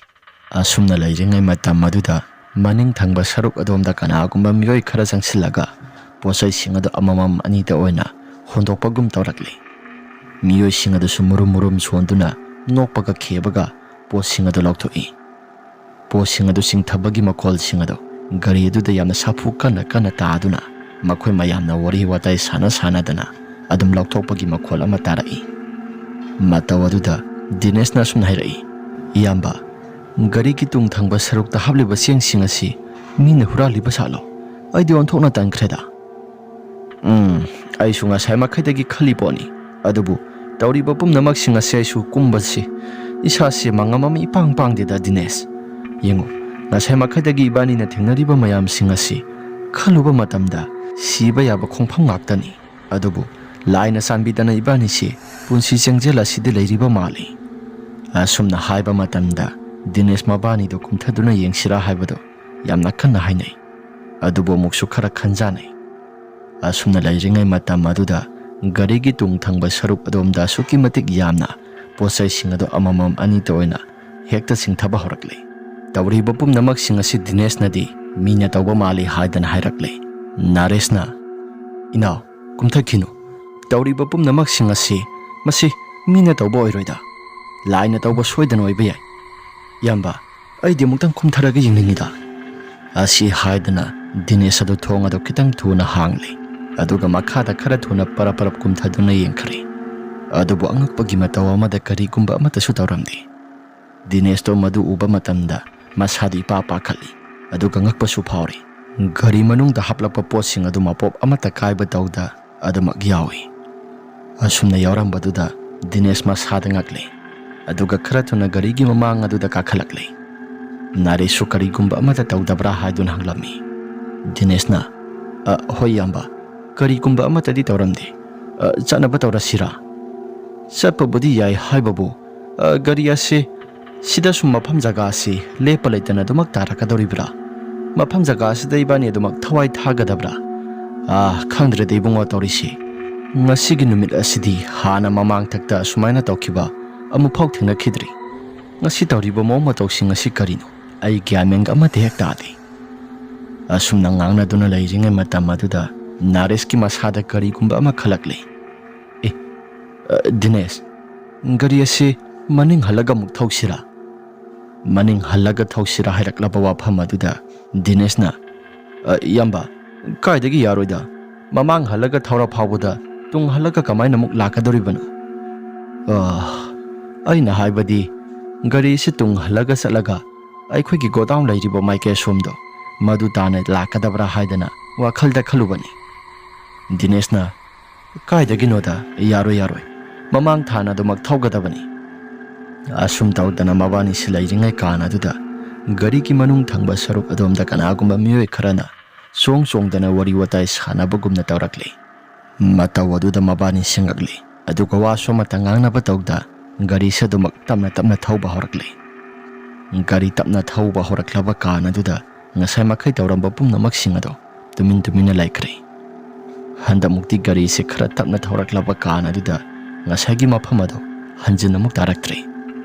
ꯑꯁꯨꯝꯅ ꯂꯩꯔꯤꯉꯩ ꯃꯇꯝ ꯑꯗꯨꯗ ꯃꯅꯤꯡ ꯊꯪꯕ ꯁꯔꯨꯛ ꯑꯗꯣꯝꯗ ꯀꯅꯥꯒꯨꯝꯕ ꯃꯤꯑꯣꯏ ꯈꯔ ꯆꯪꯁꯤꯜꯂꯒ ꯄꯣꯠꯆꯩꯁꯤꯡ ꯑꯗꯨ ꯑꯃꯃꯝ ꯑꯅꯤꯗ ꯑꯣꯏꯅ ꯍꯣꯟꯗꯣꯛꯄꯒꯨꯝ ꯇꯧꯔꯛꯂꯤ꯫ ꯃꯤꯑꯣꯏꯁꯤꯡ ꯑꯗꯨꯁꯨ ꯃꯨꯔꯨꯝ ꯃꯨꯔꯨꯝ ꯁꯣꯟꯗꯨꯅ ꯅꯣꯛꯄꯒ ꯈꯦꯕꯒ ꯄꯣꯠꯁꯤꯡ ꯑꯗꯨ ꯂꯧꯊꯣꯛꯏ꯫ ꯄꯣꯠꯁꯤꯡ ꯑꯗꯨ ꯆꯤꯡꯊꯕꯒꯤ ꯃꯈꯣꯜꯁꯤꯡ ꯑꯗꯨ ꯒꯥꯔꯤ ꯑꯗꯨꯗ ꯌꯥꯝꯅ ꯁꯥꯐꯨ ꯀꯟꯅ ꯀꯟꯅ ꯇꯥꯗꯨꯅ ꯃꯈꯣꯏ ꯃꯌꯥꯝꯅ ꯋꯥꯔꯤ ꯋꯥꯇꯥꯏ ꯁꯥꯟꯅ ꯁꯥꯟꯅꯗꯅ ꯑꯗꯨꯝ ꯂꯧꯊꯣꯛꯄꯒꯤ ꯃꯈꯣꯜ ꯑꯃ ꯇꯥꯔꯛꯏ꯫ ꯃꯇꯧ ꯑꯗꯨꯗ ꯗꯤꯅꯦꯁꯅ ꯑꯁꯨꯝꯅ ꯍꯥꯏꯔꯛꯏ, "ꯏꯌꯥꯝꯕ, ꯒꯥꯔꯤꯒꯤ ꯇꯨꯡ ꯊꯪꯕ ꯁꯔꯨꯛꯇ ꯍꯥꯞꯂꯤꯕ ꯆꯦꯡꯁꯤꯡ ꯑꯁꯤ ꯃꯤꯅ ꯍꯨꯔꯥꯜꯂꯤꯕ ꯁꯥꯠꯂꯣ? ꯑꯩꯗꯤ ꯑꯣꯟꯊꯣꯛꯅ ꯇꯟꯈ꯭ꯔꯦꯗ꯫" "ꯎꯝ, ꯑꯩꯁꯨ ꯉꯁꯥꯏ ꯃꯈꯩꯗꯒꯤ ꯈꯜꯂꯤ ꯄꯣꯠꯅꯤ꯫ ꯑꯗꯨꯕꯨ ꯇꯧꯔꯤꯕ ꯄꯨꯝꯅꯃꯛꯁꯤꯡ ꯑꯁꯤ ꯑꯩꯁꯨ ꯀꯨꯝꯕꯁꯤ ꯏꯁꯥꯁꯦ ꯃꯉꯝ ꯑꯃ ꯏꯄꯥꯡ ꯄꯥꯡꯗꯦꯗ ꯗꯤꯅꯦꯁ꯫ ꯌꯦꯡꯉꯨ, ꯉꯁꯥꯏ ꯃꯈꯩꯗꯒꯤ ꯏꯕꯥꯅꯤꯅ ꯊꯦꯡꯅꯔꯤꯕ ꯃꯌꯥꯝꯁꯤꯡ ꯑꯁꯤ ꯈꯜꯂꯨꯕ ꯃꯇꯝꯗ ꯁꯤꯕ ꯌꯥꯕ ꯈꯣꯡꯐꯝ ꯉꯥꯛꯇꯅꯤ꯫ ꯑꯗꯨꯕꯨ ꯂꯥꯏꯅ ꯆꯥꯟꯕꯤꯗꯅ ꯏꯕꯥꯅꯤꯁꯤ ꯄꯨꯟꯁꯤ ꯆꯦꯡꯖꯦꯜ ꯑꯁꯤꯗ ꯂꯩꯔꯤꯕ ꯃꯥꯜꯂꯤ꯫" ꯑꯁꯨꯝꯅ ꯍꯥꯏꯕ ꯃꯇꯝꯗ ꯗꯤꯅꯦꯁ ꯃꯕꯥꯅꯤꯗꯨ ꯀꯨꯝꯊꯗꯨꯅ ꯌꯦꯡꯁꯤꯔꯥ ꯍꯥꯏꯕꯗꯨ ꯌꯥꯝꯅ ꯀꯟꯅ ꯍꯥꯏꯅꯩ꯫ ꯑꯗꯨꯕꯨ ꯑꯃꯨꯛꯁꯨ ꯈꯔ ꯈꯟꯖꯥꯅꯩ꯫ ꯑꯁꯨꯝꯅ ꯂꯩꯔꯤꯉꯩ ꯃꯇꯝ ꯑꯗꯨꯗ ꯒꯥꯔꯤꯒꯤ ꯇꯨꯡ ꯊꯪꯕ ꯁꯔꯨꯛ ꯑꯗꯣꯝꯗ ꯑꯁꯨꯛꯀꯤ ꯃꯇꯤꯛ ꯌꯥꯝꯅ ꯄꯣꯠꯆꯩꯁꯤꯡ ꯑꯗꯨ ꯑꯃꯃꯝ ꯑꯅꯤꯇ ꯑꯣꯏꯅ ꯍꯦꯛꯇ ꯆꯤꯡꯊꯕ ꯍꯧꯔꯛꯂꯦ꯫ ꯇꯧꯔꯤꯕ ꯄꯨꯝꯅꯃꯛꯁꯤꯡ ꯑꯁꯤ ꯗꯤꯅꯦꯁꯅꯗꯤ ꯃꯤꯅ ꯇꯧꯕ ꯃꯥꯜꯂꯤ ꯍꯥꯏꯗꯅ ꯍꯥꯏꯔꯛꯂꯦ꯫ ꯅꯔꯦꯁꯅ, "ꯏꯅꯥꯎ, ꯀꯨꯝꯊꯈꯤꯅꯨ꯫ ꯇꯧꯔꯤꯕ ꯄꯨꯝꯅꯃꯛꯁꯤꯡ ꯑꯁꯤ ꯃꯁꯤ ꯃꯤꯅ ꯇꯧꯕ ꯑꯣꯏꯔꯣꯏꯗ꯫ ꯂꯥꯏꯅ ꯇꯧꯕ ꯁꯣꯏꯗꯅ ꯑꯣꯏꯕ ꯌꯥꯏ꯫ ꯏꯌꯥꯝꯕ, ꯑꯩꯗꯤ ꯑꯃꯨꯛꯇꯪ ꯀꯨꯝꯊꯔꯒ ꯌꯦꯡꯅꯤꯡꯉꯤꯗ꯫" ꯑꯁꯤ ꯍꯥꯏꯗꯨꯅ ꯗꯤꯅꯦꯁ ꯑꯗꯨ ꯊꯣꯡ ꯑꯗꯨ ꯈꯤꯇꯪ ꯊꯨꯅ ꯍꯥꯡꯂꯦ꯫ ꯑꯗꯨꯒ ꯃꯈꯥꯗ ꯈꯔ ꯊꯨꯅ ꯄꯔꯞ ꯄꯔꯞ ꯀꯨꯝꯊꯗꯨꯅ ꯌꯦꯡꯈ꯭ꯔꯦ꯫ ꯑꯗꯨꯕꯨ ꯑꯉꯛꯄꯒꯤ ꯃꯇꯧ ꯑꯃꯗ ꯀꯔꯤꯒꯨꯝꯕ ꯑꯃꯠꯇꯁꯨ ꯇꯧꯔꯝꯗꯦ꯫ ꯗꯤꯅꯦꯁꯇꯣ ꯃꯗꯨ ꯎꯕ ꯃꯇꯝꯗ ꯃꯁꯥꯗꯨ ꯏꯄꯥ ꯄꯥꯈꯠꯂꯤ, ꯑꯗꯨꯒ ꯉꯛꯄꯁꯨ ꯐꯥꯎꯔꯤ꯫ ꯒꯥꯔꯤ ꯃꯅꯨꯡꯗ ꯍꯥꯞꯂꯛꯄ ꯄꯣꯠꯁꯤꯡ ꯑꯗꯨ ꯃꯄꯣꯞ ꯑꯃꯠꯇ ꯀꯥꯏꯕ ꯇꯧꯗ ꯑꯗꯨꯃꯛ ꯌꯥꯎꯏ꯫ ꯑꯁꯨꯝꯅ ꯌꯥꯎꯔꯝꯕꯗꯨꯗ ꯗꯤꯅꯦꯁ ꯃꯁꯥꯗ ꯉꯛꯂꯦ꯫ ꯑꯗꯨꯒ ꯈꯔ ꯊꯨꯅ ꯒꯥꯔꯤꯒꯤ ꯃꯃꯥꯡ ꯑꯗꯨꯗ ꯀꯥꯈꯠꯂꯛꯂꯦ꯫ ꯅꯥꯔꯦꯁꯁꯨ ꯀꯔꯤꯒꯨꯝꯕ ꯑꯃꯠꯇ ꯇꯧꯗꯕ꯭ꯔꯥ ꯍꯥꯏꯗꯨꯅ ꯍꯪꯂꯝꯃꯤ꯫ ꯗꯤꯅꯦꯁꯅ, "ꯑ, ꯍꯣꯏ ꯏꯌꯥꯝꯕ, ꯀꯔꯤꯒꯨꯝꯕ ꯑꯃꯠꯇꯗꯤ ꯇꯧꯔꯝꯗꯦ꯫ ꯑ, ꯆꯠꯅꯕ ꯇꯧꯔꯁꯤꯔꯥ?" "ꯆꯠꯄꯕꯨꯗꯤ ꯌꯥꯏ ꯍꯥꯏꯕꯕꯨ, ꯑ, ꯒꯥꯔꯤ ꯑꯁꯤ ꯁꯤꯗ ꯁꯨꯝ ꯃꯐꯝ ꯖꯒꯥ ꯑꯁꯤ ꯂꯦꯞꯄ ꯂꯩꯇꯅ ꯑꯗꯨꯃꯛ ꯇꯥꯔꯛꯀꯗꯧꯔꯤꯕ꯭ꯔꯥ? ꯃꯐꯝ ꯖꯒꯥ ꯑꯁꯤꯗ ꯏꯕꯥꯅꯤ ꯑꯗꯨꯃꯛ ꯊꯋꯥꯏ ꯊꯥꯒꯗꯕ꯭ꯔꯥ? ꯑꯥ, ꯈꯪꯗ꯭ꯔꯦꯗ ꯏꯕꯨꯡꯉꯣ ꯇꯧꯔꯤꯁꯤ꯫ ꯉꯁꯤꯒꯤ ꯅꯨꯃꯤꯠ ꯑꯁꯤꯗꯤ ꯍꯥꯟꯅ ꯃꯃꯥꯡꯊꯛꯇ ꯑꯁꯨꯃꯥꯏꯅ ꯇꯧꯈꯤꯕ ꯑꯃꯨꯛꯐꯥꯎ ꯊꯦꯡꯅꯈꯤꯗ꯭ꯔꯤ꯫ ꯉꯁꯤ ꯇꯧꯔꯤꯕ ꯃꯑꯣꯡ ꯃꯇꯧꯁꯤꯡ ꯑꯁꯤ ꯀꯔꯤꯅꯣ? ꯑꯩ ꯒ꯭ꯌꯥꯟ ꯃꯦꯟꯒ ꯑꯃꯠꯇ ꯍꯦꯛ ꯇꯥꯗꯦ꯫" ꯑꯁꯨꯝꯅ ꯉꯥꯡꯅꯗꯨꯅ ꯂꯩꯔꯤꯉꯩ ꯃꯇꯝ ꯑꯗꯨꯗ ꯅꯥꯔꯦꯁꯀꯤ ꯃꯁꯥꯗ ꯀꯔꯤꯒꯨꯝꯕ ꯑꯃ ꯈꯜꯂꯛꯂꯦ꯫ "ꯑꯦ, ꯑ, ꯗꯤꯅꯦꯁ, ꯒꯥꯔꯤ ꯑꯁꯤ ꯃꯅꯤꯡ ꯍꯜꯂꯒ ꯑꯃꯨꯛ ꯊꯧꯁꯤꯔꯥ?" ꯃꯅꯤꯡ ꯍꯜꯂꯒ ꯊꯧꯁꯤꯔꯥ ꯍꯥꯏꯔꯛꯂꯕ ꯋꯥꯐꯝ ꯑꯗꯨꯗ ꯗꯤꯅꯦꯁꯅ, "ꯑ, ꯏꯌꯥꯝꯕ, ꯀꯥꯏꯗꯒꯤ ꯌꯥꯔꯣꯏꯗ? ꯃꯃꯥꯡ ꯍꯜꯂꯒ ꯊꯧꯔ ꯐꯥꯎꯕꯗ ꯇꯨꯡ ꯍꯜꯂꯒ ꯀꯃꯥꯏꯅ ꯑꯃꯨꯛ ꯂꯥꯛꯀꯗꯧꯔꯤꯕꯅꯣ?" "ꯑ, ꯑꯩꯅ ꯍꯥꯏꯕꯗꯤ, ꯒꯥꯔꯤꯁꯤ ꯇꯨꯡ ꯍꯜꯂꯒ ꯆꯠꯂꯒ ꯑꯩꯈꯣꯏꯒꯤ ꯒꯣꯗꯥꯎꯟ ꯂꯩꯔꯤꯕ ꯃꯥꯏꯀꯩ ꯑꯁꯣꯝꯗꯣ, ꯃꯗꯨ ꯇꯥꯅ ꯂꯥꯛꯀꯗꯕ꯭ꯔꯥ ꯍꯥꯏꯗꯅ ꯋꯥꯈꯜꯗ ꯈꯜꯂꯨꯕꯅꯤ꯫" ꯗꯤꯅꯦꯁꯅ, "ꯀꯥꯏꯗꯒꯤꯅꯣꯗ, ꯌꯥꯔꯣꯏ, ꯌꯥꯔꯣꯏ, ꯃꯃꯥꯡ ꯊꯥꯅ ꯑꯗꯨꯃꯛ ꯊꯧꯒꯗꯕꯅꯤ꯫" ꯑꯁꯨꯝ ꯇꯧꯗꯅ ꯃꯕꯥꯅꯤꯁꯤ ꯂꯩꯔꯤꯉꯩ ꯀꯥꯟ ꯑꯗꯨꯗ ꯒꯥꯔꯤꯒꯤ ꯃꯅꯨꯡ ꯊꯪꯕ ꯁꯔꯨꯛ ꯑꯗꯣꯝꯗ ꯀꯅꯥꯒꯨꯝꯕ ꯃꯤꯑꯣꯏ ꯈꯔꯅ ꯆꯣꯡ ꯆꯣꯡꯗꯅ ꯋꯥꯔꯤ ꯋꯥꯇꯥꯏ ꯁꯥꯟꯅꯕꯒꯨꯝꯅ ꯇꯧꯔꯛꯂꯤ꯫ ꯃꯇꯧ ꯑꯗꯨꯗ ꯃꯕꯥꯅꯤ ꯁꯤꯡꯉꯛꯂꯤ, ꯑꯗꯨꯒ ꯋꯥꯁꯨ ꯑꯃꯠꯇ ꯉꯥꯡꯅꯕ ꯇꯧꯗ ꯒꯥꯔꯤꯁꯦ ꯑꯗꯨꯃꯛ ꯇꯞꯅ ꯇꯞꯅ ꯊꯧꯕ ꯍꯧꯔꯛꯂꯤ꯫ ꯒꯥꯔꯤ ꯇꯞꯅ ꯊꯧꯕ ꯍꯧꯔꯛꯂꯕ ꯀꯥꯟ ꯑꯗꯨꯗ ꯉꯁꯥꯏ ꯃꯈꯩ ꯇꯧꯔꯝꯕ ꯄꯨꯝꯅꯃꯛꯁꯤꯡ ꯑꯗꯣ ꯇꯨꯃꯤꯟ ꯇꯨꯃꯤꯟꯅ ꯂꯩꯈ꯭ꯔꯦ꯫ ꯍꯟꯗꯛꯃꯨꯛꯇꯤ ꯒꯥꯔꯤꯁꯦ ꯈꯔ ꯇꯞꯅ ꯊꯧꯔꯛꯂꯕ ꯀꯥꯟ ꯑꯗꯨꯗ ꯉꯁꯥꯏꯒꯤ ꯃꯐꯝ ꯑꯗꯣ ꯍꯟꯖꯤꯟ ꯑꯃꯨꯛ ꯇꯥꯔꯛꯇ꯭ꯔꯦ꯫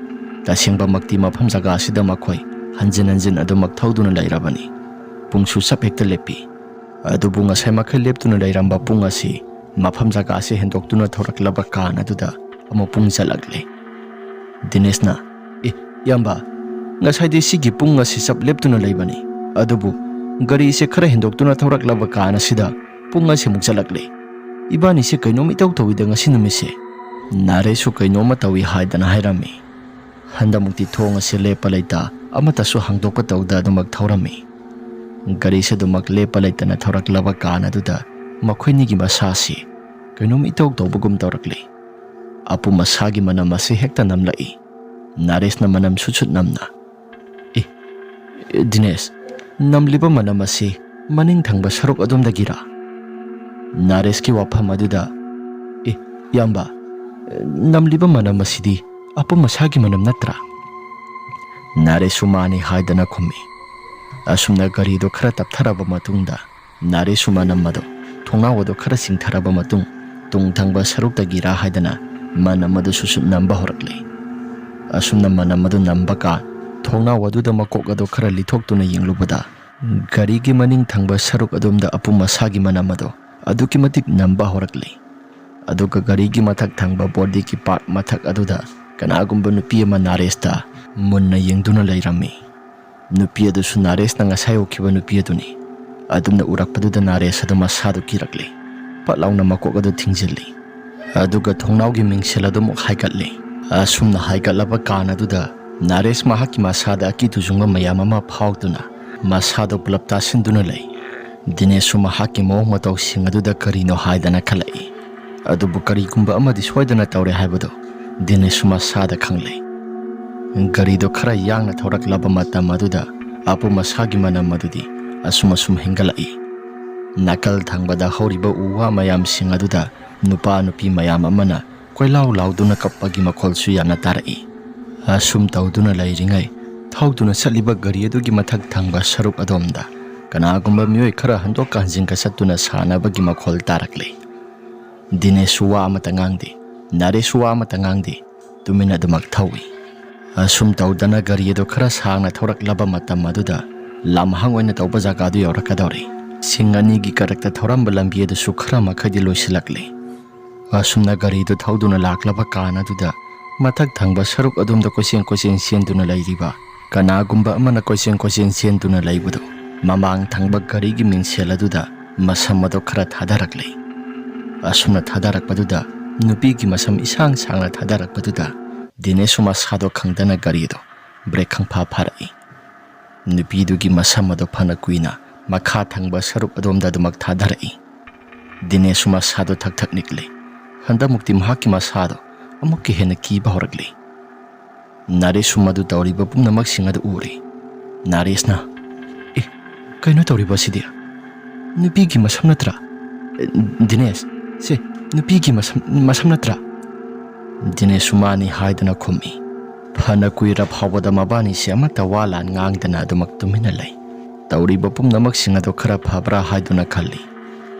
ꯇꯁꯦꯡꯕꯃꯛꯇꯤ ꯃꯐꯝ ꯖꯒꯥ ꯑꯁꯤꯗ ꯃꯈꯣꯏ ꯍꯟꯖꯤꯟ ꯍꯟꯖꯤꯟ ꯑꯗꯨꯃꯛ ꯊꯧꯗꯨꯅ ꯂꯩꯔꯕꯅꯤ꯫ ꯄꯨꯡꯁꯨ ꯆꯞ ꯍꯦꯛꯇ ꯂꯦꯞꯄꯤ꯫ ꯑꯗꯨꯕꯨ ꯉꯁꯥꯏ ꯃꯈꯩ ꯂꯦꯞꯇꯨꯅ ꯂꯩꯔꯝꯕ ꯄꯨꯡ ꯑꯁꯤ ꯃꯐꯝ ꯖꯒꯥ ꯑꯁꯤ ꯍꯦꯟꯗꯣꯛꯇꯨꯅ ꯊꯧꯔꯛꯂꯕ ꯀꯥꯟ ꯑꯗꯨꯗ ꯑꯃꯨꯛ ꯄꯨꯡ ꯆꯠꯂꯛꯂꯦ꯫ ꯗꯤꯅꯦꯁꯅ, "ꯑꯦ, ꯏꯌꯥꯝꯕ, ꯉꯁꯥꯏꯗꯤ ꯁꯤꯒꯤ ꯄꯨꯡ ꯑꯁꯤ ꯆꯞ ꯂꯦꯞꯇꯨꯅ ꯂꯩꯕꯅꯤ, ꯑꯗꯨꯕꯨ ꯒꯥꯔꯤꯁꯦ ꯈꯔ ꯍꯦꯟꯗꯣꯛꯇꯨꯅ ꯊꯧꯔꯛꯂꯕ ꯀꯥꯟ ꯑꯁꯤꯗ ꯄꯨꯡ ꯑꯁꯤꯃꯨꯛ ꯆꯠꯂꯛꯂꯦ꯫ ꯏꯕꯥꯅꯤꯁꯦ ꯀꯩꯅꯣꯝ ꯏꯇꯧ ꯇꯧꯏꯗ ꯉꯁꯤ ꯅꯨꯃꯤꯠꯁꯦ꯫" ꯅꯥꯔꯦꯁꯨ ꯀꯩꯅꯣꯝꯃ ꯇꯧꯏ ꯍꯥꯏꯗꯅ ꯍꯥꯏꯔꯝꯃꯤ꯫ ꯍꯟꯗꯛꯃꯨꯛꯇꯤ ꯊꯣꯡ ꯑꯁꯤ ꯂꯦꯞꯄ ꯂꯩꯇ ꯑꯃꯠꯇꯁꯨ ꯍꯥꯡꯗꯣꯛꯄ ꯇꯧꯗ ꯑꯗꯨꯃꯛ ꯊꯧꯔꯝꯃꯤ꯫ ꯒꯥꯔꯤꯁꯦ ꯑꯗꯨꯃꯛ ꯂꯦꯞꯄ ꯂꯩꯇꯅ ꯊꯧꯔꯛꯂꯕ ꯀꯥꯟ ꯑꯗꯨꯗ ꯃꯈꯣꯏꯅꯤꯒꯤ ꯃꯁꯥꯁꯤ ꯀꯩꯅꯣꯝ ꯏꯇꯧ ꯇꯧꯕꯒꯨꯝ ꯇꯧꯔꯛꯂꯤ꯫ ꯑꯄꯨꯝ ꯑꯁꯥꯒꯤ ꯃꯅꯝ ꯑꯁꯤ ꯍꯦꯛꯇ ꯅꯝꯂꯛꯏ꯫ ꯅꯔꯦꯁꯅ ꯃꯅꯝ ꯁꯨꯠ ꯁꯨꯠ ꯅꯝꯅ, "ꯑꯦ, ꯑꯦ, ꯗꯤꯅꯦꯁ, ꯅꯝꯂꯤꯕ ꯃꯅꯝ ꯑꯁꯤ ꯃꯅꯤꯡ ꯊꯪꯕ ꯁꯔꯨꯛ ꯑꯗꯣꯝꯗꯒꯤꯔꯥ?" ꯅꯔꯦꯁꯀꯤ ꯋꯥꯐꯝ ꯑꯗꯨꯗ, "ꯑꯦ, ꯏꯌꯥꯝꯕ, ꯅꯝꯂꯤꯕ ꯃꯅꯝ ꯑꯁꯤꯗꯤ ꯑꯄꯨꯝ ꯑꯁꯥꯒꯤ ꯃꯅꯝ ꯅꯠꯇ꯭ꯔꯥ?" ꯅꯔꯦꯁꯁꯨ ꯃꯥꯅꯤ ꯍꯥꯏꯗꯅ ꯈꯨꯝꯃꯤ꯫ ꯑꯁꯨꯝꯅ ꯒꯥꯔꯤꯗꯨ ꯈꯔ ꯇꯞꯊꯔꯕ ꯃꯇꯨꯡꯗ ꯅꯔꯦꯁꯁꯨ ꯃꯅꯝ ꯑꯗꯨ, ꯊꯣꯡꯅꯥꯎ ꯑꯗꯨ ꯈꯔ ꯆꯤꯡꯊꯔꯕ ꯃꯇꯨꯡ, ꯇꯨꯡ ꯊꯪꯕ ꯁꯔꯨꯛꯇꯒꯤꯔꯥ ꯍꯥꯏꯗꯅ ꯃꯅꯝ ꯑꯗꯨ ꯁꯨꯠ ꯁꯨꯠ ꯅꯝꯕ ꯍꯧꯔꯛꯂꯦ꯫ ꯑꯁꯨꯝꯅ ꯃꯅꯝ ꯑꯗꯨ ꯅꯝꯕ ꯀꯥꯟ, ꯊꯣꯡꯅꯥꯎ ꯑꯗꯨꯗ ꯃꯀꯣꯛ ꯑꯗꯨ ꯈꯔ ꯂꯤꯊꯣꯛꯇꯨꯅ ꯌꯦꯡꯂꯨꯕꯗ, ꯒꯥꯔꯤꯒꯤ ꯃꯅꯤꯡ ꯊꯪꯕ ꯁꯔꯨꯛ ꯑꯗꯣꯝꯗ ꯑꯄꯨꯝ ꯑꯁꯥꯒꯤ ꯃꯅꯝ ꯑꯗꯨ ꯑꯗꯨꯛꯀꯤ ꯃꯇꯤꯛ ꯅꯝꯕ ꯍꯧꯔꯛꯂꯤ꯫ ꯑꯗꯨꯒ ꯒꯥꯔꯤꯒꯤ ꯃꯊꯛ ꯊꯪꯕ ꯕꯣꯗꯤꯒꯤ ꯄꯥꯔꯠ ꯃꯊꯛ ꯑꯗꯨꯗ ꯀꯅꯥꯒꯨꯝꯕ ꯅꯨꯄꯤ ꯑꯃ ꯅꯥꯔꯦꯁꯇ ꯃꯨꯟꯅ ꯌꯦꯡꯗꯨꯅ ꯂꯩꯔꯝꯃꯤ꯫ ꯅꯨꯄꯤ ꯑꯗꯨꯁꯨ ꯅꯥꯔꯦꯁꯅ ꯉꯁꯥꯏ ꯎꯈꯤꯕ ꯅꯨꯄꯤ ꯑꯗꯨꯅꯤ꯫ ꯑꯗꯨꯝꯅ ꯎꯔꯛꯄꯗꯨꯗ ꯅꯥꯔꯦꯁ ꯑꯗꯨ ꯃꯁꯥꯗꯨ ꯀꯤꯔꯛꯂꯤ꯫ ꯄꯠ ꯂꯥꯎꯅ ꯃꯀꯣꯛ ꯑꯗꯨ ꯊꯤꯡꯖꯤꯜꯂꯤ꯫ ꯑꯗꯨꯒ ꯊꯣꯡꯅꯥꯎꯒꯤ ꯃꯤꯡꯁꯦꯜ ꯑꯗꯨꯃꯨꯛ ꯍꯥꯏꯒꯠꯂꯤ꯫ ꯑꯁꯨꯝꯅ ꯍꯥꯏꯒꯠꯂꯕ ꯀꯥꯟ ꯑꯗꯨꯗ ꯅꯥꯔꯦꯁ ꯃꯍꯥꯛꯀꯤ ꯃꯁꯥꯗ ꯑꯀꯤ ꯇꯨꯖꯨꯡꯕ ꯃꯌꯥꯝ ꯑꯃ ꯐꯥꯎꯗꯨꯅ ꯃꯁꯥꯗꯨ ꯄꯨꯂꯞ ꯇꯥꯁꯤꯟꯗꯨꯅ ꯂꯩ꯫ ꯗꯤꯅꯦꯁꯁꯨ ꯃꯍꯥꯛꯀꯤ ꯃꯑꯣꯡ ꯃꯇꯧꯁꯤꯡ ꯑꯗꯨꯗ ꯀꯔꯤꯅꯣ ꯍꯥꯏꯗꯅ ꯈꯜꯂꯛꯏ꯫ ꯑꯗꯨꯕꯨ ꯀꯔꯤꯒꯨꯝꯕ ꯑꯃꯗꯤ ꯁꯣꯏꯗꯅ ꯇꯧꯔꯦ ꯍꯥꯏꯕꯗꯨ ꯗꯤꯅꯦꯁꯁꯨ ꯃꯁꯥꯗ ꯈꯪꯂꯦ꯫ ꯒꯥꯔꯤꯗꯨ ꯈꯔ ꯌꯥꯡꯅ ꯊꯧꯔꯛꯂꯕ ꯃꯇꯝ ꯑꯗꯨꯗ ꯑꯄꯨꯝ ꯑꯁꯥꯒꯤ ꯃꯅꯝ ꯑꯗꯨꯗꯤ ꯑꯁꯨꯝ ꯑꯁꯨꯝ ꯍꯦꯟꯒꯠꯂꯛꯏ꯫ ꯅꯥꯀꯜ ꯊꯪꯕꯗ ꯍꯧꯔꯤꯕ ꯎ ꯋꯥ ꯃꯌꯥꯝꯁꯤꯡ ꯑꯗꯨꯗ ꯅꯨꯄꯥ ꯅꯨꯄꯤ ꯃꯌꯥꯝ ꯑꯃꯅ ꯀꯣꯏꯂꯥꯎ ꯂꯥꯎꯗꯨꯅ ꯀꯞꯄꯒꯤ ꯃꯈꯣꯜꯁꯨ ꯌꯥꯝꯅ ꯇꯥꯔꯛꯏ꯫ ꯑꯁꯨꯝ ꯇꯧꯗꯨꯅ ꯂꯩꯔꯤꯉꯩ, ꯊꯧꯗꯨꯅ ꯆꯠꯂꯤꯕ ꯒꯥꯔꯤ ꯑꯗꯨꯒꯤ ꯃꯊꯛ ꯊꯪꯕ ꯁꯔꯨꯛ ꯑꯗꯣꯝꯗ ꯀꯅꯥꯒꯨꯝꯕ ꯃꯤꯑꯣꯏ ꯈꯔ ꯍꯟꯗꯣꯛꯀ ꯍꯟꯖꯤꯟꯒ ꯆꯠꯇꯨꯅ ꯁꯥꯟꯅꯕꯒꯤ ꯃꯈꯣꯜ ꯇꯥꯔꯛꯂꯤ꯫ ꯗꯤꯅꯦꯁꯁꯨ ꯋꯥ ꯑꯃꯠꯇ ꯉꯥꯡꯗꯦ, ꯅꯔꯦꯁꯁꯨ ꯋꯥ ꯑꯃꯠꯇ ꯉꯥꯡꯗꯦ, ꯇꯨꯃꯤꯟꯅ ꯑꯗꯨꯃꯛ ꯊꯧꯏ꯫ ꯑꯁꯨꯝ ꯇꯧꯗꯅ ꯒꯥꯔꯤ ꯑꯗꯨ ꯈꯔ ꯁꯥꯡꯅ ꯊꯧꯔꯛꯂꯕ ꯃꯇꯝ ꯑꯗꯨꯗ ꯂꯝꯍꯥꯡ ꯑꯣꯏꯅ ꯇꯧꯕ ꯖꯒꯥꯗꯨ ꯌꯧꯔꯛꯀꯗꯧꯔꯦ꯫ ꯁꯤꯡ ꯑꯅꯤꯒꯤ ꯀꯔꯛꯇ ꯊꯧꯔꯝꯕ ꯂꯝꯕꯤ ꯑꯗꯨꯁꯨ ꯈꯔ ꯃꯈꯩꯗꯤ ꯂꯣꯏꯁꯤꯜꯂꯛꯂꯦ꯫ ꯑꯁꯨꯝꯅ ꯒꯥꯔꯤꯗꯨ ꯊꯧꯗꯨꯅ ꯂꯥꯛꯂꯕ ꯀꯥꯟ ꯑꯗꯨꯗ ꯃꯊꯛ ꯊꯪꯕ ꯁꯔꯨꯛ ꯑꯗꯣꯝꯗ ꯀꯣꯏꯆꯦꯟ ꯀꯣꯏꯆꯦꯟ ꯆꯦꯟꯗꯨꯅ ꯂꯩꯔꯤꯕ ꯀꯅꯥꯒꯨꯝꯕ ꯑꯃꯅ ꯀꯣꯏꯆꯦꯟ ꯀꯣꯏꯆꯦꯟ ꯆꯦꯟꯗꯨꯅ ꯂꯩꯕꯗꯨ ꯃꯃꯥꯡ ꯊꯪꯕ ꯒꯥꯔꯤꯒꯤ ꯃꯤꯡꯁꯦꯜ ꯑꯗꯨꯗ ꯃꯁꯝ ꯑꯗꯨ ꯈꯔ ꯊꯥꯗꯔꯛꯂꯦ꯫ ꯑꯁꯨꯝꯅ ꯊꯥꯗꯔꯛꯄꯗꯨꯗ, ꯅꯨꯄꯤꯒꯤ ꯃꯁꯝ ꯏꯁꯥꯡ ꯁꯥꯡꯅ ꯊꯥꯗꯔꯛꯄꯗꯨꯗ ꯗꯤꯅꯦꯁꯁꯨ ꯃꯁꯥꯗꯣ ꯈꯪꯗꯅ ꯒꯥꯔꯤꯗꯣ ꯕ꯭ꯔꯦꯛ ꯈꯪꯐꯥ ꯐꯥꯔꯛꯏ꯫ ꯅꯨꯄꯤꯗꯨꯒꯤ ꯃꯁꯝ ꯑꯗꯨ ꯐꯅ ꯀꯨꯏꯅ ꯃꯈꯥ ꯊꯪꯕ ꯁꯔꯨꯛ ꯑꯗꯣꯝꯗ ꯑꯗꯨꯃꯛ ꯊꯥꯗꯔꯛꯏ꯫ ꯗꯤꯅꯦꯁꯁꯨ ꯃꯁꯥꯗꯣ ꯊꯛ ꯊꯛ ꯅꯤꯛꯂꯤ꯫ ꯍꯟꯗꯛꯃꯨꯛꯇꯤ ꯃꯍꯥꯛꯀꯤ ꯃꯁꯥꯗꯣ ꯑꯃꯨꯛꯀ ꯍꯦꯟꯅ ꯀꯤꯕ ꯍꯧꯔꯛꯂꯤ꯫ ꯅꯔꯦꯁꯁꯨ ꯃꯗꯨ ꯇꯧꯔꯤꯕ ꯄꯨꯝꯅꯃꯛꯁꯤꯡ ꯑꯗꯨ ꯎꯔꯤ꯫ ꯅꯔꯦꯁꯅ, "ꯑꯦ, ꯀꯩꯅꯣ ꯇꯧꯔꯤꯕ ꯑꯁꯤꯗꯤ? ꯅꯨꯄꯤꯒꯤ ꯃꯁꯝ ꯅꯠꯇ꯭ꯔꯥ? ꯑꯦ, ꯗꯤꯅꯦꯁ, ꯁꯦ, ꯅꯨꯄꯤꯒꯤ ꯃꯁꯝ, ꯃꯁꯝ ꯅꯠꯇ꯭ꯔꯥ?" ꯗꯤꯅꯦꯁꯁꯨ ꯃꯥꯅꯤ ꯍꯥꯏꯗꯨꯅ ꯈꯨꯝꯃꯤ꯫ ꯐꯅ ꯀꯨꯏꯔ ꯐꯥꯎꯕꯗ ꯃꯕꯥꯅꯤꯁꯦ ꯑꯃꯠꯇ ꯋꯥ ꯂꯥꯟ ꯉꯥꯡꯗꯅ ꯑꯗꯨꯃꯛ ꯇꯨꯃꯤꯟꯅ ꯂꯩ꯫ ꯇꯧꯔꯤꯕ ꯄꯨꯝꯅꯃꯛꯁꯤꯡ ꯑꯗꯨ ꯈꯔ ꯐꯕ꯭ꯔꯥ ꯍꯥꯏꯗꯨꯅ ꯈꯜꯂꯤ꯫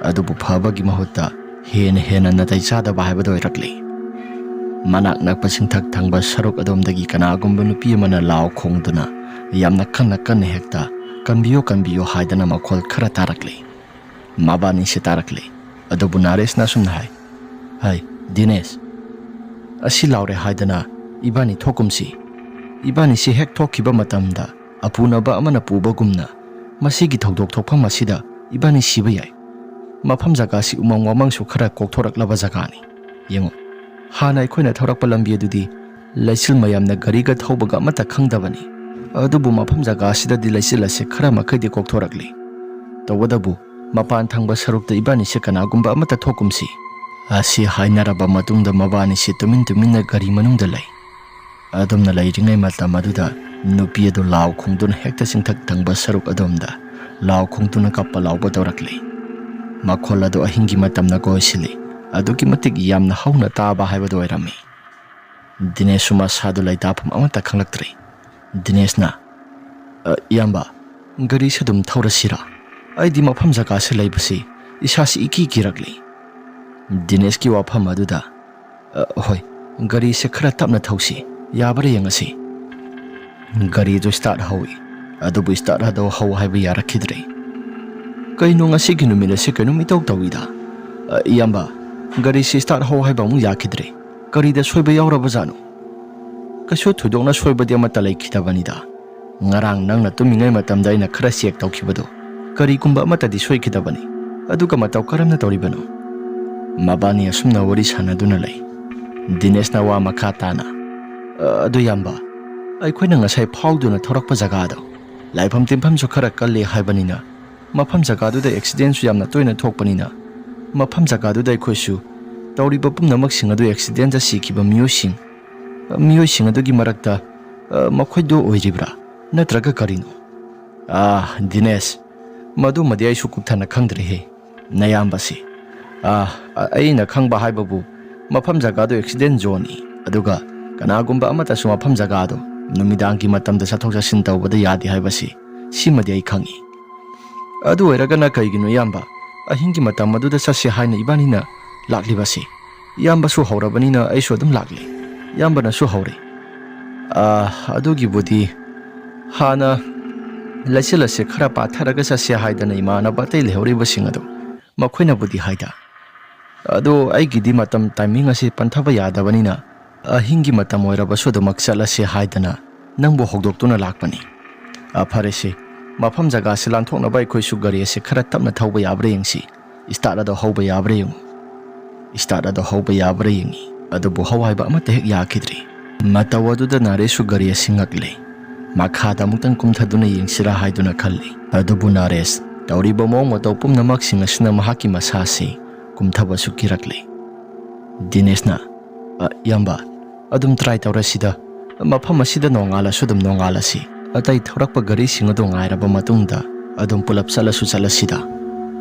ꯑꯗꯨꯕꯨ ꯐꯕꯒꯤ ꯃꯍꯨꯠꯇ ꯍꯦꯟꯅ ꯍꯦꯟꯅ ꯅꯥꯇꯩ ꯆꯥꯗꯕ ꯍꯥꯏꯕꯗꯨ ꯑꯣꯏꯔꯛꯂꯤ꯫ ꯃꯅꯥꯛ ꯅꯛꯄ ꯆꯤꯡꯊꯛ ꯊꯪꯕ ꯁꯔꯨꯛ ꯑꯗꯣꯝꯗꯒꯤ ꯀꯅꯥꯒꯨꯝꯕ ꯅꯨꯄꯤ ꯑꯃꯅ ꯂꯥꯎ ꯈꯣꯡꯗꯨꯅ ꯌꯥꯝꯅ ꯀꯟꯅ ꯀꯟꯅ ꯍꯦꯛꯇ, "ꯀꯟꯕꯤꯌꯨ, ꯀꯟꯕꯤꯌꯨ" ꯍꯥꯏꯗꯅ ꯃꯈꯣꯜ ꯈꯔ ꯇꯥꯔꯛꯂꯤ꯫ ꯃꯕꯥꯅꯤꯁꯦ ꯇꯥꯔꯛꯂꯤ꯫ ꯑꯗꯨꯕꯨ ꯅꯔꯦꯁꯅ ꯑꯁꯨꯝꯅ ꯍꯥꯏ, "ꯍꯥꯏ, ꯗꯤꯅꯦꯁ, ꯑꯁꯤ ꯂꯥꯎꯔꯦ ꯍꯥꯏꯗꯅ ꯏꯕꯥꯅꯤ ꯊꯣꯛꯀꯨꯝꯁꯤ꯫ ꯏꯕꯥꯅꯤꯁꯤ ꯍꯦꯛ ꯊꯣꯛꯈꯤꯕ ꯃꯇꯝꯗ ꯑꯄꯨꯅꯕ ꯑꯃꯅ ꯄꯨꯕꯒꯨꯝꯅ ꯃꯁꯤꯒꯤ ꯊꯧꯗꯣꯛ ꯊꯣꯛꯐꯝ ꯑꯁꯤꯗ ꯏꯕꯥꯅꯤ ꯁꯤꯕ ꯌꯥꯏ꯫ ꯃꯐꯝ ꯖꯒꯥꯁꯤ ꯎꯃꯪ ꯋꯥꯃꯪꯁꯨ ꯈꯔ ꯀꯣꯛꯊꯣꯔꯛꯂꯕ ꯖꯒꯥꯅꯤ꯫ ꯌꯦꯡꯉꯨ, ꯍꯥꯟꯅ ꯑꯩꯈꯣꯏꯅ ꯊꯧꯔꯛꯄ ꯂꯝꯕꯤ ꯑꯗꯨꯗꯤ ꯂꯩꯆꯤꯜ ꯃꯌꯥꯝꯅ ꯒꯥꯔꯤꯒ ꯊꯧꯕꯒ ꯑꯃꯠꯇ ꯈꯪꯗꯕꯅꯤ꯫ ꯑꯗꯨꯕꯨ ꯃꯐꯝ ꯖꯒꯥ ꯑꯁꯤꯗꯗꯤ ꯂꯩꯆꯤꯜ ꯑꯁꯦ ꯈꯔ ꯃꯈꯩꯗꯤ ꯀꯣꯛꯊꯣꯔꯛꯂꯤ꯫ ꯇꯧꯕꯇꯕꯨ ꯃꯄꯥꯟ ꯊꯪꯕ ꯁꯔꯨꯛꯇ ꯏꯕꯥꯅꯤꯁꯦ ꯀꯅꯥꯒꯨꯝꯕ ꯑꯃꯠꯇ ꯊꯣꯛꯀꯨꯝꯁꯤ꯫" ꯑꯁꯤ ꯍꯥꯏꯅꯔꯕ ꯃꯇꯨꯡꯗ ꯃꯕꯥꯅꯤꯁꯦ ꯇꯨꯃꯤꯟ ꯇꯨꯃꯤꯟꯅ ꯒꯥꯔꯤ ꯃꯅꯨꯡꯗ ꯂꯩ꯫ ꯑꯗꯨꯝꯅ ꯂꯩꯔꯤꯉꯩ ꯃꯇꯝ ꯑꯗꯨꯗ ꯅꯨꯄꯤ ꯑꯗꯨ ꯂꯥꯎ ꯈꯣꯡꯗꯨꯅ ꯍꯦꯛꯇ ꯆꯤꯡꯊꯛ ꯊꯪꯕ ꯁꯔꯨꯛ ꯑꯗꯣꯝꯗ ꯂꯥꯎ ꯈꯣꯡꯗꯨꯅ ꯀꯞꯄ ꯂꯥꯎꯕ ꯇꯧꯔꯛꯂꯤ꯫ ꯃꯈꯣꯜ ꯑꯗꯨ ꯑꯍꯤꯡꯒꯤ ꯃꯇꯝꯅ ꯀꯣꯏꯁꯤꯜꯂꯤ꯫ ꯑꯗꯨꯛꯀꯤ ꯃꯇꯤꯛ ꯌꯥꯝꯅ ꯍꯧꯅ ꯇꯥꯕ ꯍꯥꯏꯕꯗꯨ ꯑꯣꯏꯔꯝꯃꯤ꯫ ꯗꯤꯅꯦꯁꯁꯨ ꯃꯁꯥꯗꯨ ꯂꯩꯇꯥꯐꯝ ꯑꯃꯠꯇ ꯈꯪꯂꯛꯇ꯭ꯔꯦ꯫ ꯗꯤꯅꯦꯁꯅ, "ꯑ, ꯏꯌꯥꯝꯕ, ꯒꯥꯔꯤꯁꯦ ꯑꯗꯨꯝ ꯊꯧꯔꯁꯤꯔꯥ? ꯑꯩꯗꯤ ꯃꯐꯝ ꯖꯒꯥꯁꯦ ꯂꯩꯕꯁꯤ ꯏꯁꯥꯁꯤ ꯏꯀꯤ ꯀꯤꯔꯛꯂꯤ꯫" ꯗꯤꯅꯦꯁꯀꯤ ꯋꯥꯐꯝ ꯑꯗꯨꯗ, "ꯑ, ꯍꯣꯏ, ꯒꯥꯔꯤꯁꯦ ꯈꯔ ꯇꯞꯅ ꯊꯧꯁꯤ, ꯌꯥꯕ꯭ꯔꯥ ꯌꯦꯡꯉꯁꯤ꯫" ꯒꯥꯔꯤꯗꯨ start ꯍꯧꯏ, ꯑꯗꯨꯕꯨ start ꯑꯗꯨ ꯍꯧ ꯍꯥꯏꯕ ꯌꯥꯔꯛꯈꯤꯗ꯭ꯔꯦ꯫ "ꯀꯩꯅꯣ, ꯉꯁꯤꯒꯤ ꯅꯨꯃꯤꯠ ꯑꯁꯤ ꯀꯩꯅꯣꯝ ꯏꯇꯧ ꯇꯧꯏꯗ꯫ ꯑ, ꯏꯌꯥꯝꯕ, ꯒꯥꯔꯤꯁꯤ start ꯍꯧ ꯍꯥꯏꯕ ꯑꯃꯨꯛ ꯌꯥꯈꯤꯗ꯭ꯔꯦ꯫ ꯀꯔꯤꯗ ꯁꯣꯏꯕ ꯌꯥꯎꯔꯕꯖꯥꯠꯅꯣ?" "ꯀꯩꯁꯨ ꯊꯣꯏꯗꯣꯛꯅ ꯁꯣꯏꯕꯗꯤ ꯑꯃꯠꯇ ꯂꯩꯈꯤꯗꯕꯅꯤꯗ꯫ ꯉꯔꯥꯡ ꯅꯪꯅ ꯇꯨꯝꯃꯤꯉꯩ ꯃꯇꯝꯗ ꯑꯩꯅ ꯈꯔ check ꯇꯧꯈꯤꯕꯗꯨ, ꯀꯔꯤꯒꯨꯝꯕ ꯑꯃꯠꯇꯗꯤ ꯁꯣꯏꯈꯤꯗꯕꯅꯤ꯫ ꯑꯗꯨꯒ ꯃꯇꯧ ꯀꯔꯝꯅ ꯇꯧꯔꯤꯕꯅꯣ?" ꯃꯕꯥꯅꯤ ꯑꯁꯨꯝꯅ ꯋꯥꯔꯤ ꯁꯥꯟꯅꯗꯨꯅ ꯂꯩ꯫ ꯗꯤꯅꯦꯁꯅ ꯋꯥ ꯃꯈꯥ ꯇꯥꯅ, "ꯑ, ꯑꯗꯨ ꯏꯌꯥꯝꯕ, ꯑꯩꯈꯣꯏꯅ ꯉꯁꯥꯏ ꯐꯥꯎꯗꯨꯅ ꯊꯧꯔꯛꯄ ꯖꯒꯥꯗꯣ, ꯂꯥꯏꯐꯝ ꯇꯤꯟꯐꯝꯁꯨ ꯈꯔ ꯀꯜꯂꯦ ꯍꯥꯏꯕꯅꯤꯅ, ꯃꯐꯝ ꯖꯒꯥꯗꯨꯗ ꯑꯦꯛꯁꯤꯗꯦꯟꯁꯨ ꯌꯥꯝꯅ ꯇꯣꯏꯅ ꯊꯣꯛꯄꯅꯤꯅ, ꯃꯐꯝ ꯖꯒꯥꯗꯨꯗ ꯑꯩꯈꯣꯏꯁꯨ ꯇꯧꯔꯤꯕ ꯄꯨꯝꯅꯃꯛꯁꯤꯡ ꯑꯗꯨ ꯑꯦꯛꯁꯤꯗꯦꯟꯗ ꯁꯤꯈꯤꯕ ꯃꯤꯑꯣꯏꯁꯤꯡ, ꯃꯤꯑꯣꯏꯁꯤꯡ ꯑꯗꯨꯒꯤ ꯃꯔꯛꯇ, ꯑ, ꯃꯈꯣꯏꯗꯣ ꯑꯣꯏꯔꯤꯕ꯭ꯔꯥ? ꯅꯠꯇ꯭ꯔꯒ ꯀꯔꯤꯅꯣ? ꯑꯥ, ꯗꯤꯅꯦꯁ, ꯃꯗꯨꯃꯗꯤ ꯑꯩꯁꯨ ꯀꯨꯞꯊꯅ ꯈꯪꯗ꯭ꯔꯦꯍꯦ꯫ ꯅꯌꯥꯝꯕꯁꯤ, ꯑꯥ, ꯑ-, ꯑꯩꯅ ꯈꯪꯕ ꯍꯥꯏꯕꯕꯨ ꯃꯐꯝ ꯖꯒꯥꯗꯨ ꯑꯦꯛꯁꯤꯗꯦꯟ ꯖꯣꯟꯅꯤ, ꯑꯗꯨꯒ ꯀꯅꯥꯒꯨꯝꯕ ꯑꯃꯠꯇꯁꯨ ꯃꯐꯝ ꯖꯒꯥꯗꯨ ꯅꯨꯃꯤꯗꯥꯡꯒꯤ ꯃꯇꯝꯗ ꯆꯠꯊꯣꯛ ꯆꯠꯁꯤꯟ ꯇꯧꯕꯗ ꯌꯥꯗꯦ ꯍꯥꯏꯕꯁꯤ, ꯁꯤꯃꯗꯤ ꯑꯩ ꯈꯪꯏ꯫ ꯑꯗꯨ ꯑꯣꯏꯔꯒꯅ ꯀꯩꯒꯤꯅꯣ ꯏꯌꯥꯝꯕ, ꯑꯍꯤꯡꯒꯤ ꯃꯇꯝ ꯑꯗꯨꯗ ꯆꯠꯁꯤ ꯍꯥꯏꯅ ꯏꯕꯥꯅꯤꯅ ꯂꯥꯛꯂꯤꯕꯁꯤ? ꯏꯌꯥꯝꯕꯁꯨ ꯍꯧꯔꯕꯅꯤꯅ ꯑꯩꯁꯨ ꯑꯗꯨꯝ ꯂꯥꯛꯂꯤ꯫ ꯏꯌꯥꯝꯕꯅꯁꯨ ꯍꯧꯔꯦ꯫ ꯑꯥ, ꯑꯗꯨꯒꯤꯕꯨꯗꯤ ꯍꯥꯟꯅ ꯂꯩꯆꯤꯜ ꯑꯁꯦ ꯈꯔ ꯄꯥꯊꯔꯒ ꯆꯠꯁꯦ ꯍꯥꯏꯗꯅ ꯏꯃꯥꯟꯅꯕ ꯑꯇꯩ ꯂꯩꯍꯧꯔꯤꯕꯁꯤꯡ ꯑꯗꯨ ꯃꯈꯣꯏꯅꯕꯨꯗꯤ ꯍꯥꯏꯗ꯫ ꯑꯗꯣ ꯑꯩꯒꯤꯗꯤ ꯃꯇꯝ ꯇꯥꯏꯃꯤꯡ ꯑꯁꯤ ꯄꯟꯊꯕ ꯌꯥꯗꯕꯅꯤꯅ ꯑꯍꯤꯡꯒꯤ ꯃꯇꯝ ꯑꯣꯏꯔꯕꯁꯨ ꯑꯗꯨꯃꯛ ꯆꯠꯂꯁꯦ ꯍꯥꯏꯗꯅ ꯅꯪꯕꯨ ꯍꯧꯗꯣꯛꯇꯨꯅ ꯂꯥꯛꯄꯅꯤ꯫ ꯑ, ꯐꯔꯦꯁꯦ, ꯃꯐꯝ ꯖꯒꯥꯁꯤ ꯂꯥꯟꯊꯣꯛꯅꯕ ꯑꯩꯈꯣꯏꯁꯨ ꯒꯥꯔꯤ ꯑꯁꯤ ꯈꯔ ꯇꯞꯅ ꯊꯧꯕ ꯌꯥꯕ꯭ꯔꯥ ꯌꯦꯡꯁꯤ꯫ ꯏꯁꯇꯥꯔꯠ ꯑꯗꯣ ꯍꯧꯕ ꯌꯥꯕ꯭ꯔꯥ ꯌꯦꯡꯉꯨ꯫ ꯏꯁꯇꯥꯔꯠ ꯑꯗꯣ ꯍꯧꯕ ꯌꯥꯕ꯭ꯔꯥ ꯌꯦꯡꯉꯤ, ꯑꯗꯨꯕꯨ ꯍꯧ ꯍꯥꯏꯕ ꯑꯃꯠꯇ ꯍꯦꯛ ꯌꯥꯈꯤꯗ꯭ꯔꯤ꯫ ꯃꯇꯧ ꯑꯗꯨꯗ ꯅꯥꯔꯦꯁꯁꯨ ꯒꯥꯔꯤ ꯑꯁꯤ ꯉꯛꯂꯦ꯫ ꯃꯈꯥꯗ ꯑꯃꯨꯛꯇꯪ ꯀꯨꯝꯊꯗꯨꯅ ꯌꯦꯡꯁꯤꯔꯥ ꯍꯥꯏꯗꯨꯅ ꯈꯜꯂꯤ꯫ ꯑꯗꯨꯕꯨ ꯅꯥꯔꯦꯁ ꯇꯧꯔꯤꯕ ꯃꯑꯣꯡ ꯃꯇꯧ ꯄꯨꯝꯅꯃꯛꯁꯤꯡ ꯑꯁꯤꯅ ꯃꯍꯥꯛꯀꯤ ꯃꯁꯥ ꯑꯁꯤ ꯀꯨꯝꯊꯕꯁꯨ ꯀꯤꯔꯛꯂꯦ꯫ ꯗꯤꯅꯦꯁꯅ, "ꯑ, ꯏꯌꯥꯝꯕ, ꯑꯗꯨꯝ ꯇ꯭ꯔꯥꯏ ꯇꯧꯔꯁꯤꯗ꯫ ꯃꯐꯝ ꯑꯁꯤꯗ ꯅꯣꯡꯉꯥꯜꯂꯁꯨ ꯑꯗꯨꯝ ꯅꯣꯡꯉꯥꯜꯂꯁꯤ꯫ ꯑꯇꯩ ꯊꯧꯔꯛꯄ ꯒꯥꯔꯤꯁꯤꯡ ꯑꯗꯨ ꯉꯥꯏꯔꯕ ꯃꯇꯨꯡꯗ ꯑꯗꯨꯝ ꯄꯨꯂꯞ ꯆꯠꯂꯁꯨ ꯆꯠꯂꯁꯤꯗ꯫"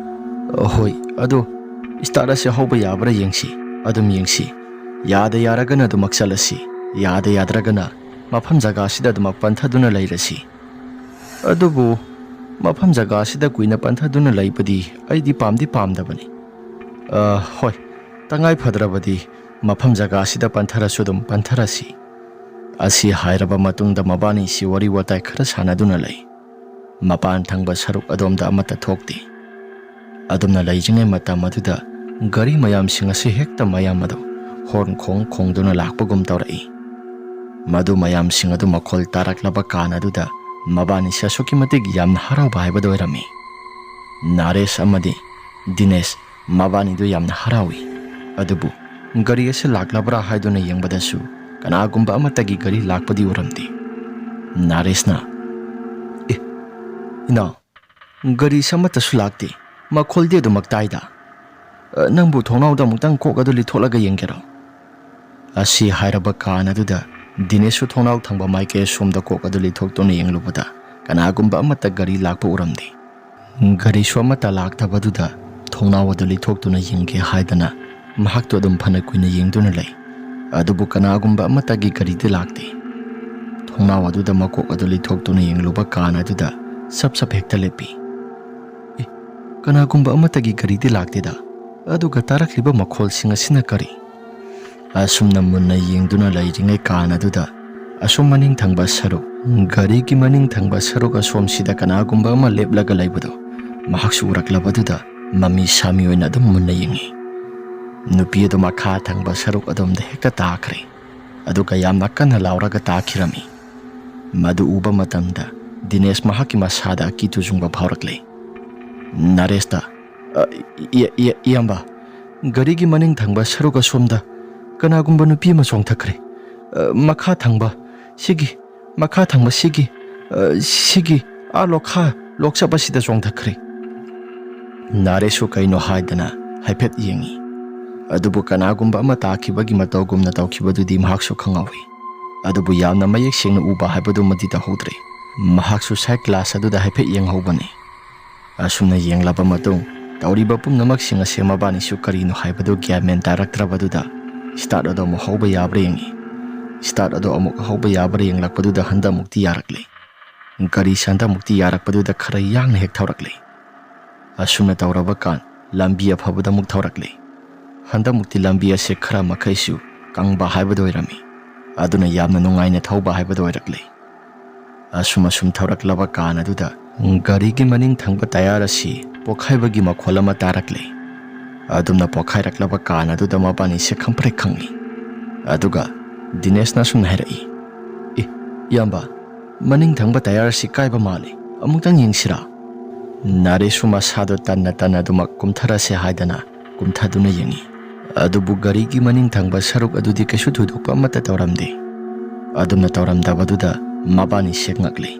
"ꯑ, ꯍꯣꯏ, ꯑꯗꯣ ꯏꯁꯇꯥꯔꯠ ꯑꯁꯤ ꯍꯧꯕ ꯌꯥꯕ꯭ꯔꯥ ꯌꯦꯡꯁꯤ꯫ ꯑꯗꯨꯝ ꯌꯦꯡꯁꯤ꯫ ꯌꯥꯗ ꯌꯥꯔꯒꯅ ꯑꯗꯨꯃꯛ ꯆꯠꯂꯁꯤ꯫ ꯌꯥꯗ ꯌꯥꯗ꯭ꯔꯒꯅ ꯃꯐꯝ ꯖꯒꯥ ꯑꯁꯤꯗ ꯑꯗꯨꯃꯛ ꯄꯟꯊꯗꯨꯅ ꯂꯩꯔꯁꯤ꯫ ꯑꯗꯨꯕꯨ ꯃꯐꯝ ꯖꯒꯥ ꯑꯁꯤꯗ ꯀꯨꯏꯅ ꯄꯟꯊꯗꯨꯅ ꯂꯩꯕꯗꯤ ꯑꯩꯗꯤ ꯄꯥꯝꯗꯤ ꯄꯥꯝꯗꯕꯅꯤ꯫ ꯑ, ꯍꯣꯏ, ꯇꯉꯥꯏ ꯐꯗ꯭ꯔꯕꯗꯤ ꯃꯐꯝ ꯖꯒꯥ ꯑꯁꯤꯗ ꯄꯟꯊꯔꯁꯨ ꯑꯗꯨꯝ ꯄꯟꯊꯔꯁꯤ꯫" ꯑꯁꯤ ꯍꯥꯏꯔꯕ ꯃꯇꯨꯡꯗ ꯃꯕꯥꯅꯤꯁꯤ ꯋꯥꯔꯤ ꯋꯥꯇꯥꯏ ꯈꯔ ꯁꯥꯟꯅꯗꯨꯅ ꯂꯩ꯫ ꯃꯄꯥꯟ ꯊꯪꯕ ꯁꯔꯨꯛ ꯑꯗꯣꯝꯗ ꯑꯃꯠꯇ ꯊꯣꯛꯇꯦ꯫ ꯑꯗꯨꯝꯅ ꯂꯩꯔꯤꯉꯩ ꯃꯇꯝ ꯑꯗꯨꯗ ꯒꯥꯔꯤ ꯃꯌꯥꯝꯁꯤꯡ ꯑꯁꯤ ꯍꯦꯛꯇ ꯃꯌꯥꯝ ꯑꯗꯨ ꯍꯣꯔꯟ ꯈꯣꯡ ꯈꯣꯡꯗꯨꯅ ꯂꯥꯛꯄꯒꯨꯝ ꯇꯧꯔꯛꯏ꯫ ꯃꯗꯨ ꯃꯌꯥꯝꯁꯤꯡ ꯑꯗꯨ ꯃꯈꯣꯜ ꯇꯥꯔꯛꯂꯕ ꯀꯥꯟ ꯑꯗꯨꯗ ꯃꯕꯥꯅꯤꯁꯤ ꯑꯁꯨꯛꯀꯤ ꯃꯇꯤꯛ ꯌꯥꯝꯅ ꯍꯔꯥꯎꯕ ꯍꯥꯏꯕꯗꯨ ꯑꯣꯏꯔꯝꯃꯤ꯫ ꯅꯥꯔꯦꯁ ꯑꯃꯗꯤ ꯗꯤꯅꯦꯁ ꯃꯕꯥꯅꯤꯗꯨ ꯌꯥꯝꯅ ꯍꯔꯥꯎꯏ꯫ ꯑꯗꯨꯕꯨ ꯒꯥꯔꯤ ꯑꯁꯤ ꯂꯥꯛꯂꯕ꯭ꯔꯥ ꯍꯥꯏꯗꯨꯅ ꯌꯦꯡꯕꯗꯁꯨ ꯀꯅꯥꯒꯨꯝꯕ ꯑꯃꯠꯇꯒꯤ ꯒꯥꯔꯤ ꯂꯥꯛꯄꯗꯤ ꯎꯔꯝꯗꯦ꯫ ꯅꯥꯔꯦꯁꯅ, "ꯑꯦ, "ꯏꯅꯥꯎ, ꯒꯥꯔꯤꯁꯦ ꯑꯃꯠꯇꯁꯨ ꯂꯥꯛꯇꯦ꯫ ꯃꯈꯣꯜꯗꯤ ꯑꯗꯨꯃꯛ ꯇꯥꯏꯗ꯫ ꯑ, ꯅꯪꯕꯨ ꯊꯣꯡꯅꯥꯎꯗ ꯑꯃꯨꯛꯇꯪ ꯀꯣꯛ ꯑꯗꯨ ꯂꯤꯊꯣꯛꯂꯒ ꯌꯦꯡꯒꯦꯔꯣ?" ꯑꯁꯤ ꯍꯥꯏꯔꯕ ꯀꯥꯟ ꯑꯗꯨꯗ ꯗꯤꯅꯦꯁꯁꯨ ꯊꯣꯡꯅꯥꯎ ꯊꯪꯕ ꯃꯥꯏꯀꯩ ꯑꯁꯣꯝꯗ ꯀꯣꯛ ꯑꯗꯨ ꯂꯤꯊꯣꯛꯇꯨꯅ ꯌꯦꯡꯂꯨꯕꯗ ꯀꯅꯥꯒꯨꯝꯕ ꯑꯃꯠꯇ ꯒꯥꯔꯤ ꯂꯥꯛꯄ ꯎꯔꯝꯗꯦ꯫ ꯒꯥꯔꯤꯁꯨ ꯑꯃꯠꯇ ꯂꯥꯛꯇꯕꯗꯨꯗ ꯊꯣꯡꯅꯥꯎ ꯑꯗꯨ ꯂꯤꯊꯣꯛꯇꯨꯅ ꯌꯦꯡꯒꯦ ꯍꯥꯏꯗꯅ ꯃꯍꯥꯛꯇꯨ ꯑꯗꯨꯝ ꯐꯅ ꯀꯨꯏꯅ ꯌꯦꯡꯗꯨꯅ ꯂꯩ꯫ ꯑꯗꯨꯕꯨ ꯀꯅꯥꯒꯨꯝꯕ ꯑꯃꯠꯇꯒꯤ ꯒꯥꯔꯤꯗꯤ ꯂꯥꯛꯇꯦ꯫ ꯊꯣꯡꯅꯥꯎ ꯑꯗꯨꯗ ꯃꯀꯣꯛ ꯑꯗꯨ ꯂꯤꯊꯣꯛꯇꯨꯅ ꯌꯦꯡꯂꯨꯕ ꯀꯥꯟ ꯑꯗꯨꯗ ꯁꯞ ꯁꯞ ꯍꯦꯛꯇ ꯂꯦꯞꯄꯤ꯫ "ꯑꯦ, ꯀꯅꯥꯒꯨꯝꯕ ꯑꯃꯠꯇꯒꯤ ꯒꯥꯔꯤꯗꯤ ꯂꯥꯛꯇꯦꯗ꯫ ꯑꯗꯨꯒ ꯇꯥꯔꯛꯂꯤꯕ ꯃꯈꯣꯜꯁꯤꯡ ꯑꯁꯤꯅ ꯀꯔꯤ?" ꯑꯁꯨꯝꯅ ꯃꯨꯟꯅ ꯌꯦꯡꯗꯨꯅ ꯂꯩꯔꯤꯉꯩ ꯀꯥꯟ ꯑꯗꯨꯗ ꯑꯁꯣꯝ ꯃꯅꯤꯡ ꯊꯪꯕ ꯁꯔꯨꯛ, ꯒꯥꯔꯤꯒꯤ ꯃꯅꯤꯡ ꯊꯪꯕ ꯁꯔꯨꯛ ꯑꯁꯣꯝꯁꯤꯗ ꯀꯅꯥꯒꯨꯝꯕ ꯑꯃ ꯂꯦꯞꯂꯒ ꯂꯩꯕꯗꯨ ꯃꯍꯥꯛꯁꯨ ꯎꯔꯛꯂꯕꯗꯨꯗ ꯃꯃꯤ ꯁꯥꯃꯤ ꯑꯣꯏꯅ ꯑꯗꯨꯝ ꯃꯨꯟꯅ ꯌꯦꯡꯉꯤ꯫ ꯅꯨꯄꯤ ꯑꯗꯨ ꯃꯈꯥ ꯊꯪꯕ ꯁꯔꯨꯛ ꯑꯗꯣꯝꯗ ꯍꯦꯛꯇ ꯇꯥꯈ꯭ꯔꯦ꯫ ꯑꯗꯨꯒ ꯌꯥꯝꯅ ꯀꯟꯅ ꯂꯥꯎꯔꯒ ꯇꯥꯈꯤꯔꯝꯃꯤ꯫ ꯃꯗꯨ ꯎꯕ ꯃꯇꯝꯗ ꯗꯤꯅꯦꯁ ꯃꯍꯥꯛꯀꯤ ꯃꯁꯥꯗ ꯑꯀꯤ ꯇꯨꯖꯨꯡꯕ ꯐꯥꯎꯔꯛꯂꯦ꯫ ꯅꯔꯦꯁꯇ, "ꯑ, ꯏ-, ꯏ-, ꯏ-, ꯏꯌꯥꯝꯕ, ꯒꯥꯔꯤꯒꯤ ꯃꯅꯤꯡ ꯊꯪꯕ ꯁꯔꯨꯛ ꯑꯁꯣꯝꯗ ꯀꯅꯥꯒꯨꯝꯕ ꯅꯨꯄꯤ ꯑꯃ ꯆꯣꯡꯊꯈ꯭ꯔꯦ꯫ ꯑ, ꯃꯈꯥ ꯊꯪꯕ ꯁꯤꯒꯤ, ꯃꯈꯥ ꯊꯪꯕ ꯁꯤꯒꯤ, ꯑ, ꯁꯤꯒꯤ ꯑꯥ ꯂꯣꯛꯈꯥ ꯂꯣꯛꯆꯞ ꯑꯁꯤꯗ ꯆꯣꯡꯊꯈ꯭ꯔꯦ꯫" ꯅꯥꯔꯦꯁꯁꯨ ꯀꯩꯅꯣ ꯍꯥꯏꯗꯅ ꯍꯥꯏꯐꯦꯠ ꯌꯦꯡꯉꯤ꯫ ꯑꯗꯨꯕꯨ ꯀꯅꯥꯒꯨꯝꯕ ꯑꯃ ꯇꯥꯈꯤꯕꯒꯤ ꯃꯇꯧꯒꯨꯝꯅ ꯇꯧꯈꯤꯕꯗꯨꯗꯤ ꯃꯍꯥꯛꯁꯨ ꯈꯪꯍꯧꯏ꯫ ꯑꯗꯨꯕꯨ ꯌꯥꯝꯅ ꯃꯌꯦꯛ ꯁꯦꯡꯅ ꯎꯕ ꯍꯥꯏꯕꯗꯨꯃꯗꯤ ꯇꯧꯍꯧꯗ꯭ꯔꯦ꯫ ꯃꯍꯥꯛꯁꯨ ꯁꯥꯏꯠ ꯒ꯭ꯂꯥꯁ ꯑꯗꯨꯗ ꯍꯥꯏꯐꯦꯠ ꯌꯦꯡꯍꯧꯕꯅꯤ꯫ ꯑꯁꯨꯝꯅ ꯌꯦꯡꯂꯕ ꯃꯇꯨꯡ, ꯇꯧꯔꯤꯕ ꯄꯨꯝꯅꯃꯛꯁꯤꯡ ꯑꯁꯦ ꯃꯕꯥꯅꯤꯁꯨ ꯀꯔꯤꯅꯣ ꯍꯥꯏꯕꯗꯨ ꯒ꯭ꯌꯥꯟ ꯃꯦꯟ ꯇꯥꯔꯛꯇ꯭ꯔꯕꯗꯨꯗ, ꯁ꯭ꯇꯥꯔꯠ ꯑꯗꯨ ꯑꯃꯨꯛ ꯍꯧꯕ ꯌꯥꯕ꯭ꯔꯥ ꯌꯦꯡꯉꯤ꯫ ꯁ꯭ꯇꯥꯔꯠ ꯑꯗꯨ ꯑꯃꯨꯛ ꯍꯧꯕ ꯌꯥꯕ꯭ꯔꯥ ꯌꯦꯡꯂꯛꯄꯗꯨꯗ ꯍꯟꯗꯛꯃꯨꯛꯇꯤ ꯌꯥꯔꯛꯂꯦ꯫ ꯒꯥꯔꯤꯁꯦ ꯍꯟꯗꯛꯃꯨꯛꯇꯤ ꯌꯥꯔꯛꯄꯗꯨꯗ ꯈꯔ ꯌꯥꯡꯅ ꯍꯦꯛ ꯊꯧꯔꯛꯂꯦ꯫ ꯑꯁꯨꯝꯅ ꯇꯧꯔꯕ ꯀꯥꯟ, ꯂꯝꯕꯤ ꯑꯐꯕꯗ ꯑꯃꯨꯛ ꯊꯧꯔꯛꯂꯦ꯫ ꯍꯟꯗꯛꯃꯨꯛꯇꯤ ꯂꯝꯕꯤ ꯑꯁꯦ ꯈꯔ ꯃꯈꯩꯁꯨ ꯀꯪꯕ ꯍꯥꯏꯕꯗꯨ ꯑꯣꯏꯔꯝꯃꯤ꯫ ꯑꯗꯨꯅ ꯌꯥꯝꯅ ꯅꯨꯡꯉꯥꯏꯅ ꯊꯧꯕ ꯍꯥꯏꯕꯗꯨ ꯑꯣꯏꯔꯛꯂꯦ꯫ ꯑꯁꯨꯝ ꯑꯁꯨꯝ ꯊꯧꯔꯛꯂꯕ ꯀꯥꯟ ꯑꯗꯨꯗ ꯒꯥꯔꯤꯒꯤ ꯃꯅꯤꯡ ꯊꯪꯕ ꯇꯌꯥꯔ ꯑꯁꯤ ꯄꯣꯛꯈꯥꯏꯕꯒꯤ ꯃꯈꯣꯜ ꯑꯃ ꯇꯥꯔꯛꯂꯦ꯫ ꯑꯗꯨꯝꯅ ꯄꯣꯛꯈꯥꯏꯔꯛꯂꯕ ꯀꯥꯟ ꯑꯗꯨꯗ ꯃꯕꯥꯅꯤꯁꯦ ꯈꯪꯄ꯭ꯔꯦꯛ ꯈꯪꯉꯤ꯫ ꯑꯗꯨꯒ ꯗꯤꯅꯦꯁꯅ ꯑꯁꯨꯝꯅ ꯍꯥꯏꯔꯛꯏ, "ꯑꯦ, ꯏꯌꯥꯝꯕ, ꯃꯅꯤꯡ ꯊꯪꯕ ꯇꯌꯥꯔ ꯑꯁꯤ ꯀꯥꯏꯕ ꯃꯥꯜꯂꯤ꯫ ꯑꯃꯨꯛꯇꯪ ꯌꯦꯡꯁꯤꯔꯥ?" ꯅꯥꯔꯦꯁꯁꯨ ꯃꯁꯥꯗꯣ ꯇꯟꯅ ꯇꯟꯅ ꯑꯗꯨꯃꯛ ꯀꯨꯝꯊꯔꯁꯦ ꯍꯥꯏꯗꯅ ꯀꯨꯝꯊꯗꯨꯅ ꯌꯦꯡꯉꯤ꯫ ꯑꯗꯨꯕꯨ ꯒꯥꯔꯤꯒꯤ ꯃꯅꯤꯡ ꯊꯪꯕ ꯁꯔꯨꯛ ꯑꯗꯨꯗꯤ ꯀꯩꯁꯨ ꯊꯣꯏꯗꯣꯛꯄ ꯑꯃꯠꯇ ꯇꯧꯔꯝꯗꯦ꯫ ꯑꯗꯨꯝꯅ ꯇꯧꯔꯝꯗꯕꯗꯨꯗ ꯃꯕꯥꯅꯤꯁꯦ ꯉꯛꯂꯤ꯫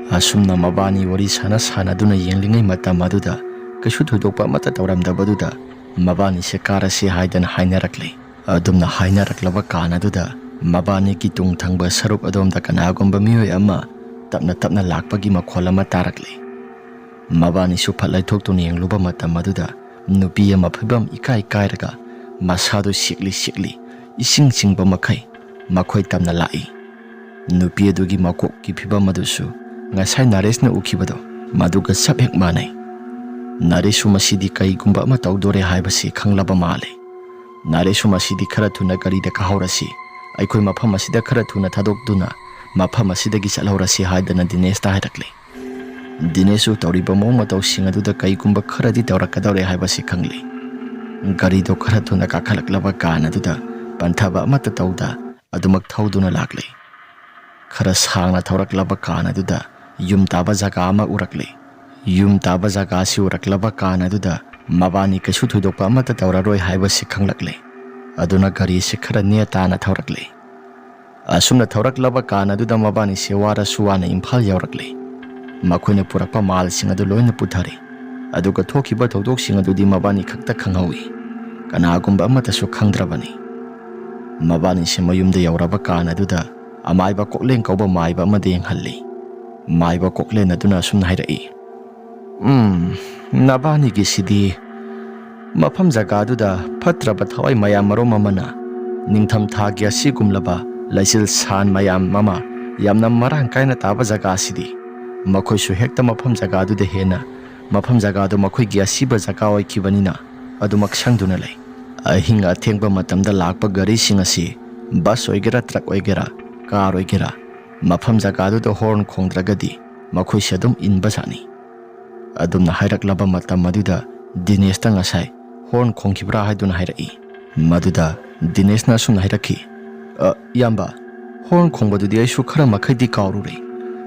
ꯑꯁꯨꯝꯅ ꯃꯕꯥꯅꯤ ꯋꯥꯔꯤ ꯁꯥꯟꯅ ꯁꯥꯟꯅꯗꯨꯅ ꯌꯦꯡꯂꯤꯉꯩ ꯃꯇꯝ ꯑꯗꯨꯗ ꯀꯩꯁꯨ ꯊꯣꯏꯗꯣꯛꯄ ꯑꯃꯠꯇ ꯇꯧꯔꯝꯗꯕꯗꯨꯗ ꯃꯕꯥꯅꯤꯁꯦ ꯀꯥꯔꯁꯤ ꯍꯥꯏꯗꯅ ꯍꯥꯏꯅꯔꯛꯂꯦ꯫ ꯑꯗꯨꯝꯅ ꯍꯥꯏꯅꯔꯛꯂꯕ ꯀꯥꯟ ꯑꯗꯨꯗ ꯃꯕꯥꯅꯤꯒꯤ ꯇꯨꯡ ꯊꯪꯕ ꯁꯔꯨꯛ ꯑꯗꯣꯝꯗ ꯀꯅꯥꯒꯨꯝꯕ ꯃꯤꯑꯣꯏ ꯑꯃ ꯇꯞꯅ ꯇꯞꯅ ꯂꯥꯛꯄꯒꯤ ꯃꯈꯣꯜ ꯑꯃ ꯇꯥꯔꯛꯂꯦ꯫ ꯃꯕꯥꯅꯤꯁꯨ ꯐꯠ ꯂꯩꯊꯣꯛꯇꯨꯅ ꯌꯦꯡꯂꯨꯕ ꯃꯇꯝ ꯑꯗꯨꯗ ꯅꯨꯄꯤ ꯑꯃ ꯐꯤꯕꯝ ꯏꯀꯥꯏ ꯀꯥꯏꯔꯒ ꯃꯁꯥꯗꯨ ꯁꯤꯛꯂꯤ ꯁꯤꯛꯂꯤ ꯏꯁꯤꯡ ꯆꯤꯡꯕ ꯃꯈꯩ ꯃꯈꯣꯏ ꯇꯝꯅ ꯂꯥꯛꯏ꯫ ꯅꯨꯄꯤ ꯑꯗꯨꯒꯤ ꯃꯀꯣꯛꯀꯤ ꯐꯤꯕꯝ ꯑꯗꯨꯁꯨ ꯉꯁꯥꯏ ꯅꯔꯦꯁꯅ ꯎꯈꯤꯕꯗꯣ ꯃꯗꯨꯒ ꯆꯞ ꯍꯦꯛ ꯃꯥꯟꯅꯩ꯫ ꯅꯔꯦꯁꯁꯨ ꯃꯁꯤꯗꯤ ꯀꯔꯤꯒꯨꯝꯕ ꯑꯃ ꯇꯧꯗꯣꯔꯦ ꯍꯥꯏꯕꯁꯤ ꯈꯪꯂꯕ ꯃꯥꯜꯂꯦ꯫ ꯅꯔꯦꯁꯁꯨ ꯃꯁꯤꯗꯤ ꯈꯔ ꯊꯨꯅ ꯒꯥꯔꯤꯗ ꯀꯥꯍꯧꯔꯁꯤ, ꯑꯩꯈꯣꯏ ꯃꯐꯝ ꯑꯁꯤꯗ ꯈꯔ ꯊꯨꯅ ꯊꯥꯗꯣꯛꯇꯨꯅ ꯃꯐꯝ ꯑꯁꯤꯗꯒꯤ ꯆꯠꯍꯧꯔꯁꯤ ꯍꯥꯏꯗꯅ ꯗꯤꯅꯦꯁꯇ ꯍꯥꯏꯔꯛꯂꯦ꯫ ꯗꯤꯅꯦꯁꯁꯨ ꯇꯧꯔꯤꯕ ꯃꯑꯣꯡ ꯃꯇꯧꯁꯤꯡ ꯑꯗꯨꯗ ꯀꯔꯤꯒꯨꯝꯕ ꯈꯔꯗꯤ ꯇꯧꯔꯛꯀꯗꯧꯔꯦ ꯍꯥꯏꯕꯁꯤ ꯈꯪꯂꯦ꯫ ꯒꯥꯔꯤꯗꯣ ꯈꯔ ꯊꯨꯅ ꯀꯥꯈꯠꯂꯛꯂꯕ ꯀꯥꯟ ꯑꯗꯨꯗ ꯄꯟꯊꯕ ꯑꯃꯠꯇ ꯇꯧꯗ ꯑꯗꯨꯃꯛ ꯊꯧꯗꯨꯅ ꯂꯥꯛꯂꯦ꯫ ꯈꯔ ꯁꯥꯡꯅ ꯊꯧꯔꯛꯂꯕ ꯀꯥꯟ ꯑꯗꯨꯗ ꯌꯨꯝ ꯇꯥꯕ ꯖꯒꯥ ꯑꯃ ꯎꯔꯛꯂꯦ꯫ ꯌꯨꯝ ꯇꯥꯕ ꯖꯒꯥ ꯑꯁꯤ ꯎꯔꯛꯂꯕ ꯀꯥꯟ ꯑꯗꯨꯗ ꯃꯕꯥꯅꯤ ꯀꯩꯁꯨ ꯊꯣꯏꯗꯣꯛꯄ ꯑꯃꯠꯇ ꯇꯧꯔꯔꯣꯏ ꯍꯥꯏꯕꯁꯤ ꯈꯪꯂꯛꯂꯦ꯫ ꯑꯗꯨꯅ ꯒꯥꯔꯤꯁꯤ ꯈꯔ ꯅꯦ ꯇꯥꯅ ꯊꯧꯔꯛꯂꯦ꯫ ꯑꯁꯨꯝꯅ ꯊꯧꯔꯛꯂꯕ ꯀꯥꯟ ꯑꯗꯨꯗ ꯃꯕꯥꯅꯤꯁꯦ ꯋꯥꯔꯁꯨ ꯋꯥꯅ ꯏꯝꯐꯥꯜ ꯌꯧꯔꯛꯂꯦ꯫ ꯃꯈꯣꯏꯅ ꯄꯨꯔꯛꯄ ꯃꯥꯜꯁꯤꯡ ꯑꯗꯨ ꯂꯣꯏꯅ ꯄꯨꯊꯔꯦ꯫ ꯑꯗꯨꯒ ꯊꯣꯛꯈꯤꯕ ꯊꯧꯗꯣꯛꯁꯤꯡ ꯑꯗꯨꯗꯤ ꯃꯕꯥꯅꯤ ꯈꯛꯇ ꯈꯪꯍꯧꯏ꯫ ꯀꯅꯥꯒꯨꯝꯕ ꯑꯃꯠꯇꯁꯨ ꯈꯪꯗ꯭ꯔꯕꯅꯤ꯫ ꯃꯕꯥꯅꯤꯁꯦ ꯃꯌꯨꯝꯗ ꯌꯧꯔꯕ ꯀꯥꯟ ꯑꯗꯨꯗ ꯑꯃꯥꯏꯕ ꯀꯣꯛꯂꯦꯡ ꯀꯧꯕ ꯃꯥꯏꯕ ꯑꯃꯗ ꯌꯦꯡꯍꯜꯂꯤ꯫ ꯃꯥꯏꯕ ꯀꯣꯛꯂꯦꯟ ꯑꯗꯨꯅ ꯑꯁꯨꯝꯅ ꯍꯥꯏꯔꯛꯏ, "ꯎꯝ, ꯅꯕꯥꯅꯤꯒꯤꯁꯤꯗꯤ ꯃꯐꯝ ꯖꯒꯥꯗꯨꯗ ꯐꯠꯇ꯭ꯔꯕ ꯊꯋꯥꯏ ꯃꯌꯥꯝ ꯃꯔꯨꯝ ꯑꯃꯅ ꯅꯤꯡꯊꯝ ꯊꯥꯒꯤ ꯑꯁꯤꯒꯨꯝꯂꯕ ꯂꯩꯆꯤꯜ ꯁꯥꯟ ꯃꯌꯥꯝ ꯑꯃ ꯌꯥꯝꯅ ꯃꯔꯥꯡ ꯀꯥꯏꯅ ꯇꯥꯕ ꯖꯒꯥꯁꯤꯗꯤ ꯃꯈꯣꯏꯁꯨ ꯍꯦꯛꯇ ꯃꯐꯝ ꯖꯒꯥꯗꯨꯗ ꯍꯦꯟꯅ ꯃꯐꯝ ꯖꯒꯥꯗꯨ ꯃꯈꯣꯏꯒꯤ ꯑꯁꯤꯕ ꯖꯒꯥ ꯑꯣꯏꯈꯤꯕꯅꯤꯅ ꯑꯗꯨꯃꯛ ꯁꯪꯗꯨꯅ ꯂꯩ꯫ ꯑꯍꯤꯡ ꯑꯊꯦꯡꯕ ꯃꯇꯝꯗ ꯂꯥꯛꯄ ꯒꯥꯔꯤꯁꯤꯡ ꯑꯁꯤ ꯕꯁ ꯑꯣꯏꯒꯦꯔꯥ, ꯇ꯭ꯔꯛ ꯑꯣꯏꯒꯦꯔꯥ, ꯀꯥꯔ ꯑꯣꯏꯒꯦꯔꯥ, ꯃꯐꯝ ꯖꯒꯥꯗꯨꯗ ꯍꯣꯔꯟ ꯈꯣꯡꯗ꯭ꯔꯒꯗꯤ ꯃꯈꯣꯏꯁꯦ ꯑꯗꯨꯝ ꯏꯟꯕꯖꯥꯠꯅꯤ"꯫ ꯑꯗꯨꯝꯅ ꯍꯥꯏꯔꯛꯂꯕ ꯃꯇꯝ ꯑꯗꯨꯗ ꯗꯤꯅꯦꯁꯇ ꯉꯁꯥꯏ ꯍꯣꯔꯟ ꯈꯣꯡꯈꯤꯕ꯭ꯔꯥ ꯍꯥꯏꯗꯨꯅ ꯍꯥꯏꯔꯛꯏ꯫ ꯃꯗꯨꯗ ꯗꯤꯅꯦꯁꯅ ꯑꯁꯨꯝꯅ ꯍꯥꯏꯔꯛꯈꯤ, "ꯑ, ꯏꯌꯥꯝꯕ, ꯍꯣꯔꯟ ꯈꯣꯡꯕꯗꯨꯗꯤ ꯑꯩꯁꯨ ꯈꯔ ꯃꯈꯩꯗꯤ ꯀꯥꯎꯔꯨꯔꯦ꯫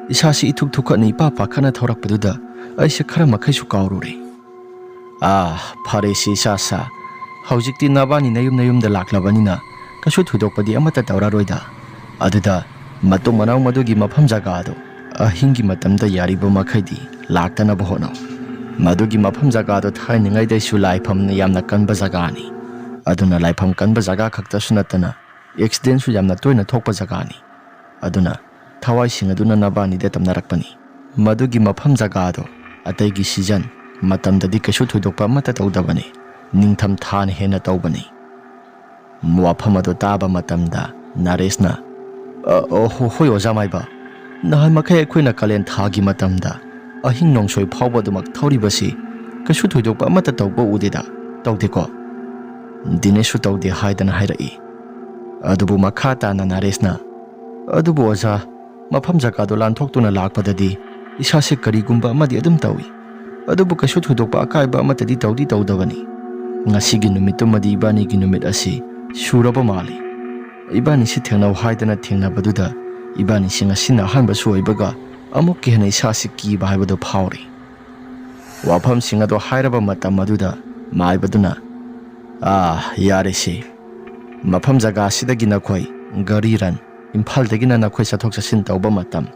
ꯏꯁꯥꯁꯤ ꯏꯊꯨꯛ ꯊꯨꯛꯀꯠꯅ ꯏꯄꯥ ꯄꯥꯈꯠꯅ ꯊꯧꯔꯛꯄꯗꯨꯗ ꯑꯩꯁꯦ ꯈꯔ ꯃꯈꯩꯁꯨ ꯀꯥꯎꯔꯨꯔꯦ"꯫ "ꯑꯥ, ꯐꯔꯦꯁꯦ ꯏꯆꯥꯁꯥ, ꯍꯧꯖꯤꯛꯇꯤ ꯅꯕꯥꯅꯤ ꯅꯌꯨꯝ ꯅꯌꯨꯝꯗ ꯂꯥꯛꯂꯕꯅꯤꯅ ꯀꯩꯁꯨ ꯊꯣꯏꯗꯣꯛꯄꯗꯤ ꯑꯃꯠꯇ ꯇꯧꯔꯔꯣꯏꯗ꯫ ꯑꯗꯨꯗ ꯃꯇꯨꯡ ꯃꯅꯥꯎ ꯃꯗꯨꯒꯤ ꯃꯐꯝ ꯖꯒꯥꯗꯣ ꯑꯍꯤꯡꯒꯤ ꯃꯇꯝꯗ ꯌꯥꯔꯤꯕ ꯃꯈꯩꯗꯤ ꯂꯥꯛꯇꯅꯕ ꯍꯣꯠꯅꯧ꯫ ꯃꯗꯨꯒꯤ ꯃꯐꯝ ꯖꯒꯥꯗꯣ ꯊꯥꯏꯅꯉꯩꯗꯩꯁꯨ ꯂꯥꯏꯐꯝꯅ ꯌꯥꯝꯅ ꯀꯟꯕ ꯖꯒꯥꯅꯤ꯫ ꯑꯗꯨꯅ ꯂꯥꯏꯐꯝ ꯀꯟꯕ ꯖꯒꯥ ꯈꯛꯇꯁꯨ ꯅꯠꯇꯅ ꯑꯦꯛꯁꯤꯗꯦꯟꯁꯨ ꯌꯥꯝꯅ ꯇꯣꯏꯅ ꯊꯣꯛꯄ ꯖꯒꯥꯅꯤ꯫ ꯑꯗꯨꯅ ꯊꯋꯥꯏꯁꯤꯡ ꯑꯗꯨꯅ ꯅꯕꯥꯅꯤꯗ ꯇꯝꯅꯔꯛꯄꯅꯤ꯫ ꯃꯗꯨꯒꯤ ꯃꯐꯝ ꯖꯒꯥꯗꯣ ꯑꯇꯩꯒꯤ ꯁꯤꯖꯟ ꯃꯇꯝꯗꯗꯤ ꯀꯩꯁꯨ ꯊꯣꯏꯗꯣꯛꯄ ꯑꯃꯠꯇ ꯇꯧꯗꯕꯅꯤ꯫ ꯅꯤꯡꯊꯝ ꯊꯥꯅ ꯍꯦꯟꯅ ꯇꯧꯕꯅꯤ꯫ ꯋꯥꯐꯝ ꯑꯗꯨ ꯇꯥꯕ ꯃꯇꯝꯗ ꯅꯔꯦꯁꯅ, "ꯑ, ꯑ, ꯍꯣ-, ꯍꯣꯏ ꯑꯣꯖꯥ ꯃꯥꯏꯕ, ꯅꯍꯥꯟ ꯃꯈꯩ ꯑꯩꯈꯣꯏꯅ ꯀꯥꯂꯦꯟ ꯊꯥꯒꯤ ꯃꯇꯝꯗ ꯑꯍꯤꯡ ꯅꯣꯡꯁꯣꯏ ꯐꯥꯎꯕ ꯑꯗꯨꯃꯛ ꯊꯧꯔꯤꯕꯁꯤ ꯀꯩꯁꯨ ꯊꯣꯏꯗꯣꯛꯄ ꯑꯃꯠꯇ ꯇꯧꯕ ꯎꯗꯦꯗ, ꯇꯧꯗꯦꯀꯣ?" ꯗꯤꯅꯦꯁꯁꯨ ꯇꯧꯗꯦ ꯍꯥꯏꯗꯅ ꯍꯥꯏꯔꯛꯏ꯫ ꯑꯗꯨꯕꯨ ꯃꯈꯥ ꯇꯥꯅ ꯅꯔꯦꯁꯅ, "ꯑꯗꯨꯕꯨ ꯑꯣꯖꯥ, ꯃꯐꯝ ꯖꯒꯥꯗꯣ ꯂꯥꯟꯊꯣꯛꯇꯨꯅ ꯂꯥꯛꯄꯗꯗꯤ ꯏꯁꯥꯁꯦ ꯀꯔꯤꯒꯨꯝꯕ ꯑꯃꯗꯤ ꯑꯗꯨꯝ ꯇꯧꯏ, ꯑꯗꯨꯕꯨ ꯀꯩꯁꯨ ꯊꯣꯏꯗꯣꯛꯄ ꯑꯀꯥꯏꯕ ꯑꯃꯠꯇꯗꯤ ꯇꯧꯗꯤ ꯇꯧꯗꯕꯅꯤ꯫ ꯉꯁꯤꯒꯤ ꯅꯨꯃꯤꯠꯇꯨꯃꯗꯤ ꯏꯕꯥꯅꯤꯒꯤ ꯅꯨꯃꯤꯠ ꯑꯁꯤ ꯁꯨꯔꯕ ꯃꯥꯜꯂꯤ꯫ ꯏꯕꯥꯅꯤꯁꯤ ꯊꯦꯡꯅꯧ ꯍꯥꯏꯗꯅ ꯊꯦꯡꯅꯕꯗꯨꯗ ꯏꯕꯥꯅꯤꯁꯤ ꯉꯁꯤꯅ ꯑꯍꯥꯟꯕꯁꯨ ꯑꯣꯏꯕꯒ ꯑꯃꯨꯛꯀ ꯍꯦꯟꯅ ꯏꯁꯥꯁꯤ ꯀꯤꯕ ꯍꯥꯏꯕꯗꯨ ꯐꯥꯎꯔꯤ꯫" ꯋꯥꯐꯝꯁꯤꯡ ꯑꯗꯨ ꯍꯥꯏꯔꯕ ꯃꯇꯝ ꯑꯗꯨꯗ ꯃꯥꯏꯕꯗꯨꯅ, "ꯑꯥ, ꯌꯥꯔꯦꯁꯦ꯫ ꯃꯐꯝ ꯖꯒꯥ ꯑꯁꯤꯗꯒꯤ ꯅꯈꯣꯏ ꯒꯥꯔꯤ ꯔꯟ, ꯏꯝꯐꯥꯜꯗꯒꯤꯅ ꯅꯈꯣꯏ ꯆꯠꯊꯣꯛ ꯆꯠꯁꯤꯟ ꯇꯧꯕ ꯃꯇꯝ,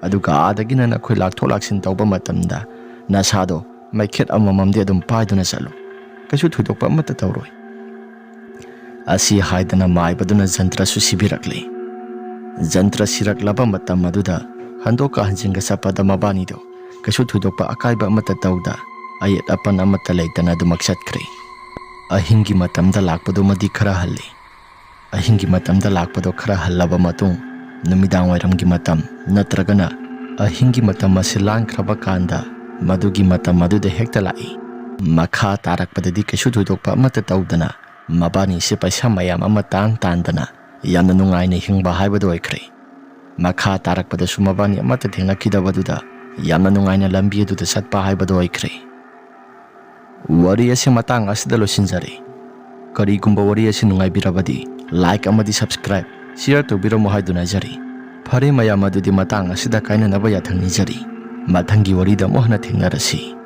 ꯑꯗꯨꯒ ꯑꯥꯗꯒꯤꯅ ꯅꯈꯣꯏ ꯂꯥꯛꯊꯣꯛ ꯂꯥꯛꯁꯤꯟ ꯇꯧꯕ ꯃꯇꯝꯗ ꯅꯁꯥꯗꯣ ꯃꯩꯈꯦꯠ ꯑꯃꯃꯝꯗꯤ ꯑꯗꯨꯝ ꯄꯥꯏꯗꯨꯅ ꯆꯠꯂꯨ꯫ ꯀꯩꯁꯨ ꯊꯣꯏꯗꯣꯛꯄ ꯑꯃꯠꯇ ꯇꯧꯔꯣꯏ꯫" ꯑꯁꯤ ꯍꯥꯏꯗꯅ ꯃꯥꯏꯕꯗꯨꯅ ꯖꯟꯇ꯭ꯔꯁꯨ ꯁꯤꯕꯤꯔꯛꯂꯤ꯫ ꯖꯟꯇ꯭ꯔ ꯁꯤꯔꯛꯂꯕ ꯃꯇꯝ ꯑꯗꯨꯗ ꯍꯟꯗꯣꯛꯀ ꯍꯟꯖꯤꯟꯒ ꯆꯠꯄꯗ ꯃꯕꯥꯅꯤꯗꯣ ꯀꯩꯁꯨ ꯊꯣꯏꯗꯣꯛꯄ ꯑꯀꯥꯏꯕ ꯑꯃꯠꯇ ꯇꯧꯗ, ꯑꯌꯦꯠ ꯑꯄꯟ ꯑꯃꯠꯇ ꯂꯩꯇꯅ ꯑꯗꯨꯃꯛ ꯆꯠꯈ꯭ꯔꯦ꯫ ꯑꯍꯤꯡꯒꯤ ꯃꯇꯝꯗ ꯂꯥꯛꯄꯗꯨꯃꯗꯤ ꯈꯔ ꯍꯜꯂꯤ꯫ ꯑꯍꯤꯡꯒꯤ ꯃꯇꯝꯗ ꯂꯥꯛꯄꯗꯣ ꯈꯔ ꯍꯜꯂꯕ ꯃꯇꯨꯡ, ꯅꯨꯃꯤꯗꯥꯡ ꯋꯥꯏꯔꯝꯒꯤ ꯃꯇꯝ ꯅꯠꯇ꯭ꯔꯒꯅ ꯑꯍꯤꯡꯒꯤ ꯃꯇꯝ ꯑꯁꯤ ꯂꯥꯟꯈ꯭ꯔꯕ ꯀꯥꯟꯗ, ꯃꯗꯨꯒꯤ ꯃꯇꯝ ꯑꯗꯨꯗ ꯍꯦꯛꯇ ꯂꯥꯛꯏ꯫ ꯃꯈꯥ ꯇꯥꯔꯛꯄꯗꯗꯤ ꯀꯩꯁꯨ ꯊꯣꯏꯗꯣꯛꯄ ꯑꯃꯠꯇ ꯇꯧꯗꯅ, ꯃꯕꯥꯅꯤꯁꯦ ꯄꯩꯁꯥ ꯃꯌꯥꯝ ꯑꯃ ꯇꯥꯟ ꯇꯥꯟꯗꯅ ꯌꯥꯝꯅ ꯅꯨꯡꯉꯥꯏꯅ ꯍꯤꯡꯕ ꯍꯥꯏꯕꯗꯨ ꯑꯣꯏꯈ꯭ꯔꯦ꯫ ꯃꯈꯥ ꯇꯥꯔꯛꯄꯗꯁꯨ ꯃꯕꯥꯅꯤ ꯑꯃꯠꯇ ꯊꯦꯡꯅꯈꯤꯗꯕꯗꯨꯗ ꯌꯥꯝꯅ ꯅꯨꯡꯉꯥꯏꯅ ꯂꯝꯕꯤ ꯑꯗꯨꯗ ꯆꯠꯄ ꯍꯥꯏꯕꯗꯨ ꯑꯣꯏꯈ꯭ꯔꯦ꯫ ꯋꯥꯔꯤ ꯑꯁꯤ ꯃꯇꯥꯡ ꯑꯁꯤꯗ ꯂꯣꯏꯁꯤꯟꯖꯔꯦ꯫ ꯀꯔꯤꯒꯨꯝꯕ ꯋꯥꯔꯤ ꯑꯁꯤ ꯅꯨꯡꯉꯥꯏꯕꯤꯔꯕꯗꯤ like ꯑꯃꯗꯤ subscribe, share ꯇꯧꯕꯤꯔꯝꯃꯨ ꯍꯥꯏꯗꯨꯅ ꯍꯥꯏꯖꯔꯤ꯫ ꯐꯔꯦ ꯃꯌꯥꯝ, ꯑꯗꯨꯗꯤ ꯃꯇꯥꯡ ꯑꯁꯤꯗ ꯀꯥꯏꯅꯅꯕ ꯌꯥꯊꯪ ꯅꯤꯖꯔꯤ꯫ ꯃꯊꯪꯒꯤ ꯋꯥꯔꯤꯗ ꯑꯃꯨꯛ ꯍꯟꯅ ꯊꯦꯡꯅꯔꯁꯤ꯫